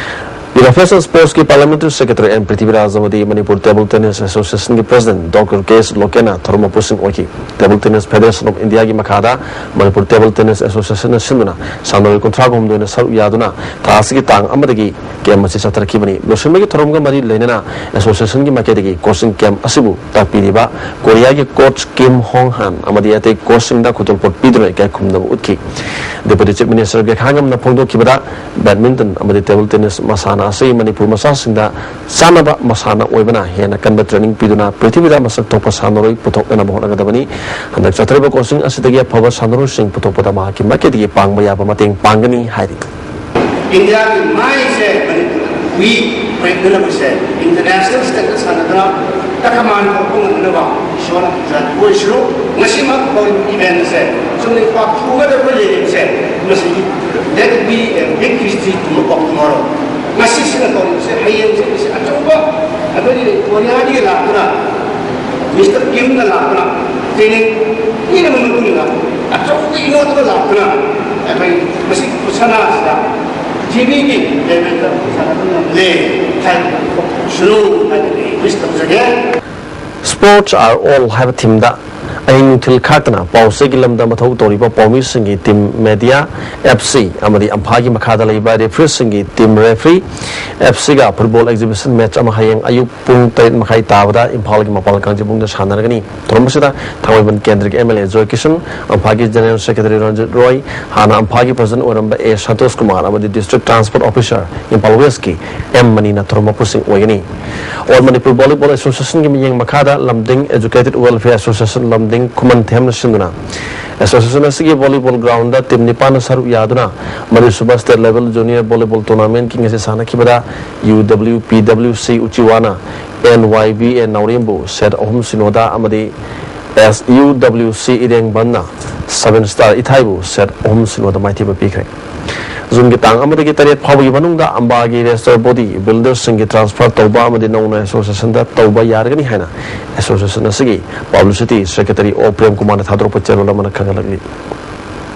youth affairs and ꯁ꯭ꯄꯣꯔꯠꯁꯀꯤ ꯄꯥꯔꯂꯤꯌꯥꯃꯦꯟꯇꯔꯤ ꯁꯦꯀ꯭ꯔꯦꯇꯔꯤ ꯑꯦꯟ ꯄ꯭ꯔꯤꯊꯤꯕꯤꯔꯥꯖ ꯑꯃꯗꯤ ꯃꯅꯤꯄꯨꯔ ꯇꯦꯕꯜ ꯇꯦꯅꯤꯁ ꯑꯦꯁꯣꯁꯤꯌꯦꯁꯟꯒꯤ ꯄ꯭ꯔꯦꯁꯤꯗꯦꯟꯠ ꯗꯣꯛꯇꯔ ꯀꯦ ꯑꯦꯁ ꯂꯣꯀꯦꯟꯅ ꯊꯧꯔꯝ ꯃꯄꯨꯁꯤꯡ ꯑꯣꯏꯈꯤ꯫ ꯇꯦꯕꯜ ꯇꯦꯅꯤꯁ ꯐꯦꯗꯦꯔꯦꯁꯟ ꯑꯣꯐ ꯏꯟꯗꯤꯌꯥꯒꯤ ꯃꯈꯥꯗ ꯃꯅꯤꯄꯨꯔ ꯇꯦꯕꯜ ꯇꯦꯅꯤꯁ ꯑꯦꯁꯣꯁꯤꯌꯦꯁꯟꯅ ꯁꯤꯟꯗꯨꯅ ꯁꯥꯟꯅꯔꯣꯏ ꯀꯨꯟꯊ꯭ꯔꯥ ꯍꯨꯝꯗꯣꯏꯅ ꯁꯔꯨꯛ ꯌꯥꯗꯨꯅ ꯊꯥ ꯑꯁꯤꯒꯤ ꯇꯥꯡ ꯑꯃꯗꯒꯤ ꯀꯦꯝꯞ ꯑꯁꯤ ꯆꯠꯊꯔꯛꯈꯤꯕꯅꯤ꯫ ꯂꯣꯏꯁꯤꯟꯕꯒꯤ ꯊꯧꯔꯝꯒ ꯃꯔꯤ ꯂꯩꯅꯅ ꯑꯦꯁꯣꯁꯤꯌꯦꯁꯟꯒꯤ ꯃꯥꯏꯀꯩꯗꯒꯤ ꯀꯣꯆꯤꯡ ꯀꯦꯝꯞ ꯑꯁꯤꯕꯨ ꯇꯥꯛꯄꯤꯔꯤꯕ ꯀꯣꯔꯤꯌꯥꯒꯤ ꯀꯣꯆ ꯀꯤꯝ ꯍꯣꯡ ꯍꯥꯟ ꯑꯃꯗꯤ ꯑꯇꯩ ꯀꯣꯆꯁꯤꯡꯗ ꯈꯨꯗꯣꯜꯄꯣꯠ ꯄꯤꯗꯨꯅ ꯏꯀꯥꯏ ꯈꯨꯝꯅꯕ ꯎꯠꯈꯤ꯫ ꯗꯦꯄꯨꯇꯤ ꯆꯤꯐ ꯃꯤꯅꯤꯁꯇꯔ ꯒꯦꯈꯥꯉꯝꯅ ꯐꯣꯡꯗꯣꯛꯈꯤꯕꯗ, ꯕꯦꯗꯃꯤꯟꯇꯟ ꯑꯃꯗꯤ ꯇꯦꯕꯜ ꯇꯦꯅꯤꯁ ꯃꯁꯥꯟꯅ ꯑꯁꯤ ꯃꯅꯤꯄꯨꯔ ꯃꯆꯥꯁꯤꯡꯗ ꯆꯥꯟꯅꯕ ꯃꯁꯥꯟꯅ ꯑꯣꯏꯕꯅ ꯍꯦꯟꯅ ꯀꯟꯕ ꯇ꯭ꯔꯦꯅꯤꯡ ꯄꯤꯗꯨꯅ ꯄ꯭ꯔꯤꯊꯤꯕꯤꯗ ꯃꯁꯛ ꯊꯣꯛꯄ ꯁꯥꯟꯅꯔꯣꯏ ꯄꯨꯊꯣꯛꯅꯅꯕ ꯍꯣꯠꯅꯒꯗꯕꯅꯤ꯫ ꯍꯟꯗꯛ ꯆꯠꯊꯔꯤꯕ ꯀꯣꯆꯤꯡ ꯑꯁꯤꯗꯒꯤ ꯑꯐꯕ ꯁꯥꯟꯅꯔꯣꯏꯁꯤꯡ ꯄꯨꯊꯣꯛꯄꯗ ꯃꯍꯥꯛꯀꯤ ꯃꯥꯏꯀꯩꯗꯒꯤ ꯄꯥꯡꯕ ꯌꯥꯕ ꯃꯇꯦꯡ ꯄꯥꯡꯒꯅꯤ ꯍꯥꯏꯔꯤ꯫ ꯏꯟꯗꯤꯌꯥꯒꯤ ꯃꯥꯏꯁꯦ ꯃꯅꯤꯄꯨꯔꯗ ꯎꯏ꯫ ꯑꯩꯈꯣꯏ ꯄꯨꯝꯅꯃꯛꯁꯦ ꯏꯟꯇꯔꯅꯦꯁꯅꯦꯜ ꯁ꯭ꯇꯦꯖꯇ ꯁꯥꯟꯅꯗꯨꯅ ꯇꯈꯃꯥꯟ ꯀꯧꯔꯛꯄ ꯉꯝꯅꯅꯕ ꯏꯁꯣꯔꯅ ꯄꯨꯖꯥꯔꯤ ꯑꯣꯏꯁꯤꯔꯣ꯫ ꯉꯁꯤꯃꯛ ꯇꯧꯔꯤꯕ ꯏꯚꯦꯟꯠ ꯑꯁꯦ ꯆꯨꯝꯅ ꯄꯥꯛꯊꯣꯛꯀꯗꯕ ꯂꯩꯔꯤꯕꯁꯦ, ꯃꯁꯤ let it be a big history to look of tomorrow꯫ ꯉꯁꯤꯁꯤꯅ ꯇꯧꯔꯤꯕꯁꯦ, ꯍꯌꯦꯡꯁꯦ ꯃꯁꯤ ꯑꯆꯧꯕ, ꯑꯩꯈꯣꯏꯒꯤ ꯀꯣꯔꯤꯌꯥꯗꯒꯤ ꯂꯥꯛꯇꯨꯅ, ꯃꯤꯁꯇꯔ ꯀꯤꯝꯅ ꯂꯥꯛꯇꯨꯅ ꯇ꯭ꯔꯦꯅꯤꯡ ꯄꯤꯔꯕ ꯃꯇꯨꯡꯗ, ꯑꯆꯧꯕ ꯏꯅꯣꯠꯇꯨ ꯂꯥꯛꯇꯨꯅ ꯑꯩꯈꯣꯏ ꯃꯁꯤ ꯈꯨꯠꯁꯥꯟꯅ ꯑꯁꯤꯗ ꯖꯤꯕꯤꯒꯤ ꯂꯦꯚꯦꯜꯗ ꯁꯥꯟꯅꯕ ꯉꯝꯂꯦ ꯍꯥꯏꯕꯗꯨ ꯁꯨꯔꯨ ꯍꯥꯏꯕꯗꯨ ꯑꯩ ꯋꯤꯁ ꯇꯧꯖꯒꯦ꯫ Sports are all ꯍꯥꯏꯕ ꯊꯤꯝꯗ ꯑꯍꯤꯡ ꯅꯨꯡꯊꯤꯜ ꯈꯥꯛꯇꯅ ꯄꯥꯎꯆꯦꯒꯤ ꯂꯝꯗ ꯃꯊꯧ ꯇꯧꯔꯤꯕ ꯄꯥꯎꯃꯤꯁꯤꯡꯒꯤ ꯇꯤꯝ ꯃꯦꯗꯤꯌꯥ ꯑꯦꯐ ꯁꯤ ꯑꯃꯗꯤ ꯑꯝꯐꯥꯒꯤ ꯃꯈꯥꯗ ꯂꯩꯕ ꯔꯦꯐ꯭ꯔꯤꯁꯤꯡꯒꯤ ꯇꯤꯝ ꯔꯦꯐ꯭ꯔꯤ ꯑꯦꯐ ꯁꯤꯒ ꯐꯨꯠꯕꯣꯜ ꯑꯦꯛꯖꯤꯕꯤꯁꯟ ꯃꯦꯠꯆ ꯑꯃ ꯍꯌꯦꯡ ꯑꯌꯨꯛ ꯄꯨꯡ ꯇꯔꯦꯠ ꯃꯈꯥꯏ ꯇꯥꯕꯗ ꯏꯝꯐꯥꯜꯒꯤ ꯃꯄꯥꯜ ꯀꯥꯡꯖꯩꯕꯨꯡꯗ ꯁꯥꯟꯅꯔꯒꯅꯤ꯫ ꯊꯧꯔꯝ ꯑꯁꯤꯗ ꯊꯥꯡꯃꯩꯕꯟ ꯀꯦꯟꯗ꯭ꯔꯒꯤ M L A Joy Kishan, ꯑꯝꯐꯥꯒꯤ ꯖꯦꯅꯔꯦꯜ ꯁꯦꯀ꯭ꯔꯦꯇꯔꯤ ꯔꯟꯖꯤꯠ ꯔꯣꯏ, ꯍꯥꯟꯅ ꯑꯝꯐꯥꯒꯤ ꯄ꯭ꯔꯁꯤꯗꯦꯟ ꯑꯣꯏꯔꯝꯕ ꯑꯦ ꯁꯟꯇꯣꯁ ꯀꯨꯃꯥꯔ ꯑꯃꯗꯤ ꯗꯤꯁꯇ꯭ꯔꯤꯛ ꯇ꯭ꯔꯥꯟꯁꯄꯣꯔꯠ ꯑꯣꯐꯤꯁꯔ ꯏꯝꯐꯥꯜ ꯋꯦꯁꯀꯤ ꯑꯦꯝ ꯃꯅꯤꯅ ꯊꯧꯔꯝ ꯃꯄꯨꯁꯤꯡ ꯑꯣꯏꯒꯅꯤ꯫ ꯑꯣꯜ ꯃꯅꯤꯄꯨꯔ ꯚꯣꯂꯤꯕꯣꯜ ꯑꯦꯁꯣꯁꯤꯌꯦꯁꯟꯒꯤ ꯃꯤꯠꯌꯦꯡ ꯃꯈꯥꯗ ꯂꯝꯗꯤꯡ ꯑꯦꯖꯨꯀꯦꯇꯦꯗ ꯋꯦꯜꯐꯤꯌꯔ ꯑꯦꯁꯣꯁꯤꯌꯦꯁꯟ ꯂꯝꯗꯤꯡ ꯈꯨꯃꯟꯊꯦꯝꯅ ꯁꯤꯟꯗꯨꯅ ꯑꯦꯁꯣꯁꯤꯌꯦꯁꯟ ꯑꯁꯤꯒꯤ ꯚꯣꯂꯤꯕꯣꯜ ꯒ꯭ꯔꯥꯎꯟꯗ ꯇꯤꯝ ꯅꯤꯄꯥꯟꯅ ꯁꯔꯨꯛ ꯌꯥꯗꯨꯅ ꯃꯔꯤꯁꯨꯕ ꯁ꯭ꯇꯦꯠ ꯂꯦꯚꯦꯜ ꯖꯨꯅꯤꯌꯔ ꯚꯣꯂꯤꯕꯣꯜ ꯇꯣꯔꯅꯥꯃꯦꯟꯠꯀꯤ ꯉꯁꯤ ꯁꯥꯟꯅꯈꯤꯕꯗ U W P W C ꯎꯆꯤꯋꯥꯅ ꯑꯦꯟ ꯋꯥꯏ ꯕꯤ ꯑꯦ ꯅꯥꯎꯔꯦꯝꯕꯨ ꯁꯦꯠ ꯑꯍꯨꯝ ꯁꯤꯅꯣꯗ ꯑꯃꯗꯤ ꯑꯦꯁ ꯌꯨ ꯗꯕ꯭ꯂꯤꯎ ꯁꯤ ꯏꯔꯦꯡꯕꯟꯅ ꯁꯚꯦꯟ ꯁ꯭ꯇꯥꯔ ꯏꯊꯥꯏꯕꯨ ꯁꯦꯠ ꯑꯍꯨꯝ ꯁꯤꯅꯣꯗ ꯃꯥꯏꯊꯤꯕ ꯄꯤꯈ꯭ꯔꯦ꯫ ꯖꯨꯟꯒꯤ ꯇꯥꯡ ꯑꯃꯗꯒꯤ ꯇꯔꯦꯠ ꯐꯥꯎꯕꯒꯤ ꯃꯅꯨꯡꯗ ꯑꯝꯕꯥꯒꯤ ꯔꯦꯖꯤꯁꯇꯔ ꯕꯣꯗꯤ ꯕꯤꯜꯗꯔꯁꯤꯡꯒꯤ ꯇ꯭ꯔꯥꯟꯁꯐꯔ ꯇꯧꯕ ꯑꯃꯗꯤ ꯅꯧꯅ ꯑꯦꯁꯣꯁꯤꯌꯦꯁꯟꯗ ꯇꯧꯕ ꯌꯥꯔꯒꯅꯤ ꯍꯥꯏꯅ ꯑꯦꯁꯣꯁꯤꯌꯦꯁꯟ ꯑꯁꯤꯒꯤ ꯄꯕ꯭ꯂꯤꯁꯤꯇꯤ ꯁꯦꯀ꯭ꯔꯦꯇꯔꯤ ꯑꯣ ꯄ꯭ꯔꯦꯝ ꯀꯨꯃꯥꯔꯅ ꯊꯥꯗꯣꯔꯛꯄ ꯆꯦꯔꯣꯜ ꯑꯃꯅ ꯈꯪꯍꯜꯂꯛꯂꯤ꯫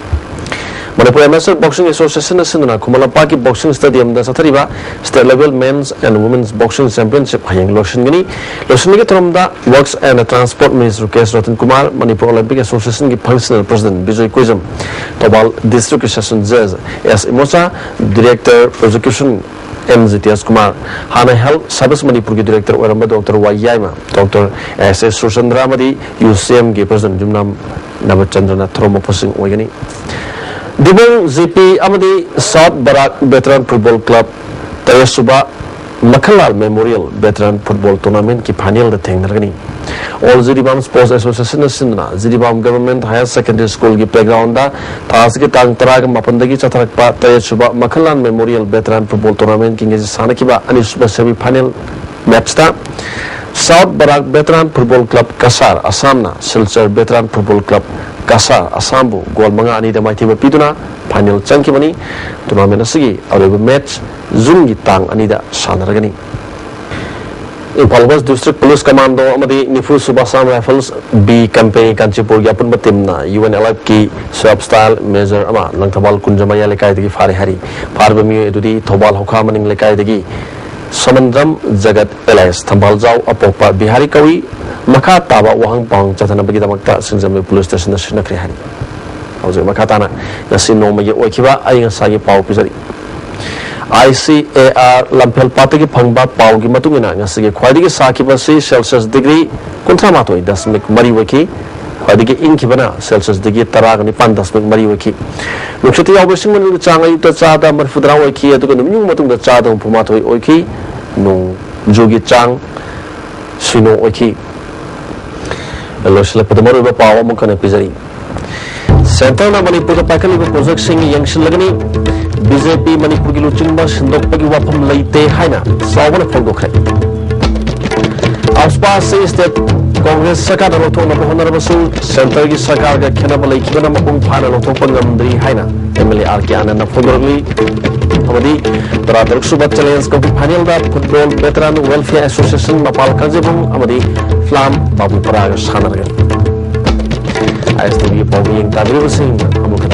ꯃꯅꯤꯄꯨꯔ ꯑꯦꯃꯦꯆꯔ ꯕꯣꯛꯁꯤꯡ ꯑꯦꯁꯣꯁꯤꯌꯦꯁꯟꯅ ꯁꯤꯟꯗꯨꯅ ꯈꯨꯃꯟ ꯂꯝꯄꯥꯛꯀꯤ ꯕꯣꯛꯁꯤꯡ ꯁ꯭ꯇꯦꯗꯤꯌꯝꯗ ꯆꯠꯊꯔꯤꯕ state level men's and women's boxing championship ꯍꯌꯦꯡ ꯂꯣꯏꯁꯤꯟꯒꯅꯤ꯫ ꯂꯣꯏꯁꯤꯟꯕꯒꯤ ꯊꯧꯔꯝꯗ works and transport minister Rukesh Ratan Kumar, Manipur olympic ꯑꯦꯁꯣꯁꯤꯌꯦꯁꯟꯒꯤ ꯐꯪꯁꯅꯦꯜ ꯄ꯭ꯔꯁꯤꯗꯦꯟꯠ ꯕꯤꯖꯣꯏ ꯀꯨꯏꯖꯝ, ꯊꯧꯕꯥꯜ ꯗꯤꯁꯇ꯭ꯔꯤꯛꯀꯤ ꯁꯦꯁꯟ ꯖꯖ S Imocha, director prosecution M Jitesh Kumar, ꯍꯥꯟꯅ ꯍꯦꯜꯊ ꯁꯥꯔꯚꯤꯁ ꯃꯅꯤꯄꯨꯔꯒꯤ ꯗꯤꯔꯦꯛꯇꯔ ꯑꯣꯏꯔꯝꯕ ꯗꯣꯛꯇꯔ ꯋꯥꯏ ꯌꯥꯏꯃ, ꯗꯣꯛꯇꯔ ꯑꯦꯁ ꯑꯦꯁ ꯁꯨꯔꯆꯟꯗ꯭ꯔ ꯑꯃꯗꯤ ꯌꯨ ꯁꯤ ꯑꯦꯝꯒꯤ ꯄ꯭ꯔꯁꯤꯗꯦꯟꯠ ꯌꯨꯝꯅꯥꯝ ꯅꯕꯆꯟꯗ꯭ꯔꯅ ꯊꯧꯔꯝ ꯃꯄꯨꯁꯤꯡ ꯑꯣꯏꯒꯅꯤ꯫ ꯗꯤꯕꯣꯡ ꯖꯦ ꯄꯤ ꯑꯃꯗꯤ south Barak veteran football club ꯇꯔꯦꯠꯁꯨꯕ ꯃꯈꯜꯂꯥꯜ ꯃꯦꯃꯣꯔꯤꯌꯦꯜ ꯚꯦꯇꯔꯥꯟ ꯐꯨꯠꯕꯣꯜ ꯇꯣꯔꯅꯥꯃꯦꯟꯠꯀꯤ ꯐꯥꯏꯅꯦꯜꯗ ꯊꯦꯡꯅꯔꯒꯅꯤ꯫ ꯑꯣꯜ ꯖꯤꯔꯤꯕꯥꯝ ꯁ꯭ꯄꯣꯔꯠꯁ ꯑꯦꯁꯣꯁꯤꯌꯦꯁꯟꯅ ꯁꯤꯟꯗꯨꯅ ꯖꯤꯔꯤꯕꯥꯝ ꯒꯚꯔꯟꯃꯦꯟꯠ ꯍꯥꯌꯔ ꯁꯦꯀꯦꯟꯗꯔꯤ ꯁ꯭ꯀꯨꯜꯒꯤ ꯄ꯭ꯂꯦꯒ꯭ꯔꯥꯎꯟꯗ ꯊꯥ ꯑꯁꯤꯒꯤ ꯇꯥꯡ ꯇꯔꯥꯒ ꯃꯥꯄꯟꯗꯒꯤ ꯆꯠꯊꯔꯛꯄ ꯇꯔꯦꯠꯁꯨꯕ ꯃꯈꯜꯂꯥꯜ ꯃꯦꯃꯣꯔꯤꯌꯦꯜ ꯚꯦꯇꯔꯥꯟ ꯐꯨꯠꯕꯣꯜ ꯇꯣꯔꯅꯥꯃꯦꯟꯠꯀꯤ ꯉꯁꯤ ꯁꯥꯟꯅꯈꯤꯕ ꯑꯅꯤꯁꯨꯕ ꯁꯦꯃꯤ ꯐꯥꯏꯅꯦꯜ ꯃꯦꯠꯆꯇ south Barak veteran football club Cachar ꯑꯁꯥꯝꯅ Silchar veteran football club Cachar ꯑꯁꯥꯝꯕꯨ ꯒꯣꯜ ꯃꯉꯥ ꯑꯅꯤꯗ ꯃꯥꯏꯊꯤꯕ ꯄꯤꯗꯨꯅ ꯐꯥꯏꯅꯦꯜ ꯆꯪꯈꯤꯕꯅꯤ꯫ ꯇꯣꯔꯅꯥꯃꯦꯟꯠ ꯑꯁꯤꯒꯤ ꯑꯔꯣꯏꯕ ꯃꯦꯠꯆ ꯖꯨꯟꯒꯤ ꯇꯥꯡ ꯑꯅꯤꯗ ꯁꯥꯟꯅꯔꯒꯅꯤ꯫ Imphal west district police commando ꯑꯃꯗꯤ ꯅꯤꯐꯨ ꯁꯨꯕ ꯑꯁꯥꯝ ꯔꯥꯏꯐꯜꯁ ꯕꯤ ꯀꯝꯄꯦꯅꯤ ꯀꯥꯟꯆꯤꯄꯨꯔꯒꯤ ꯑꯄꯨꯟꯕ ꯇꯤꯝꯅ ꯌꯨ ꯑꯦꯟ ꯑꯦꯜ ꯑꯦꯐꯀꯤ ꯁ꯭ꯋꯦꯞ ꯁ꯭ꯇꯥꯏꯜ ꯃꯦꯖꯔ ꯑꯃ ꯂꯪꯊꯕꯥꯜ ꯀꯨꯟꯖꯃꯌꯥ ꯂꯩꯀꯥꯏꯗꯒꯤ ꯐꯥꯔꯦ ꯍꯥꯏꯔꯤ꯫ ꯐꯥꯔꯤꯕ ꯃꯤꯑꯣꯏ ꯑꯗꯨꯗꯤ ꯊꯧꯕꯥꯜ ꯍꯧꯈꯥ ꯃꯅꯤꯡ ꯂꯩꯀꯥꯏꯗꯒꯤ ꯁꯃꯟꯗ꯭ꯔꯝ ꯖꯒꯠ ꯑꯦꯂꯥꯏꯟꯁ ꯊꯝꯕꯥꯜꯖꯥꯎ ꯑꯄꯣꯛꯄ ꯕꯤꯍꯥꯔꯤ ꯀꯧꯏ꯫ ꯃꯈꯥ ꯇꯥꯕ ꯋꯥꯍꯪ ꯄꯥꯎꯍꯪ ꯆꯠꯊꯅꯕꯒꯤꯗꯃꯛꯇ ꯁꯤꯡꯖꯃꯩ ꯄꯨꯂꯤꯁ ꯁ꯭ꯇꯦꯁꯟꯗ ꯁꯤꯟꯅꯈ꯭ꯔꯦ ꯍꯥꯏꯔꯤ꯫ ꯍꯧꯖꯤꯛ ꯃꯈꯥ ꯇꯥꯅ ꯉꯁꯤ ꯅꯣꯡꯃꯒꯤ ꯑꯣꯏꯈꯤꯕ ꯑꯏꯪ ꯑꯁꯥꯒꯤ ꯄꯥꯎ ꯄꯤꯖꯔꯤ꯫ ꯑꯥꯏ ꯁꯤ ꯑꯦ ꯑꯥꯔ ꯂꯝꯐꯦꯜ ꯄꯥꯠꯇꯒꯤ ꯐꯪꯕ ꯄꯥꯎꯒꯤ ꯃꯇꯨꯡ ꯏꯟꯅ ꯉꯁꯤꯒꯤ ꯈ꯭ꯋꯥꯏꯗꯒꯤ ꯁꯥꯈꯤꯕ ꯑꯁꯤ ꯁꯦꯜꯁꯤꯌꯁ ꯗꯤꯒ꯭ꯔꯤ ꯀꯨꯟꯊ꯭ꯔꯥ ꯃꯥꯊꯣꯏ ꯗꯁꯃꯤꯛ ꯃꯔꯤ ꯑꯣꯏꯈꯤ꯫ ꯈ꯭ꯋꯥꯏꯗꯒꯤ ꯏꯪꯈꯤꯕꯅ ꯁꯦꯜꯁꯤꯌꯁ ꯗꯤꯒ꯭ꯔꯤ ꯇꯔꯥꯒ ꯅꯤꯄꯥꯟ ꯗꯁꯃꯤꯛ ꯃꯔꯤ ꯑꯣꯏꯈꯤ꯫ ꯅꯨꯡꯁꯤꯠꯇ ꯌꯥꯎꯕ ꯏꯁꯤꯡ ꯃꯅꯨꯡꯒꯤ ꯆꯥꯡ ꯑꯌꯨꯛꯇ ꯆꯥꯗ ꯃꯔꯤꯐꯨ ꯇꯔꯥ ꯑꯣꯏꯈꯤ, ꯑꯗꯨꯒ ꯅꯨꯃꯤꯠ ꯌꯨꯡꯕ ꯃꯇꯨꯡꯗ ꯆꯥꯗ ꯍꯨꯝꯐꯨ ꯃꯥꯊꯣꯏ ꯑꯣꯏꯈꯤ꯫ ꯅꯣꯡꯖꯨꯒꯤ ꯆꯥꯡ ꯁꯤꯅꯣ ꯑꯣꯏꯈꯤ꯫ ꯂꯣꯏꯁꯤꯜꯂꯛꯄꯗ ꯃꯔꯨꯑꯣꯏꯕ ꯄꯥꯎ ꯑꯃꯨꯛ ꯍꯟꯅ ꯄꯤꯖꯔꯤ꯫ ꯁꯦꯟꯇꯔꯅ ꯃꯅꯤꯄꯨꯔꯗ ꯄꯥꯏꯈꯠꯂꯤꯕ ꯄ꯭ꯔꯣꯖꯦꯛꯁꯤꯡ ꯌꯦꯡꯁꯤꯜꯂꯒꯅꯤ꯫ ꯕꯤ ꯖꯦ ꯄꯤ ꯃꯅꯤꯄꯨꯔꯒꯤ ꯂꯨꯆꯤꯡꯕ ꯁꯤꯟꯗꯣꯛꯄꯒꯤ ꯋꯥꯐꯝ ꯂꯩꯇꯦ ꯍꯥꯏꯅ ꯆꯥꯎꯕꯅ ꯐꯣꯡꯗꯣꯛꯈ꯭ꯔꯦ꯫ ꯑꯐꯄꯥ ꯑꯁꯤ ꯁ꯭ꯇꯦꯠ ꯀꯣꯡꯒ꯭ꯔꯦꯁ ꯁꯔꯀꯥꯔꯅ ꯂꯧꯊꯣꯛꯅꯕ ꯍꯣꯠꯅꯔꯕꯁꯨ ꯁꯦꯟꯇꯔꯒꯤ ꯁꯔꯀꯥꯔꯒ ꯈꯦꯠꯅꯕ ꯂꯩꯈꯤꯕꯅ ꯃꯄꯨꯡ ꯐꯥꯅ ꯂꯧꯊꯣꯛꯄ ꯉꯝꯗ꯭ꯔꯤ ꯍꯥꯏꯅ ꯑꯦꯝ ꯑꯦꯜ ꯑꯦ ꯑꯥꯔ ꯀꯦ ꯑꯥꯅꯟꯗꯅ ꯐꯣꯡꯗꯣꯔꯛꯂꯤ꯫ ꯑꯃꯗꯤ ꯇꯔꯥꯇꯔꯨꯛ ꯁꯨꯕ ꯆꯦꯂꯦꯟꯖ ꯀꯞꯀꯤ ꯐꯥꯏꯅꯦꯜꯗ ꯐꯨꯠꯕꯣꯜ ꯚꯦꯇꯔꯥꯟ ꯋꯦꯜꯐꯤꯌꯔ ꯑꯦꯁꯣꯁꯤꯌꯦꯁꯟ ꯃꯄꯥꯜ ꯀꯥꯡꯖꯩꯕꯨꯡ ꯑꯃꯗꯤ ꯐ꯭ꯂꯥꯝ ꯕꯥꯕꯨꯄꯔꯥꯒ ꯁꯥꯟꯅꯔꯒꯅꯤ꯫ ꯑꯥꯏ ꯑꯦꯁ ꯇꯤ ꯚꯤꯒꯤ ꯄꯥꯎ ꯌꯦꯡ ꯇꯥꯕꯤꯔꯤꯕꯁꯤꯡ ꯑꯃꯨꯛ ꯍꯟꯅ